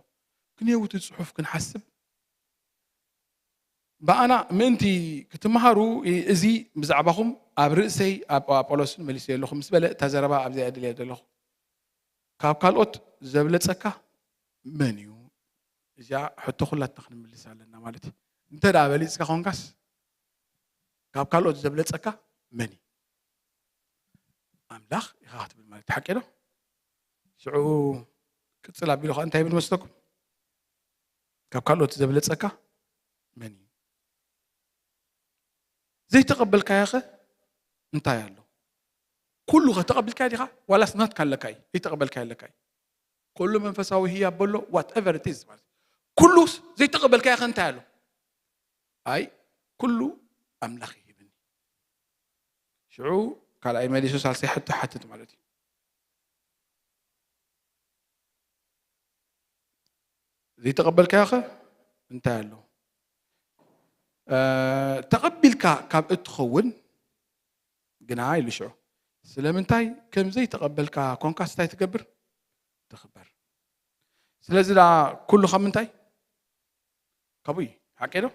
ክንየው እቲ ጽሑፍ ክንሓስብ፣ ብኣና ምእንቲ ክትመሃሩ፣ እዚ ብዛዕባኹም ኣብ ርእሰይ ኣብ ኣጳሎስን መሊሰዮ ኣለኹ" ምስ በለ፣ እታ ዘረባ ኣብዚኣ እድልያ ዘለኹ። ካብ ካልኦት ዘብለጸካ መን እዩ? እዚኣ ሕቶ ኩላትና ክንምልስ ኣለና ማለት እዩ። እንተ ደኣ በሊጽካ ኾንካስ፣ ካብ ካልኦት ዘብለጸካ መን እዩ? ኣምላኽ ኢኻ ክትብል ማለት ሓቂ ዶ? ሽዑ ቅጽል ኣቢሉ ኸኣ እንታይ ይብል መስለኩም? ካብ ካልኦት ዘብለጸካ መን እዩ? ዘይተቐበልካዮ ኸ እንታይ ኣሎ? ኩሉ ኸ ተቐቢልካዮ ዲኻ? ዋላስ ናትካ ኣለካ እዩ? ዘይተቐበልካዮ ኣለካ እዩ? ኩሉ መንፈሳዊ ህያብ በሎ፣ whatever it is ማለት እዩ። ኩሉስ ዘይተቐበልካዮ ኸ እንታይ ኣሎ? ኣይ፣ ኩሉ ኣምላኽ ይህብኒ። ሽዑ ካልኣይ መሊሱ ሳልሳይ ሕቶ ሓትት ማለት እዩ። ዘይተቐበልካዮ ኸ እንታይ ኣሎ? እ፣ ተቐቢልካ ካብ እትኸውን ግና ኢሉ ሽዑ፣ ስለምንታይ ከም ዘይተቐበልካ ኮንካስ እንታይ ትገብር? ትኽበር። ስለዚ ደኣ ኩሉ ካብ ምንታይ? ካብኡ እዩ። ሓቂ ዶ?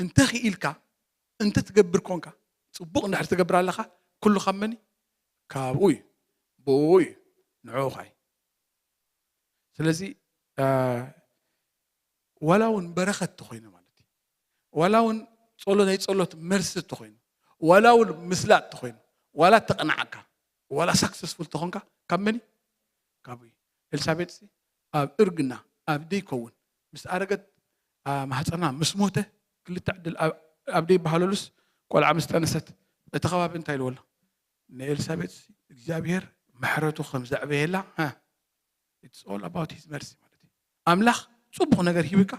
እንተ ኽኢልካ፣ እንተ ትገብር ኮንካ፣ ጽቡቕ እንድሕር ትገብር ኣለኻ፣ ኩሉ ካብ መን እዩ? ካብኡ እዩ። ብኡ እዩ። ንዕኡ ኸኣ እዩ። ስለዚ፣ እ፣ ዋላ እውን በረኸት ተኾይኑ ማለት እዩ። ዋላ እውን ጸሎ-፣ ናይ ጸሎት መልሲ ተኾይኑ፣ ዋላ እውን ምስላጥ ተኾይኑ፣ ዋላ ተቐናዕካ፣ ዋላ ሳክሰስፉል ተኾንካ፣ ካብ መን እዩ? ካብኡ እዩ። ኤልሳቤጥ ሲ ኣብ እርግና፣ ኣብ ደይከውን፣ ምስ ኣረገት፣ ኣ፣ ማህፀና ምስ ሞተ፣ ክልተ ዕድል ኣብ፣ ኣብ ደይበሃለሉስ፣ ቆልዓ ምስ ጠነሰት፣ እቲ ከባቢ እንታይ ኢልዎ ኣሎ? ንኤልሳቤጥ ሲ እግዚኣብሔር ምሕረቱ ከም ዘዕበየላ፣ ሃ፣ it's all about his mercy ማለት እዩ። ኣምላኽ ጽቡቕ ነገር ሂብካ፣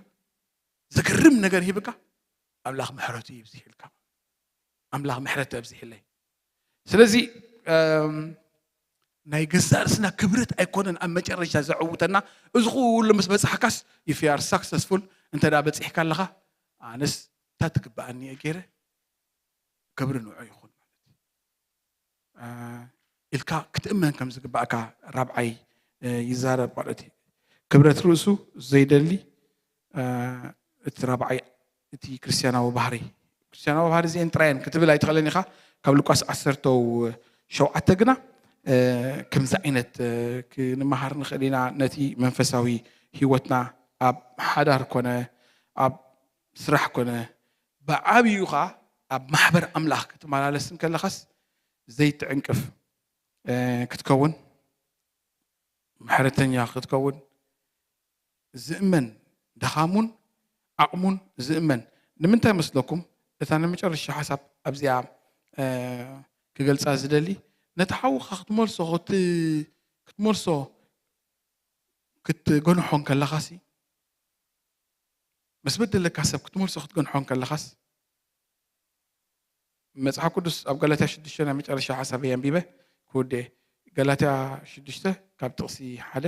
ዘገርም ነገር ሂብካ፣ ኣምላኽ ምሕረቱ ይብዝሕልካ። ኣምላኽ ምሕረት ኣብዝሕለይ። ስለዚ፣ እም፣ ናይ ገዛእ ርእስና ክብረት ኣይኮነን ኣብ መጨረሻ ዘዕውተና። እዚ ኩሉ ምስ በጻሕካስ፣ if you are successful፣ እንተ ደኣ በጺሕካ ኣለኻ፣ ኣነስ እንታይ ትግብኣኒ እየ ገይረ? ክብሪ ንዑ ይኹን ማለት እዩ። እ፣ ኢልካ ክትእመን ከም ዝግባእካ ራብዓይ፣ እ፣ ይዛረብ ማለት እዩ። ክብረት ርእሱ ዘይደሊ፣ እ፣ እቲ ራብዓይ፣ እቲ ክርስትያናዊ ባህሪ። ክርስትያናዊ ባህሪ እዚኤን ጥራየን ክትብል ኣይትኽእልን ኢኻ። ካብ ሉቃስ ዓሰርተ፣ ሸውዓተ ግና፣ እ፣ ከምዚ ዓይነት፣ እ፣ ክንመሃር ንኽእል ኢና። ነቲ መንፈሳዊ ህይወትና ኣብ ሓዳር ኮነ፣ ኣብ ስራሕ ኮነ፣ ብዓብዩ ኸዓ ኣብ ማሕበር ኣምላኽ ክትመላለስ እንከለኻስ ዘይትዕንቅፍ፣ እ፣ ክትከውን፣ ምሕረተኛ ክትከውን፣ ዝእመን፣ ድኻሙን ዓቕሙን ዝእመን። ንምንታይ መስለኩም? እታ ናይ መጨረሻ ሓሳብ ኣብዚኣ፣ እ፣ ክገልጻ ዝደሊ፣ ነቲ ሓውኻ ክትመልሶ፣ ክት-፣ ክትመልሶ ክትገንሖ እንከለኻሲ፣ ምስ በደለካ ሰብ ክትመልሶ ክትገንሖ እንከለኻስ፣ መጽሓፍ ቅዱስ ኣብ ጋላትያ ሽዱሽተ ናይ መጨረሻ ሓሳብ እየ ኣንቢበ ክውድኤ። ጋላትያ ሽዱሽተ ካብ ጥቕሲ ሓደ።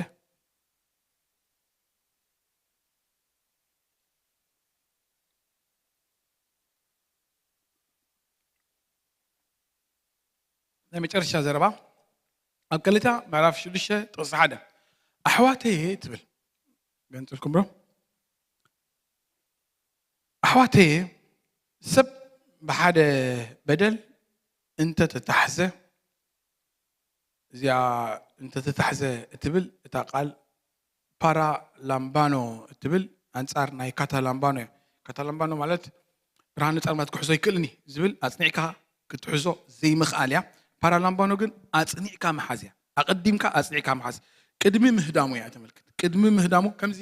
ናይ መጨረሻ ዘረባ ኣብ ጋላትያ ምዕራፍ ሽዱሽተ ጥቕሲ ሓደ። ኣሕዋተየ ትብል። ገንጽልኩም ብሮ። ኣሕዋተየ፣ ሰብ ብሓደ በደል እንተተታሕዘ፣ እዚኣ እንተተታሕዘ እትብል እታ ቃል ፓራላምባኖ እትብል ኣንጻር ናይ ካታላምባኖ እያ። ካታላምባኖ ማለት ብርሃን ነጻ ማለት ክሕዞ ይክእልኒ ዝብል ኣጽኒዕካ ክትሕዞ ዘይምኽኣል እያ። ፓራላምባኖ ግን ኣጽኒዕካ ምሓዝ እያ። ኣቐዲምካ ኣጽኒዕካ ምሓዝ። ቅድሚ ምህዳሙ እያ ተመልክት። ቅድሚ ምህዳሙ ከምዚ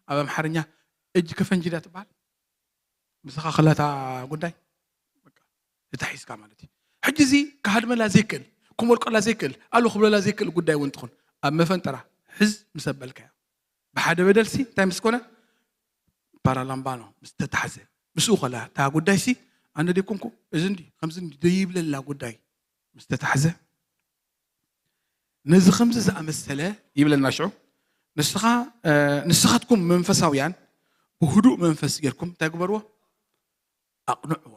ኣብ ኣምሓርኛ እጅ ከፈንጅ ድያ ትበሃል? ምሳኻ ክላታ ጉዳይ በቃ ተታሒዝካ ማለት እዩ። ሕጂ እዚ ክሃድመላ ዘይክእል፣ ክሞልቀላ ዘይክእል፣ ኣሉ ክብለላ ዘይክእል ጉዳይ እውን ትኹን ኣብ መፈንጠራ ሕዝ ምስ ኣበልካያ። ብሓደ በደልሲ እንታይ ምስ ኮነ? ፓራላምባኖ ምስ ተታሕዘ፣ ምስኡ ከላ እታ ጉዳይሲ ኣነ ደይኮንኩ እዚ እንዲ ከምዚ እንዲ ደይብለላ ጉዳይ ምስ ተታሕዘ፣ ነዚ ከምዚ ዝኣመሰለ ይብለና ሽዑ። ንስኻ፣ እ፣ ንስኻትኩም መንፈሳውያን ብህዱእ መንፈስ ጌርኩም እንታይ ግበርዎ? ኣቕንዕዎ።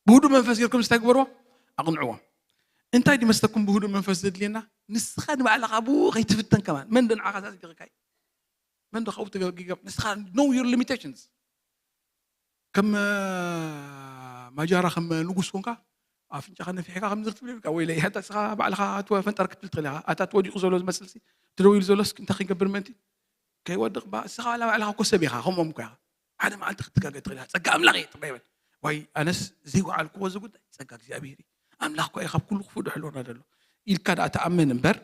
ብህዱእ መንፈስ ጌርኩም እንታይ ግበርዎ? ኣቕንዕዎ። እንታይ ድመስለኩም ብህዱእ መንፈስ ዘድልየና? ንስኻ ንባዕልኻ ብኡ ከይትፍተን ከማን። መን ዶ ንዓኻ ዛዚግካ እዩ? መን ዶ ካብኡ ተገ-፣ ገ-፣ ንስኻ know your limitations። ከም፣ እ፣ ማጃራ ከም ንጉስ ኮንካ ኣፍንጫኻ ነፊሕካ ከምዚ ክትብል ይብልካ። ወይለይ፣ ኣታ ንስኻ ባዕልኻ ትወ-፣ ፈንጠር ክትብል ትኽእል ኢኻ። ኣታ እቲ ወዲቑ ዘሎ ዝመስልሲ፣ እቲ ደው ኢሉ ዘሎስ እንታይ ክገብር ምእንቲ? ከይወድቕ ባ-፣ ንስኻ ዋላ ባዕልኻ እኮ ሰብ ኢኻ፣ ከምኦም እኮ ኢኻ። ሓደ መዓልቲ ክትጋገ ትኽእል ኢኻ። ጸጋ ኣምላኽ እየ ጥራይ በል። ዋይ፣ ኣነስ ዘይወዓልክዎ እዚ ጉዳይ ጸጋ እግዚኣብሔር እዩ። ኣምላኽ እኮ እዩ ካብ ኩሉ ክፉእ ድሕልወና ዘሎ ኢልካ ደኣ ተኣመን እምበር፣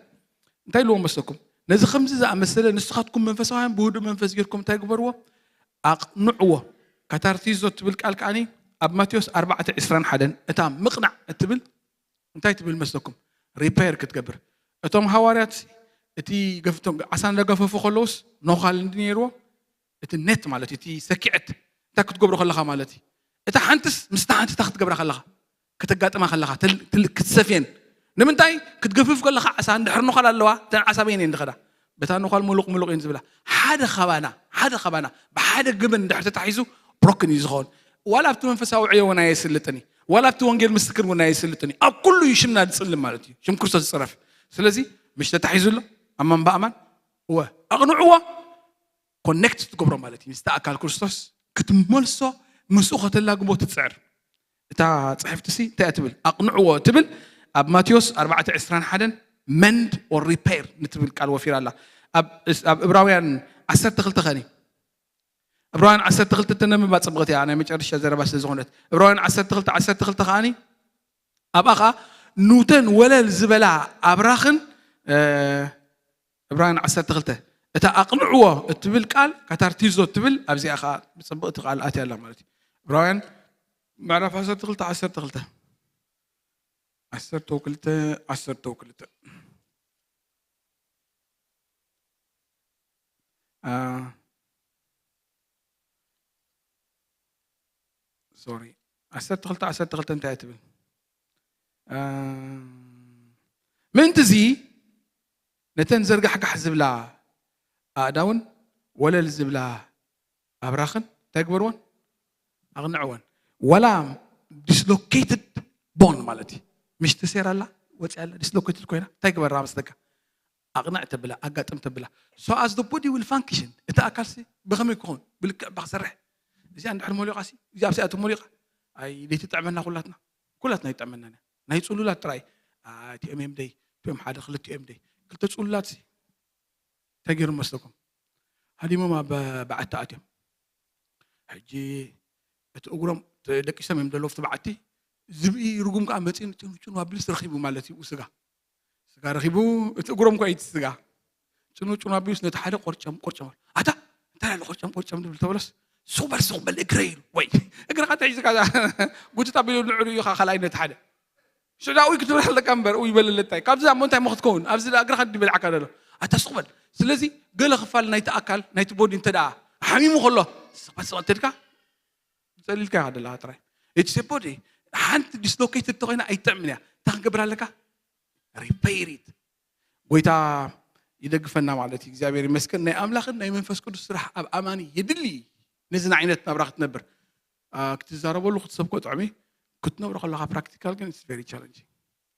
እንታይ ኢልዎም መስለኩም? ነዚ ከምዚ ዝኣመሰለ ንስኻትኩም መንፈሳውያን ብህዱእ መንፈስ ጌርኩም እንታይ ግበርዎ? ኣቕንዕዎ። ካታርቲዞ ትብል ቃል ከኣኒ ኣብ ማቴዎስ ኣርባዕተ ዕስራን ሓደን እታ ምቕናዕ እትብል እንታይ ትብል መስለኩም? ሪፔር ክትገብር። እቶም ሃዋርያት እቲ ገፍቶም ዓሳ እንዳገፈፉ ከለውስ ነዃል እንዲ ነይርዎ፣ እቲ ኔት ማለት እዩ፣ እቲ ሰኪዐት እንታይ ክትገብሮ ከለኻ ማለት እዩ። እታ ሓንትስ ምስታ ሓንቲ እንታይ ክትገብራ ከለኻ፣ ከተጋጥማ ከለኻ፣ ትል-፣ ትል-፣ ክትሰፍየን። ንምንታይ? ክትገፍፍ ከለኻ ዓሳ እንድሕር ነዃል ኣለዋ፣ እተን ዓሳ በየን እየን ዝኸዳ? በታ ነዃል ምሉቕ ምሉቕ እየን ዝብላ። ሓደ ኻባና፣ ሓደ ኻባና ብሓደ ግብን እንድሕር ተታሒዙ ብሮክን እዩ ዝኸውን። ዋላ ኣብቲ መንፈሳዊ ዕዮ እውን ኣየስልጥን እዩ። ዋላ ኣብቲ ወንጌል ምስክር እውን ኣየስልጥን እዩ። ኣብ ኩሉ እዩ ሽምና ዝጽልም ማለት እዩ። ሽም ክርስቶስ ዝጽረፍ። ስለዚ ምሽ ተታሒዙ ኣሎ፣ ኣማን ብኣማን፣ እወ፣ ኣቕንዕዎ። ኮኔክት ትገብሮ ማለት እዩ። ምስቲ ኣካል ክርስቶስ ክትመልሶ፣ ምስኡ ከተላግቦ ትጽዕር። እታ ጽሕፍቲ ሲ እንታይ እያ ትብል? ኣቕንዕዎ ትብል። ኣብ ማቴዎስ ኣርባዕተ ዕስራን ሓደን መንድ ኦር ሪፔር ንትብል ቃል ወፊራ ኣላ። ኣብ፣ ኣብ እብራውያን ዓሰርተ ክልተ ኸኒ። እብራውያን ዓሰርተ ክልተ ተነብባ ጽብቕቲ እያ፣ ናይ መጨረሻ ዘረባ ስለ ዝኾነት። እብራውያን ዓሰርተ ክልተ ዓሰርተ ክልተ ከኣኒ ኣብኣ ኸኣ ኑተን ወለል ዝበላ ኣብራኽን፣ እ፣ እብራውያን ዓሰርተ ክልተ እታ ኣቕንዕዎ እትብል ቃል ካታርቲዞ እትብል ኣብዚኣ ኸኣ ብጽብቕቲ ቃል ኣትያ ኣላ ማለት እዩ። እብራውያን ምዕራፍ ዓሰርተ ክልተ ዓሰርተ ክልተ። ዓሰርተ ክልተ፣ ዓሰርተ ክልተ። አ፣ ሶሪ፣ ዓሰርተ ክልተ ዓሰርተ ክልተ እንታይ ትብል? አ፣ ምእንቲ እዚ ነተን ዘርጋሕጋሕ ዝብላ ኣእዳውን ወለል ዝብላ ኣብራኽን እንታይ ግበርወን? ኣቕንዕወን። ዋላ ዲስሎኬትድ ቦን ማለት እዩ። ምሽ ተሰይራ ኣላ፣ ወፂኣ ኣላ፣ ዲስሎኬትድ ኮይና እንታይ ግበራ መስለካ? ኣቕንዕ ተብላ፣ ኣጋጥም ተብላ። So as the body will function፣ እቲ ኣካልሲ ብኸመይ ክኸውን? ብልክዕ እባ ክሰርሕ። እዚኣ እንድሕር ሞሊቓሲ፣ እዚኣ ኣብዚኣ ተሞሊቓ፣ ኣይ፣ ደይትጥዕመና ኩላትና። ኩላትና ይጥዕመና። ናይ ጽሉላት ጥራይ። አ፣ እቲኦም እዮም ደይ፣ እቲኦም ሓደ ክልቲኦም ደይ። ክልተ ጽሉላት ሲ እንታይ ገይሮም መስለኩም? ሃዲሞም ኣብ በዓቲ ኣትዮም። ሕጂ እቲ እግሮም ደቂሶም እዮም ዘለዉ ኣብቲ በዓቲ። ዝብኢ ርጉም ከኣ መጺኡ ጭኑ ጭኑ ኣቢሉስ ረኺቡ ማለት እዩ ስጋ። ስጋ ረኺቡ፣ እቲ እግሮም እኳ እዩ እቲ ስጋ። ጭኑ ጭኑ ኣቢሉስ ነቲ ሓደ ቆርጨም ቆርጨም ኣሉ። ኣታ እንታይ ኣሎ ቆርጨም ቆርጨም ዝብል ተበለስ፣ "ሱቕ በል ሱቕ በል እግረይ" ኢሉ። ወይ እግርኻ እንታይ ሒዝካ እዛ ጉትት ኣቢሉ ንዕኡ እዩ ካልኣይ ነቲ ሓደ። ሽዳኡ ክትብል ኣለካ እምበር፣ ኡይ በለለታይ። ካብዚ እሞ እንታይ እሞ ክትከውን? ኣብዚ ደኣ እግርኻ ድበልዓካ ዘሎ። ኣታ ሱቕ በል። ስለዚ ገለ ክፋል ናይቲ ኣካል፣ ናይቲ ቦዲ እንተ ደኣ ሓሚሙ ከሎ፣ ስቕ በል ስቕ እንተልካ፣ ጸሊልካ ኢኻ ዘለኻ ጥራይ። It's a body። ሓንቲ ዲስሎኬትድ ተኾይና ኣይጥዕምን እያ። እንታይ ክንገብር ኣለካ? ሪፔይር ኢት። ጎይታ ይደግፈና ማለት እዩ። እግዚኣብሔር ይመስገን። ናይ ኣምላኽን ናይ መንፈስ ቅዱስ ስራሕ ኣብ ኣማኒ የድሊ። ነዚ ዓይነት ናብራ ክትነብር፣ አ፣ ክትዛረበሉ ክትሰብኮ ጥዑም እዩ። ክትነብሮ ከለኻ ፕራክቲካል ግን it's very challenging።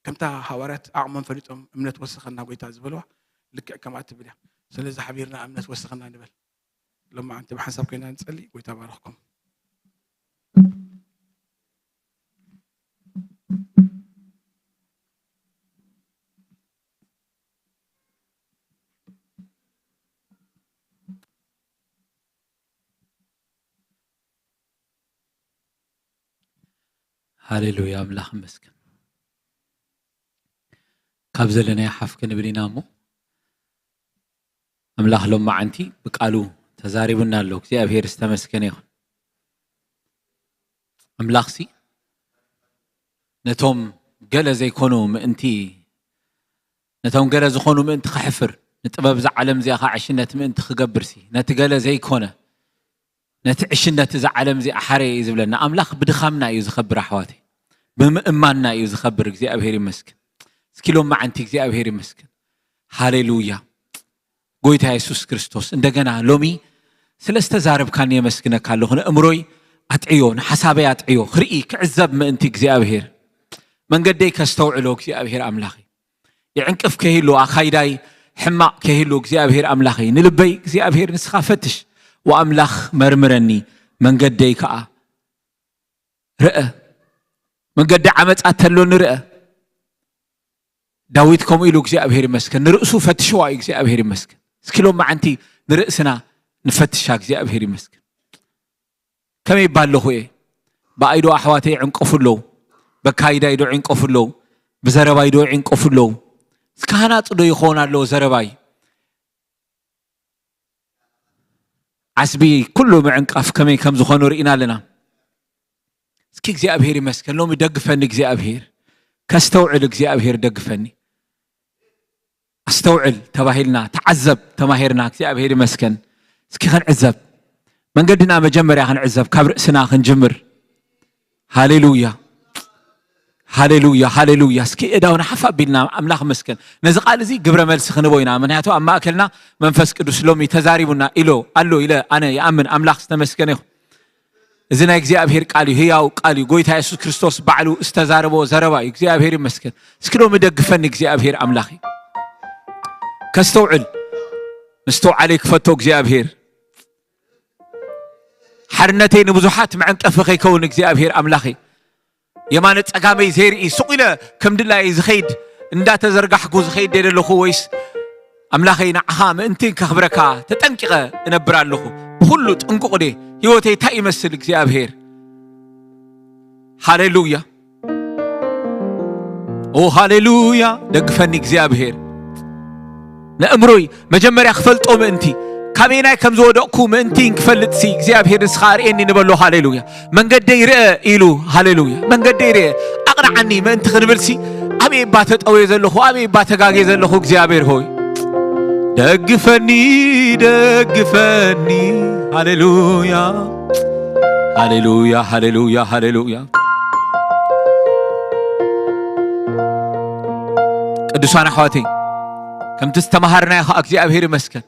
ከምታ ሃዋርያት ዓቕሞም ፈሊጦም እምነት ወሰኸና ጎይታ ዝበልዋ ልክዕ ከምኣ ትብል እያ። ስለዚ ሓቢርና እምነት ወሰኸና ንበል። ሎማዓንቲ ብሓንሳብ ኮይና ንጸሊ። ጎይታ ባረኽኩም። ሃሌሉያ ኣምላኽ ይመስገን። ካብ ዘለናዮ ሓፍ ክንብል ኢና እሞ ኣምላኽ ሎማዓንቲ ብቃሉ ተዛሪቡና ኣሎ። እግዚኣብሔር ዝተመስገነ ይኹን። ኣምላኽሲ ነቶም ገለ ዘይኮኑ ምእንቲ ነቶም ገለ ዝኾኑ ምእንቲ ከሕፍር፣ ንጥበብ እዛ ዓለም እዚኣ ኸዓ ዕሽነት ምእንቲ ክገብርሲ፣ ነቲ ገለ ዘይኮነ፣ ነቲ ዕሽነት እዛ ዓለም እዚኣ ሓረየ እዩ ዝብለና። ኣምላኽ ብድኻምና እዩ ዝኸብር ኣሕዋተይ፣ ብምእማንና እዩ ዝኸብር። እግዚኣብሔር ይመስገን። እስኪ ሎማዓንቲ እግዚኣብሔር ይመስገን። ሃሌሉያ። ጎይታ የሱስ ክርስቶስ እንደገና ሎሚ ስለ ዝተዛረብካኒ የመስግነካ ኣለኹ። ንእምሮይ ኣጥዕዮ፣ ንሓሳበይ ኣጥዕዮ፣ ክርኢ ክዕዘብ ምእንቲ እግዚኣብሔር መንገደይ ከስተውዕሎ እግዚኣብሔር ኣምላኸይ። ይዕንቅፍ ከይህሉ ኣካይዳይ ሕማቕ ከይህሉ እግዚኣብሔር ኣምላኸይ ንልበይ እግዚኣብሔር ንስኻ ፈትሽ ወኣምላኽ መርምረኒ መንገደይ ከኣ ርአ መንገዲ ዓመፃ ተሎኒ ርአ ዳዊት ከምኡ ኢሉ እግዚኣብሔር ይመስገን ንርእሱ ፈትሽዋ እዩ እግዚኣብሔር ይመስገን እስኪ ሎም መዓንቲ ንርእስና ንፈትሻ እግዚኣብሔር ይመስገን ከመይ ይባል ኣለኹ እየ ብኣይ ዶ ኣሕዋተይ ይዕንቀፉ ኣለዉ በካይዳይ ዶ ይዕንቀፉ ኣለዉ ብዘረባይ ዶ ይዕንቀፉ ኣለዉ እስኪ ሃናፂ ዶ ይኸውን ኣለዎ ዘረባይ ዓስቢ ኩሉ ምዕንቃፍ ከመይ ከም ዝኾኑ ርኢና ኣለና እስኪ እግዚኣብሔር ይመስገን ሎሚ ደግፈኒ እግዚኣብሔር ከስተውዕል እግዚኣብሔር ደግፈኒ ኣስተውዕል ተባሂልና ተዓዘብ ተማሂርና እግዚኣብሔር ይመስገን እስኪ ክንዕዘብ መንገድና መጀመርያ ክንዕዘብ ካብ ርእስና ክንጅምር ሃሌሉያ ሃሌሉያ ሃሌሉያ እስኪ እዳውና ሓፍ ኣቢልና ኣምላኽ መስገን ነዚ ቃል እዚ ግብረ መልሲ ክንቦ ኢና ምክንያቱ ኣብ ማእከልና መንፈስ ቅዱስ ሎሚ ተዛሪቡና ኢሎ ኣሎ ኢለ ኣነ ይኣምን ኣምላኽ ዝተመስገነ ይኹን እዚ ናይ እግዚኣብሔር ቃል እዩ ህያው ቃል እዩ ጎይታ የሱስ ክርስቶስ ባዕሉ ዝተዛረቦ ዘረባ እዩ እግዚኣብሔር ይመስገን እስኪ ሎሚ ደግፈኒ እግዚኣብሔር ኣምላኽ እዩ ከስተውዕል ምስተውዓለይ ክፈቶ እግዚኣብሔር ሓርነተይ ንብዙሓት መዐንቀፊ ከይከውን እግዚኣብሔር ኣምላኸይ የማነ ጸጋመይ ዘይርኢ ሱቕ ኢለ ከም ድላየ ዝኸይድ እንዳተዘርጋሕኩ ዝኸይድ ደ ዘለኹ ወይስ ኣምላኸይ ንዓኻ ምእንቲ ከኽብረካ ተጠንቂቐ እነብር ኣለኹ ብኹሉ ጥንቁቕ ደ ህይወተይ እንታይ ይመስል እግዚኣብሔር ሃሌሉያ ኦ ሃሌሉያ ደግፈኒ እግዚኣብሔር ንእምሮይ መጀመርያ ክፈልጦ ምእንቲ ካበየናይ ከም ዝወደቕኩ ምእንቲ ክፈልጥሲ እግዚኣብሔር ንስኻ ኣርእየኒ ንበሎ ሃሌሉያ መንገደይ ርአ ኢሉ ሃሌሉያ መንገደይ ርአ ኣቕንዓኒ ምእንቲ ክንብልሲ ኣበይ እባ ተጠውየ ዘለኹ ኣበይ እባ ተጋግየ ዘለኹ እግዚኣብሔር ሆይ ደግፈኒ ደግፈኒ ሃሌሉያ ሃሌሉያ ሃሌሉያ ሃሌሉያ ቅዱሳን ኣሕዋተይ ከምቲ ዝተምሃርናዮ ከዓ እግዚኣብሔር ይመስገን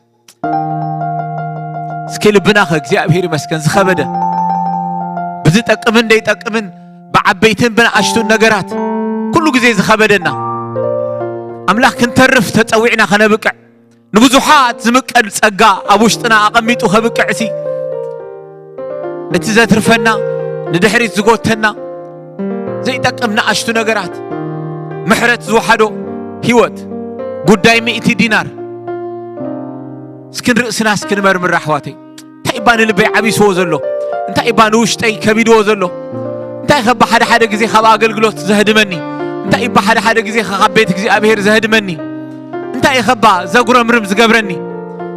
እስኪ ልብና ከ እግዚኣብሔር ይመስገን ዝኸበደ ብዝጠቅምን ደይጠቅምን ብዓበይትን ብንኣሽቱን ነገራት ኩሉ ግዜ ዝኸበደና ኣምላኽ ክንተርፍ ተፀዊዕና ከነብቅዕ ንብዙሓት ዝምቀል ጸጋ ኣብ ውሽጥና ኣቐሚጡ ከብቅዕሲ እቲ ዘትርፈና ንድሕሪት ዝጎተና ዘይጠቅም ንኣሽቱ ነገራት ምሕረት ዝወሓዶ ህይወት፣ ጉዳይ ሚእቲ ዲናር። እስኪ ንርእስና እስኪ ንመርምር ኣሕዋተይ። እንታይ እባ ንልበይ ዓቢስዎ ዘሎ? እንታይ እባ ንውሽጠይ ከቢድዎ ዘሎ? እንታይ ከባ ሓደ ሓደ ግዜ ካብ ኣገልግሎት ዘህድመኒ? እንታይ እባ ሓደ ሓደ ግዜ ካብ ቤት እግዚኣብሔር ዘህድመኒ? እንታይ እኸባ ዘጉረምርም ዝገብረኒ?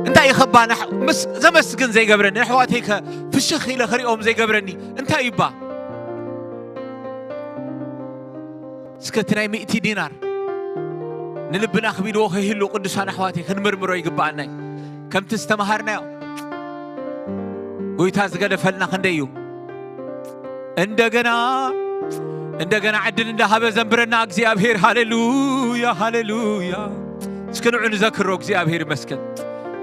እንታይ እኸባ ንሕ-፣ ምስ-፣ ዘመስግን ዘይገብረኒ? ንኣሕዋተይ ከ ፍሽኽ ኢለ ክሪኦም ዘይገብረኒ? እንታይ እባ? እስከ እቲ ናይ ሚእቲ ዲናር ንልብና ክቢድዎ ከይህሉ ቅዱሳን ኣሕዋተይ ክንምርምሮ ይግብኣና እዩ። ከምቲ ዝተምሃርናዮ ጎይታ ዝገደፈልና ክንደይ እዩ። እንደገና እንደገና ዕድል እንዳሃበ ዘንብረና እግዚኣብሔር። ሃሌሉያ፣ ሃሌሉያ። እስኪ ንዑ ንዘክሮ። እግዚኣብሔር ይመስገን።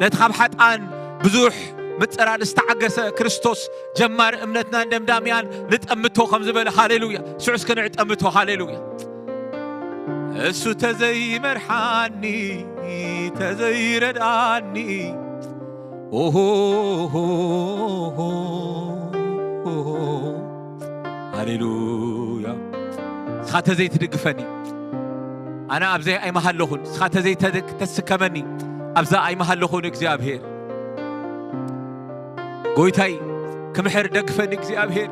ነቲ ካብ ሓጣን ብዙሕ ምጽራር ዝተዓገሰ ክርስቶስ ጀማሪ እምነትናን ደምዳሚያን ንጠምቶ ከም ዝበለ። ሃሌሉያ። ስዑ እስከ ንዕጠምቶ። ሃሌሉያ። እሱ ተዘይመርሓኒ፣ ተዘይረድኣኒ፣ ኦሆ፣ ሃሌሉያ። ንስኻ ተዘይትድግፈኒ፣ ኣነ ኣብዘይ ኣይመሃለኹን። ንስኻ ተዘይተስከመኒ፣ ኣብዛ ኣይመሃለኹን። እግዚኣብሔር ጎይታይ፣ ክምሕር ደግፈኒ እግዚኣብሔር፣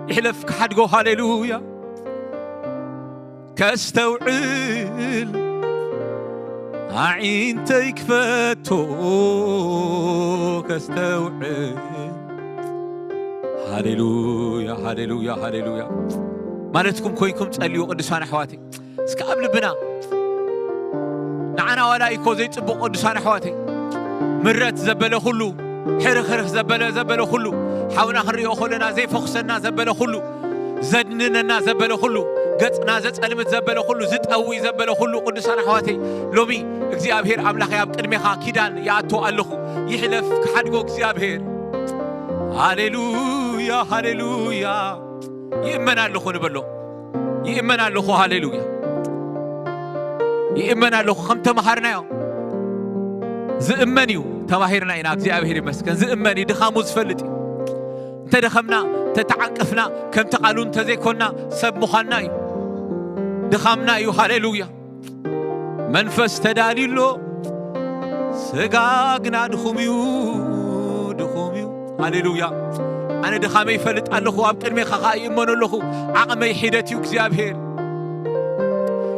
ይሕለፍ ክሓድጎ። ሃሌሉያ። ከስተውዕል ኣዒንተይ ክፈቶ፣ ከስተውዕል። ሃሌሉያ፣ ሃሌሉያ፣ ሃሌሉያ። ማለትኩም ኮይንኩም ጸልዩ ቅዱሳን ኣሕዋተይ። እስከ ኣብ ልብና ንዓና ዋላ እኮ ዘይጽቡቕ ቅዱሳን ኣሕዋተይ፣ ምረት ዘበለ ኩሉ፣ ሕርኽርኽ ዘበለ፣ ዘበለ ኩሉ፣ ሓውና ክንሪኦ ከለና ዘይፈኹሰና ዘበለ ኩሉ፣ ዘድንነና ዘበለ ኩሉ፣ ገጽና ዘጸልምት ዘበለ ኩሉ፣ ዝጠዊ ዘበለ ኩሉ፣ ቅዱሳን ኣሕዋተይ፣ ሎሚ እግዚኣብሔር ኣምላኸይ ኣብ ቅድሜኻ ኪዳን ይኣቱ ኣለኹ። ይሕለፍ ክሓድጎ እግዚኣብሔር። ሃሌሉያ፣ ሃሌሉያ። ይእመን ኣለኹ ንበሎ። ይእመን ኣለኹ። ሃሌሉያ። ይእመን ኣለኹ። ከም ተምሃርናዮ ዝእመን እዩ ተባሂርና ኢና። እግዚኣብሔር ይመስገን። ዝእመን እዩ። ድኻሙ ዝፈልጥ እዩ። እንተ ደኸምና፣ እንተ ተዓንቀፍና፣ ከምቲ ቃሉ እንተ ዘይኮንና ሰብ ምዃንና እዩ። ድኻምና እዩ። ሃሌሉያ። መንፈስ ተዳልዩ ኣሎ፣ ስጋ ግና ድኹም እዩ፣ ድኹም እዩ። ሃሌሉያ። ኣነ ድኻመይ ይፈልጥ ኣለኹ፣ ኣብ ቅድሜኻ ኸኣ ይእመኖ ኣለኹ። ዓቕመይ ሒደት እዩ እግዚኣብሔር።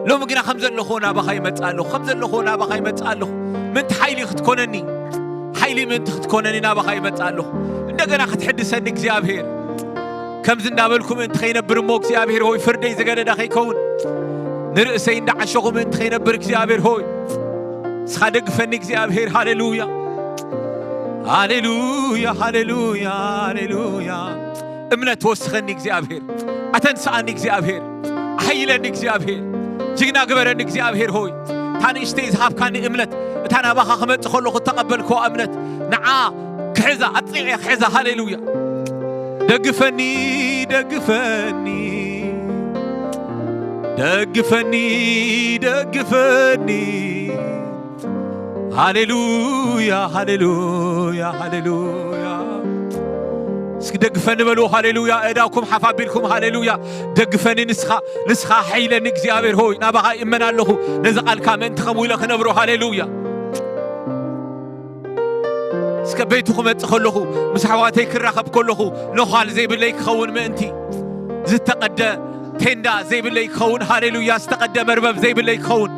ሎሚ ግና ከም ዘለኹ ናባኻ ይመጽእ ኣለኹ፣ ከም ዘለኹ ናባኻ ይመጽእ ኣለኹ። ምንቲ ሓይሊ ክትኮነኒ፣ ሓይሊ ምንቲ ክትኮነኒ ናባኻ ይመጽእ ኣለኹ። እንደገና ክትሕድሰኒ እግዚኣብሔር። ከምዚ እንዳበልኩ ምእንቲ ከይነብር እሞ እግዚኣብሔር ሆይ ፍርደይ ዝገደዳ ከይከውን፣ ንርእሰይ እንዳዓሸኹ ምእንቲ ከይነብር እግዚኣብሔር ሆይ ንስኻ ደግፈኒ እግዚኣብሔር። ሃሌሉያ፣ ሃሌሉያ፣ ሃሌሉያ፣ ሃሌሉያ። እምነት ወስኸኒ እግዚኣብሔር፣ ኣተንስኣኒ እግዚኣብሔር፣ ኣሐይለኒ እግዚኣብሔር፣ ጅግና ግበረኒ እግዚኣብሔር ሆይ። እታ ንእሽተይ ዝሃብካኒ እምነት፣ እታ ናባኻ ክመጽእ ከለኹ እተቐበልክዋ እምነት፣ ንዓ ክሕዛ፣ ኣጥቂቐ ክሕዛ። ሃሌሉያ። ደግፈኒ፣ ደግፈኒ፣ ደግፈኒ፣ ደግፈኒ። ሃሌሉያ፣ ሃሌሉያ፣ ሃሌሉያ። እስኪ ደግፈኒ በሉ። ሃሌሉያ። እዳውኩም ሓፍ ኣቢልኩም። ሃሌሉያ። ደግፈኒ ንስኻ፣ ንስኻ ሓይለኒ እግዚኣብሔር ሆይ፣ ናባኻ ይእመን ኣለኹ። ነዚ ቃልካ ምእንቲ ከምኡ ኢለ ክነብሮ። ሃሌሉያ። እስከ ቤቱ ክመጽእ ከለኹ፣ ምስ ኣሕዋተይ ክራኸብ ከለኹ፣ ነዃል ዘይብለይ ክኸውን ምእንቲ፣ ዝተቐደ ቴንዳ ዘይብለይ ክኸውን፣ ሃሌሉያ፣ ዝተቐደ መርበብ ዘይብለይ ክኸውን፣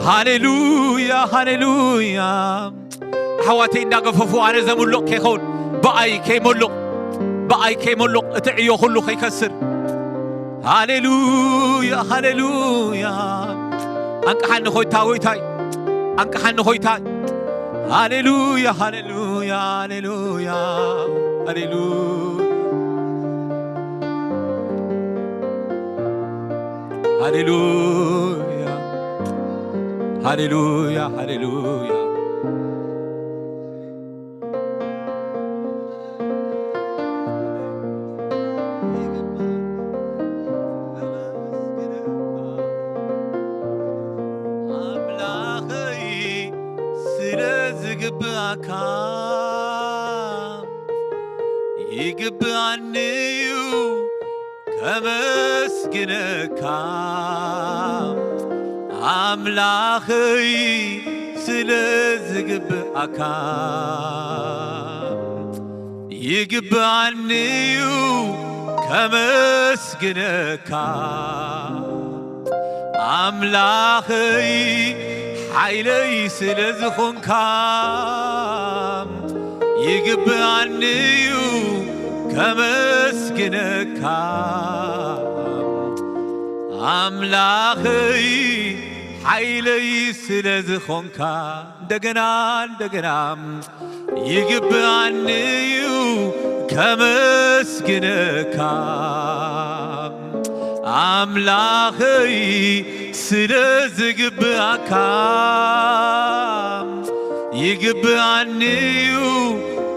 ሃሌሉያ፣ ሃሌሉያ። ኣሕዋተይ እንዳገፈፉ ኣነ ዘምልቕ ከይኸውን፣ ብኣይ ከይመልቕ፣ ብኣይ ከይመልቕ፣ እቲ ዕዮ ኩሉ ከይከስር። ሃሌሉያ፣ ሃሌሉያ። ኣንቅሓኒ ኾይታ፣ ጎይታይ፣ ኣንቅሓኒ ኾይታይ። ሃሌሉያ፣ ሃሌሉያ፣ ሃሌሉያ፣ ሃሌሉያ። ሃሌሉያ፣ ሃሌሉያ፣ ሃሌሉያ። ኣምላኸይ ስለ ዝግብኣካ ይግብኣኒ እዩ። ከመስግነካ ኣምላኸይ ስለ ዝግብኣካ ይግብኣኒ እዩ ከመስግነካ ኣምላኸይ ሓይለይ ስለ ዝኾንካ ይግብኣኒ እዩ ከመስግነካ ኣምላኸይ ሓይለይ ስለ ዝኾንካ እንደገና እንደገና ይግብኣኒ እዩ ከመስግነካ ኣምላኸይ ስለ ዝግብኣካ ይግብኣኒ እዩ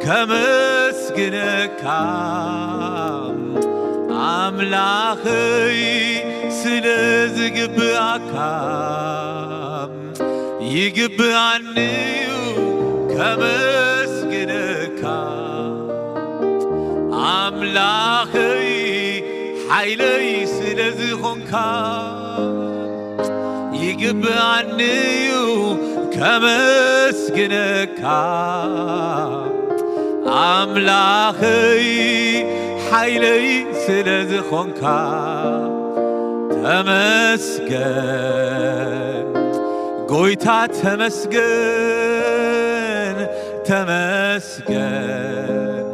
ከመስግነካ ኣምላኸይ ስለ ዝግብኣካ ይግብኣኒ እዩ ከመስግነካ ኣምላኸይ ሓይለይ ስለ ዝኾንካ ይግብኣኒ እዩ ከመስግነካ ኣምላኸይ ሓይለይ ስለ ዝኾንካ ተመስገን ጎይታ ተመስገን ተመስገን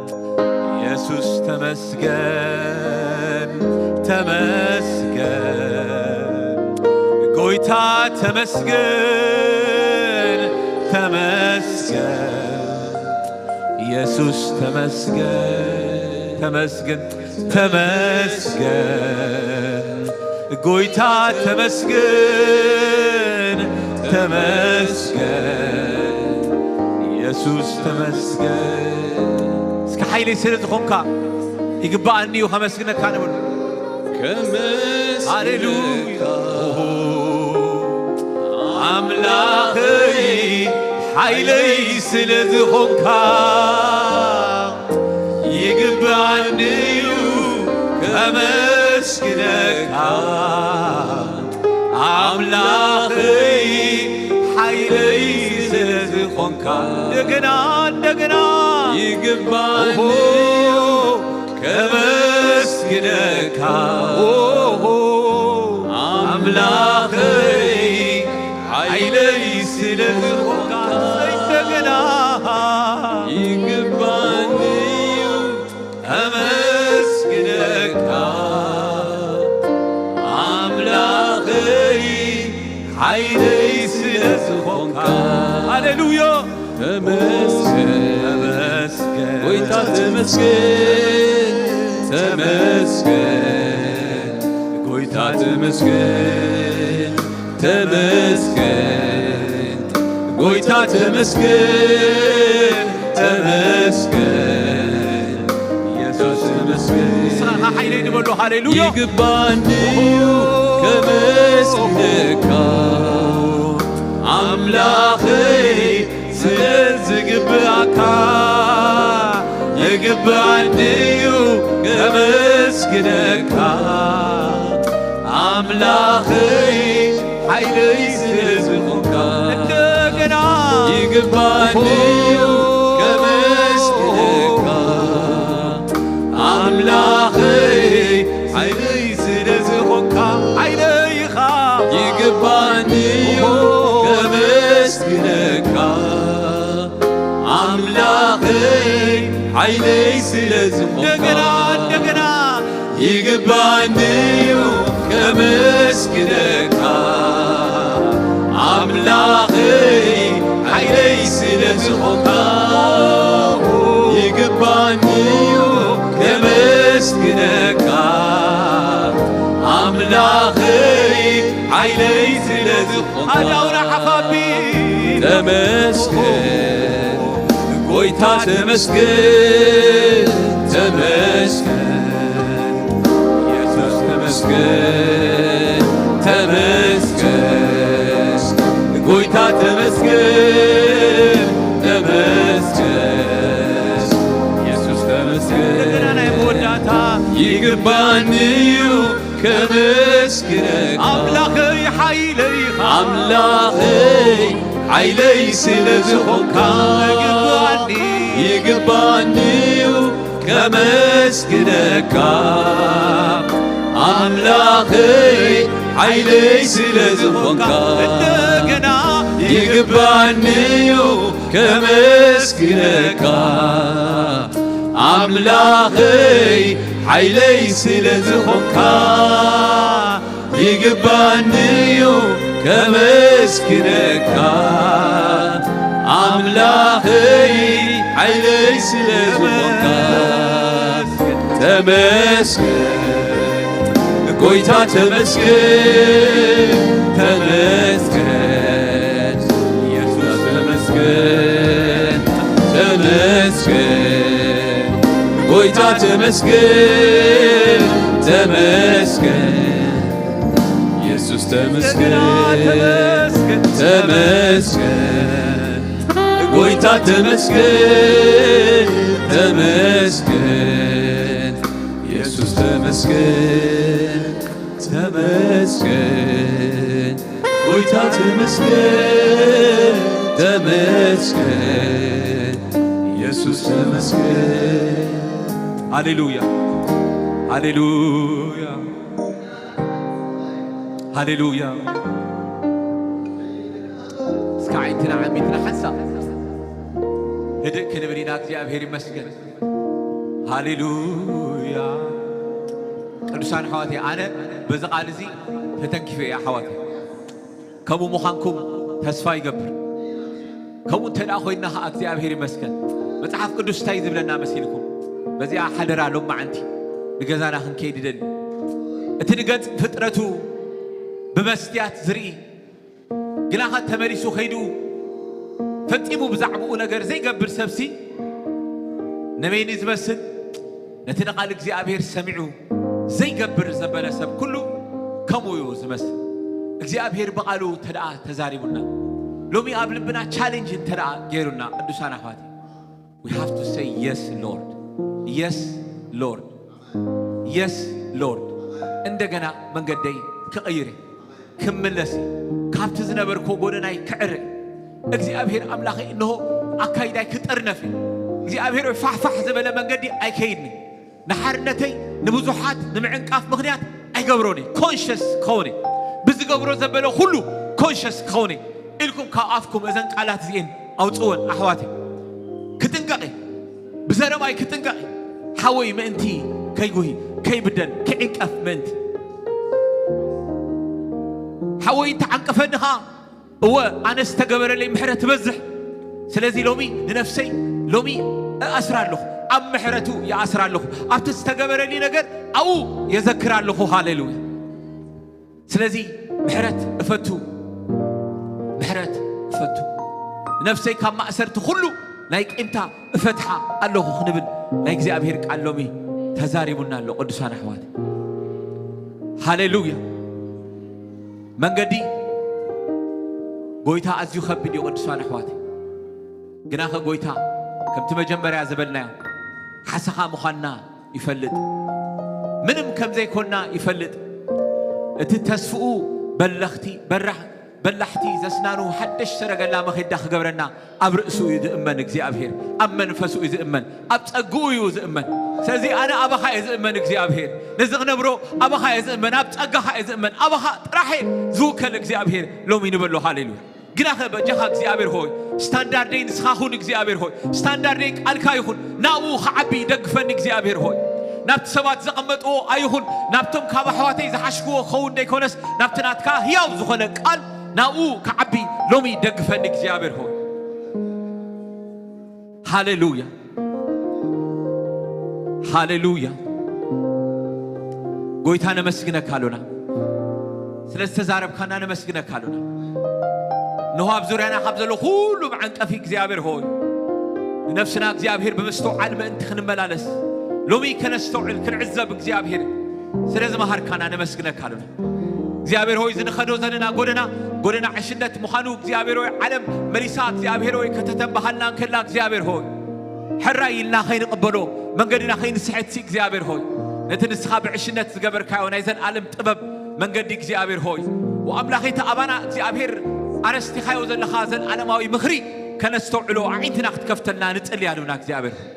ኢየሱስ ተመስገን ተመስገን ጎይታ ተመስገን ተመስገን ኢየሱስ ተመስገን ተመስገን ተመስገን ጎይታ ተመስገን ተመስገን ኢየሱስ ተመስገን እስከ ሓይለይ ስለ ዝኾንካ ይግብኣኒ እዩ ከመስግነካ ንብል ሃሌሉያ ኣምላኸይ ሓይለይ ስለ ዝኾንካ ይግብኣኒ እዩ ከመስግነካ ኣምላኸይ ሓይለይ ስለ ዝኾንካ እንደገና እንደገና ይግብኣኒ እዩ ከመስግነካ ኣምላኸይ ሓይለይ ስለ ዝኾንካ እንደገና ይግባኒ እዩ ከመስግነካ ኣምላኸይ ሓይለይ ስለ ዝኾንካ ሃሌሉያ ተመስገን ተመስገን ጎይታ ተመስገን ተመስገን ጎይታ ተመስገን ተመስገን ጎይታ ተመስገን ተመስገን ኢየሱስ ተመስገን ንስኻ ሓይለይ ንበሎ ሃሌሉያ ይግባኒ እዩ ከመስግነካ ኣምላኸይ ስለ ዝግብኣካ ይግባኒ እዩ ከመስግነካ ኣምላኸይ ሓይለይ ስለ ዝኾንካ እንደገና ይግባኒ እዩ ከመስግነካ ኣምላኸይ ሓይለይ ስለ ዝኾንካ ሓይለይ ኢኻ ይግባኒ እዩ ከመስግነካ ኣምላኸይ ሓይለይ ስለ ዝኾንካ እንደገና እንደገና ይግባኒ እዩ ከመስግነካ ኣምላኸይ ሓይለይ ስለ ዝኾንካ ይግባኒ እዩ ከመስግነካ ኣምላኸይ ሓይለይ ስለ ዝኾንካ ኣዳውና ሓፋቢ ተመስገን ጎይታ ተመስገን ተመስገን ኢየሱስ ተመስገን ተመስገን ጎይታ ተመስገን ተመስገን ኢየሱስ ተመስገን እንደገና ናይ መወዳእታ ይግባኒ እዩ ከመስግነካ ኣምላኸይ ሓይለይ ኢኻ ኣምላኸይ ሓይለይ ስለ ዝኾንካ ይግባኒ ይግባኒ እዩ ከመስግነካ ኣምላኸይ ሓይለይ ስለ ዝኾንካ እንደገና ይግባኒ እዩ ከመስግነካ ኣምላኸይ ሓይለይ ስለ ዝኾንካ ይግባኒ እዩ ከመስግነካ ኣምላኸይ ሓይለይ ስለ ዝኾንካ ተመስገን ጎይታ ተመስገን ተመስገን ኢየሱስ ተመስገን ተመስገን ጎይታ ተመስገን ተመስገን ኢየሱስ ተመስገን ተመስገን ጎይታ ተመስገን ተመስገን ኢየሱስ ተመስገን ተመስገን ጎይታ ተመስገን ተመስገን ኢየሱስ ተመስገን ሃሌሉያ ሃሌሉያ ሃሌሉያ እስከ ዓይንትና ዓሚትና ሓንሳብ ህድእ ክንብል ኢና እግዚኣብሔር ይመስገን ሃሌሉያ ቅዱሳን ኣሕዋተይ ኣነ በዚ ቃል እዚ ተተንኪፈ እየ ኣሕዋተይ ከምኡ ምዃንኩም ተስፋ ይገብር ከምኡ እንተ ደኣ ኮይንና ኸዓ እግዚኣብሔር ይመስገን መፅሓፍ ቅዱስ እንታይ ዝብለና መሲልኩም በዚኣ ሓደራ ሎማዓንቲ ንገዛና ክንከይድ ይደሊ እቲ ንገፅ ፍጥረቱ ብመስትያት ዝርኢ ግናኸ ተመሊሱ ኸይዱ ፈጺሙ ብዛዕባኡ ነገር ዘይገብር ሰብሲ ንመይኒ ዝመስል ነቲ ንቓል እግዚኣብሔር ሰሚዑ ዘይገብር ዘበለ ሰብ ኩሉ ከምኡ እዩ ዝመስል እግዚኣብሔር ብቓሉ እንተ ደኣ ተዛሪቡና ሎሚ ኣብ ልብና ቻሌንጅ እንተ ደኣ ገይሩና ቅዱሳን ኣሕዋት we have to say yes Lord yes Lord yes Lord እንደገና መንገደይ ክቕይር ክምለስ ካብቲ ዝነበርኮ ጎደናይ ክዕረ እግዚኣብሔር ኣምላኸይ እንሆ ኣካይዳይ ክጥርነፍ እግዚኣብሔር ፋሕፋሕ ዝበለ መንገዲ ኣይከይድኒ ንሓርነተይ ንብዙሓት ንምዕንቃፍ ምኽንያት ኣይገብሮን ኮንሽስ ከውነ ብዝገብሮ ዘበለ ኩሉ ኮንሽስ ከውነ ኢልኩም ካብ ኣፍኩም እዘን ቃላት እዚኤን ኣውፅወን ኣሕዋተይ ክጥንቀቕ ብዘረባይ ክጥንቀቕ ሓወይ ምእንቲ ከይጉሂ ከይብደል ክዕንቀፍ ምእንቲ ሓወይ ተዓንቀፈኒ ኸዓ እወ ኣነ ዝተገበረለይ ምሕረት ትበዝሕ ስለዚ ሎሚ ንነፍሰይ ሎሚ እኣስራ ኣለኹ ኣብ ምሕረቱ ይኣስራ ኣለኹ ኣብቲ ዝተገበረሊ ነገር ኣብኡ የዘክር ኣለኹ ሃሌሉያ ስለዚ ምሕረት እፈቱ ምሕረት እፈቱ ነፍሰይ ካብ ማእሰርቲ ኩሉ ናይ ቂምታ እፈትሓ ኣለኹ ክንብል ናይ እግዚኣብሔር ቃል ሎሚ ተዛሪቡና ኣሎ ቅዱሳን ኣሕዋት ሃሌሉያ መንገዲ ጎይታ ኣዝዩ ከቢድ እዩ ቅዱሳን ኣሕዋት ግናኸ ጎይታ ከምቲ መጀመርያ ዝበልናዮ ሓሰኻ ምዃንና ይፈልጥ ምንም ከም ዘይኮንና ይፈልጥ እቲ ተስፍኡ በለኽቲ በራሕ በላሕቲ ዘስናኑ ሓደሽ ሰረገላ መኼዳ ክገብረና ኣብ ርእሱ እዩ ዝእመን እግዚኣብሔር ኣብ መንፈሱ እዩ ዝእመን ኣብ ጸግኡ እዩ ዝእመን ስለዚ ኣነ ኣባኻ እየ ዝእመን እግዚኣብሔር ነዚ ክነብሮ ኣባኻ እየ ዝእመን ኣብ ጸጋኻ እየ ዝእመን ኣባኻ ጥራሕ ዝውከል እግዚኣብሔር ሎሚ ንበሎ ሃሌሉያ ግናኸ በጃኻ እግዚኣብሔር ሆይ ስታንዳርደይ ንስኻ ኩን እግዚኣብሔር ሆይ ስታንዳርደይ ቃልካ ይኹን ናብኡ ክዓቢ ይደግፈኒ እግዚኣብሔር ሆይ ናብቲ ሰባት ዘቐመጥዎ ኣይኹን ናብቶም ካብ ኣሕዋተይ ዝሓሽክዎ ክኸውን ዘይኮነስ ናብቲ ናትካ ህያው ዝኾነ ቃል ናብኡ ክዓቢ ሎሚ ይደግፈኒ እግዚኣብሔር ሆይ ሃሌሉያ ሃሌሉያ ጎይታ ነመስግነካ ኣሎና ስለ ዝተዛረብካና ነመስግነካ ኣሎና እንሆ ኣብ ዙርያና ካብ ዘሎ ኩሉ መዓንቀፊ እግዚኣብሔር ሆይ ንነፍስና እግዚኣብሔር ብምስትውዓል ምእንቲ ክንመላለስ ሎሚ ከነስተውዕል ክንዕዘብ እግዚኣብሔር ስለ ዝመሃርካና ነመስግነካ ኣሎና እግዚኣብሔር ሆይ ዝንኸዶ ዘለና ጎደና ጎደና ዕሽነት ምዃኑ እግዚኣብሔር ሆይ ዓለም መሊሳ እግዚኣብሔር ሆይ ከተተባሃልና እንከላ እግዚኣብሔር ሆይ ሕራይ ኢልና ከይንቕበሎ መንገድና ከይንስሕት እግዚኣብሔር ሆይ ነቲ ንስኻ ብዕሽነት ዝገበርካዮ ናይ ዘልኣለም ጥበብ መንገዲ እግዚኣብሔር ሆይ፣ ወኣምላኸይ እቲ ኣባና እግዚኣብሔር ኣረስቲኻዮ ዘለኻ ዘልኣለማዊ ምኽሪ ከነስተውዕሎ ኣዒንትና ክትከፍተልና ንጽሊ ኣሉና እግዚኣብሔር ሆይ።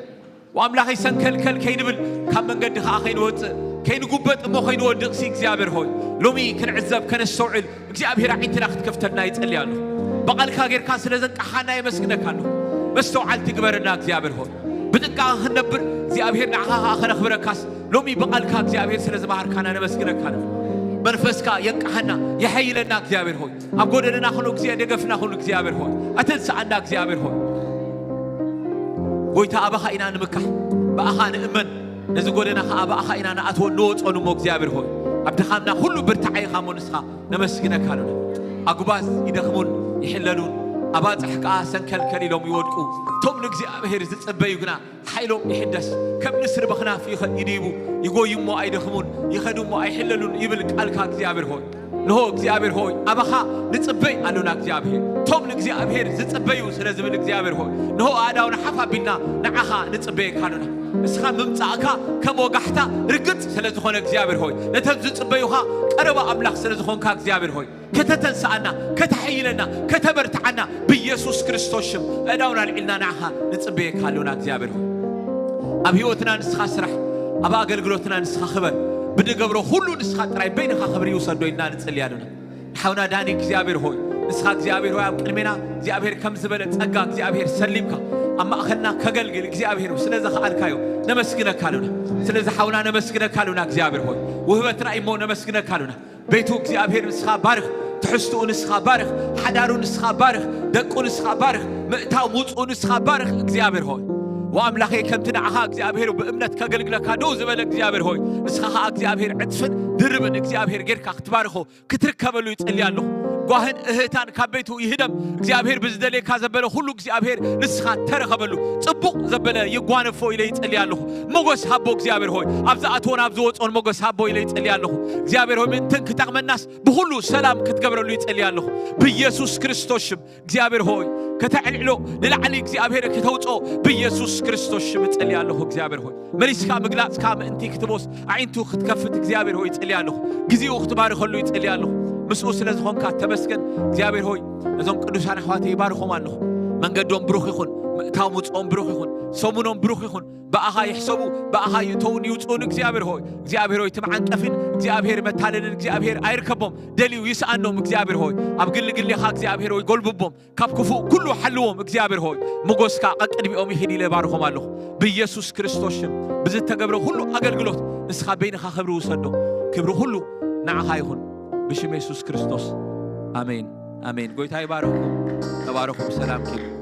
ወኣምላኸይ ሰንከልከል ከይንብል ካብ መንገዲ ኸዓ ከይንወፅእ ከይንጉበጥ እሞ ከይንወድቕ ሲ እግዚኣብሔር ሆይ፣ ሎሚ ክንዕዘብ ከነስተውዕል እግዚኣብሔር ኣዒንትና ክትከፍተልና ይጸሊ ኣለኹ። ብቓልካ ጌርካ ስለ ዘንቃሓና የመስግነካ ኣለኹ። መስተውዓልቲ ግበረና እግዚኣብሔር ሆይ። ብጥንቃቐ ክንነብር እግዚኣብሔር ንዓኻ ኸዓ ከነኽብረካስ ሎሚ ብቓልካ እግዚኣብሔር ስለ ዝመሃርካና ነመስግነካ ኣለኹ። መንፈስካ የንቃሓና የሐይለና እግዚኣብሔር ሆይ። ኣብ ጎደንና ኹኑ ግዜ ደገፍና ኹኑ እግዚኣብሔር ሆይ። ኣተንስኣና እግዚኣብሔር ሆይ። ጎይታ ኣባኻ ኢና ንምካሕ ብኣኻ ንእመን። ነዚ ጎደና ኸዓ ብኣኻ ኢና ንኣትዎ ንወጾን እሞ እግዚኣብሔር ሆይ። ኣብ ድኻምና ኩሉ ብርታዐ ኢኻ እሞ ንስኻ ነመስግነካ ኣለና። ኣጉባዝ ይደኽሙን ይሕለሉን ኣባጽሕ ከኣ ሰንከልከል ኢሎም ይወድቁ። እቶም ንእግዚኣብሔር ዝጽበዩ ግና ሓይሎም ይሕደስ። ከም ንስሪ በኽናፍ ይኸ- ይድይቡ ይጎዩ እሞ ኣይደኽሙን ይኸዱ እሞ ኣይሕለሉን ይብል ቃልካ እግዚኣብሔር ሆይ። ንሆ እግዚኣብሔር ሆይ ኣባኻ ንጽበይ ኣሉና እግዚኣብሔር። እቶም ንእግዚኣብሔር ዝጽበዩ ስለ ዝብል እግዚኣብሔር ሆይ ንሆ ኣእዳውና ሓፍ ኣቢልና ንዓኻ ንጽበየካ ኣሉና። እስኻ ምምጻእካ ከም ወጋሕታ ርግጽ ስለ ዝኾነ እግዚኣብሔር ሆይ ነተን ዝጽበዩኻ ቀረባ ኣምላኽ ስለ ዝኾንካ እግዚኣብሔር ሆይ ከተተንስኣና ከተሐይለና ከተበርትዓና ብኢየሱስ ክርስቶስ ሽም ኣእዳውና ኣልዒልና ንዓኻ ንጽበየካ ኣሉና እግዚኣብሔር ሆይ። ኣብ ህይወትና ንስኻ ስራሕ ኣብ ኣገልግሎትና ንስኻ ክበር ብንገብሮ ኩሉ ንስኻ ጥራይ በይንኻ ክብሪ ይውሰዶ ኢልና ንጽሊ ኣሉና። ሓውና ዳኒ እግዚኣብሔር ሆይ ንስኻ እግዚኣብሔር ሆይ ኣብ ቅድሜና እግዚኣብሔር ከም ዝበለ ጸጋ እግዚኣብሔር ሰሊምካ ኣብ ማእኸልና ከገልግል እግዚኣብሔር ስለ ዘኽኣልካዮ ነመስግነካ ኣሉና። ስለዚ ሓውና ነመስግነካ ኣሉና እግዚኣብሔር ሆይ ውህበትና እሞ ነመስግነካ ኣሉና። ቤቱ እግዚኣብሔር ንስኻ ባርኽ። ትሕዝትኡ ንስኻ ባርኽ። ሓዳሩ ንስኻ ባርኽ። ደቁ ንስኻ ባርኽ። ምእታው ምውፅኡ ንስኻ ባርኽ እግዚኣብሔር ሆይ። ወኣምላኸይ ከምቲ ንዓኻ እግዚኣብሔር ብእምነት ከገልግለካ ደው ዝበለ እግዚኣብሔር ሆይ ንስኻ ኸዓ እግዚኣብሔር ዕፅፍን ድርብን እግዚኣብሔር ጌርካ ክትባርኾ ክትርከበሉ ይጸሊ ኣለኹ። ጓህን እህታን ካብ ቤቱ ይህደም እግዚኣብሔር ብዝደልየካ ዘበለ ኩሉ እግዚኣብሔር ንስኻ ተረኸበሉ። ጽቡቕ ዘበለ ይጓነፎ ኢለ ይጸሊ ኣለኹ። ሞገስ ሃቦ እግዚኣብሔር ሆይ ኣብ ዝኣትዎን ኣብ ዝወፅኦን ሞገስ ሃቦ ኢለ ይጸሊ ኣለኹ። እግዚኣብሔር ሆይ ምእንትን ክጠቕመናስ ብኹሉ ሰላም ክትገብረሉ ይጸሊ ኣለኹ። ብኢየሱስ ክርስቶስ ሽም እግዚኣብሔር ሆይ ከተዕልዕሎ ንላዕሊ እግዚኣብሔር ከተውፅኦ ብኢየሱስ ክርስቶስ ሽም እጸሊ ኣለኹ እግዚኣብሔር ሆይ። መሊስካ ምግላጽካ ምእንቲ ክትቦስ ኣዒንቱ ክትከፍት እግዚኣብሔር ሆይ ይጸሊ ኣለኹ። ግዜኡ ክትባርኸሉ ይጸሊ ኣለኹ። ምስኡ ስለ ዝኾንካ ተመስገን እግዚኣብሔር ሆይ። ነዞም ቅዱሳን ኣሕዋተይ ይባርኾም ኣለኹ። መንገዶም ብሩኽ ይኹን። ምእታው ምውፅኦም ብሩኽ ይኹን። ሰሙኖም ብሩኽ ይኹን። ብኣኻ ይሕሰቡ። ብኣኻ ይእተውን ይውፅኡን እግዚኣብሔር ሆይ። እግዚኣብሔር ሆይ ትምዓንቀፊን እግዚኣብሔር መታለልን እግዚኣብሔር ኣይርከቦም። ደልዩ ይስኣኖም እግዚኣብሔር ሆይ። ኣብ ግሊ ግሌኻ እግዚኣብሔር ሆይ ጎልብቦም። ካብ ክፉእ ኩሉ ሓልዎም እግዚኣብሔር ሆይ። ሞጎስካ ቀቅድሚኦም ይኺድ ኢለ ባርኾም ኣለኹ። ብኢየሱስ ክርስቶስ ሽም ብዝተገብረ ኩሉ ኣገልግሎት ንስኻ በይንኻ ክብሪ ውሰዶ። ክብሪ ኩሉ ንዓኻ ይኹን። ብሽም የሱስ ክርስቶስ ኣሜን። ኣሜን። ጎይታ ይባርኽኩም። ተባረኹ። ብሰላም ኪዱ።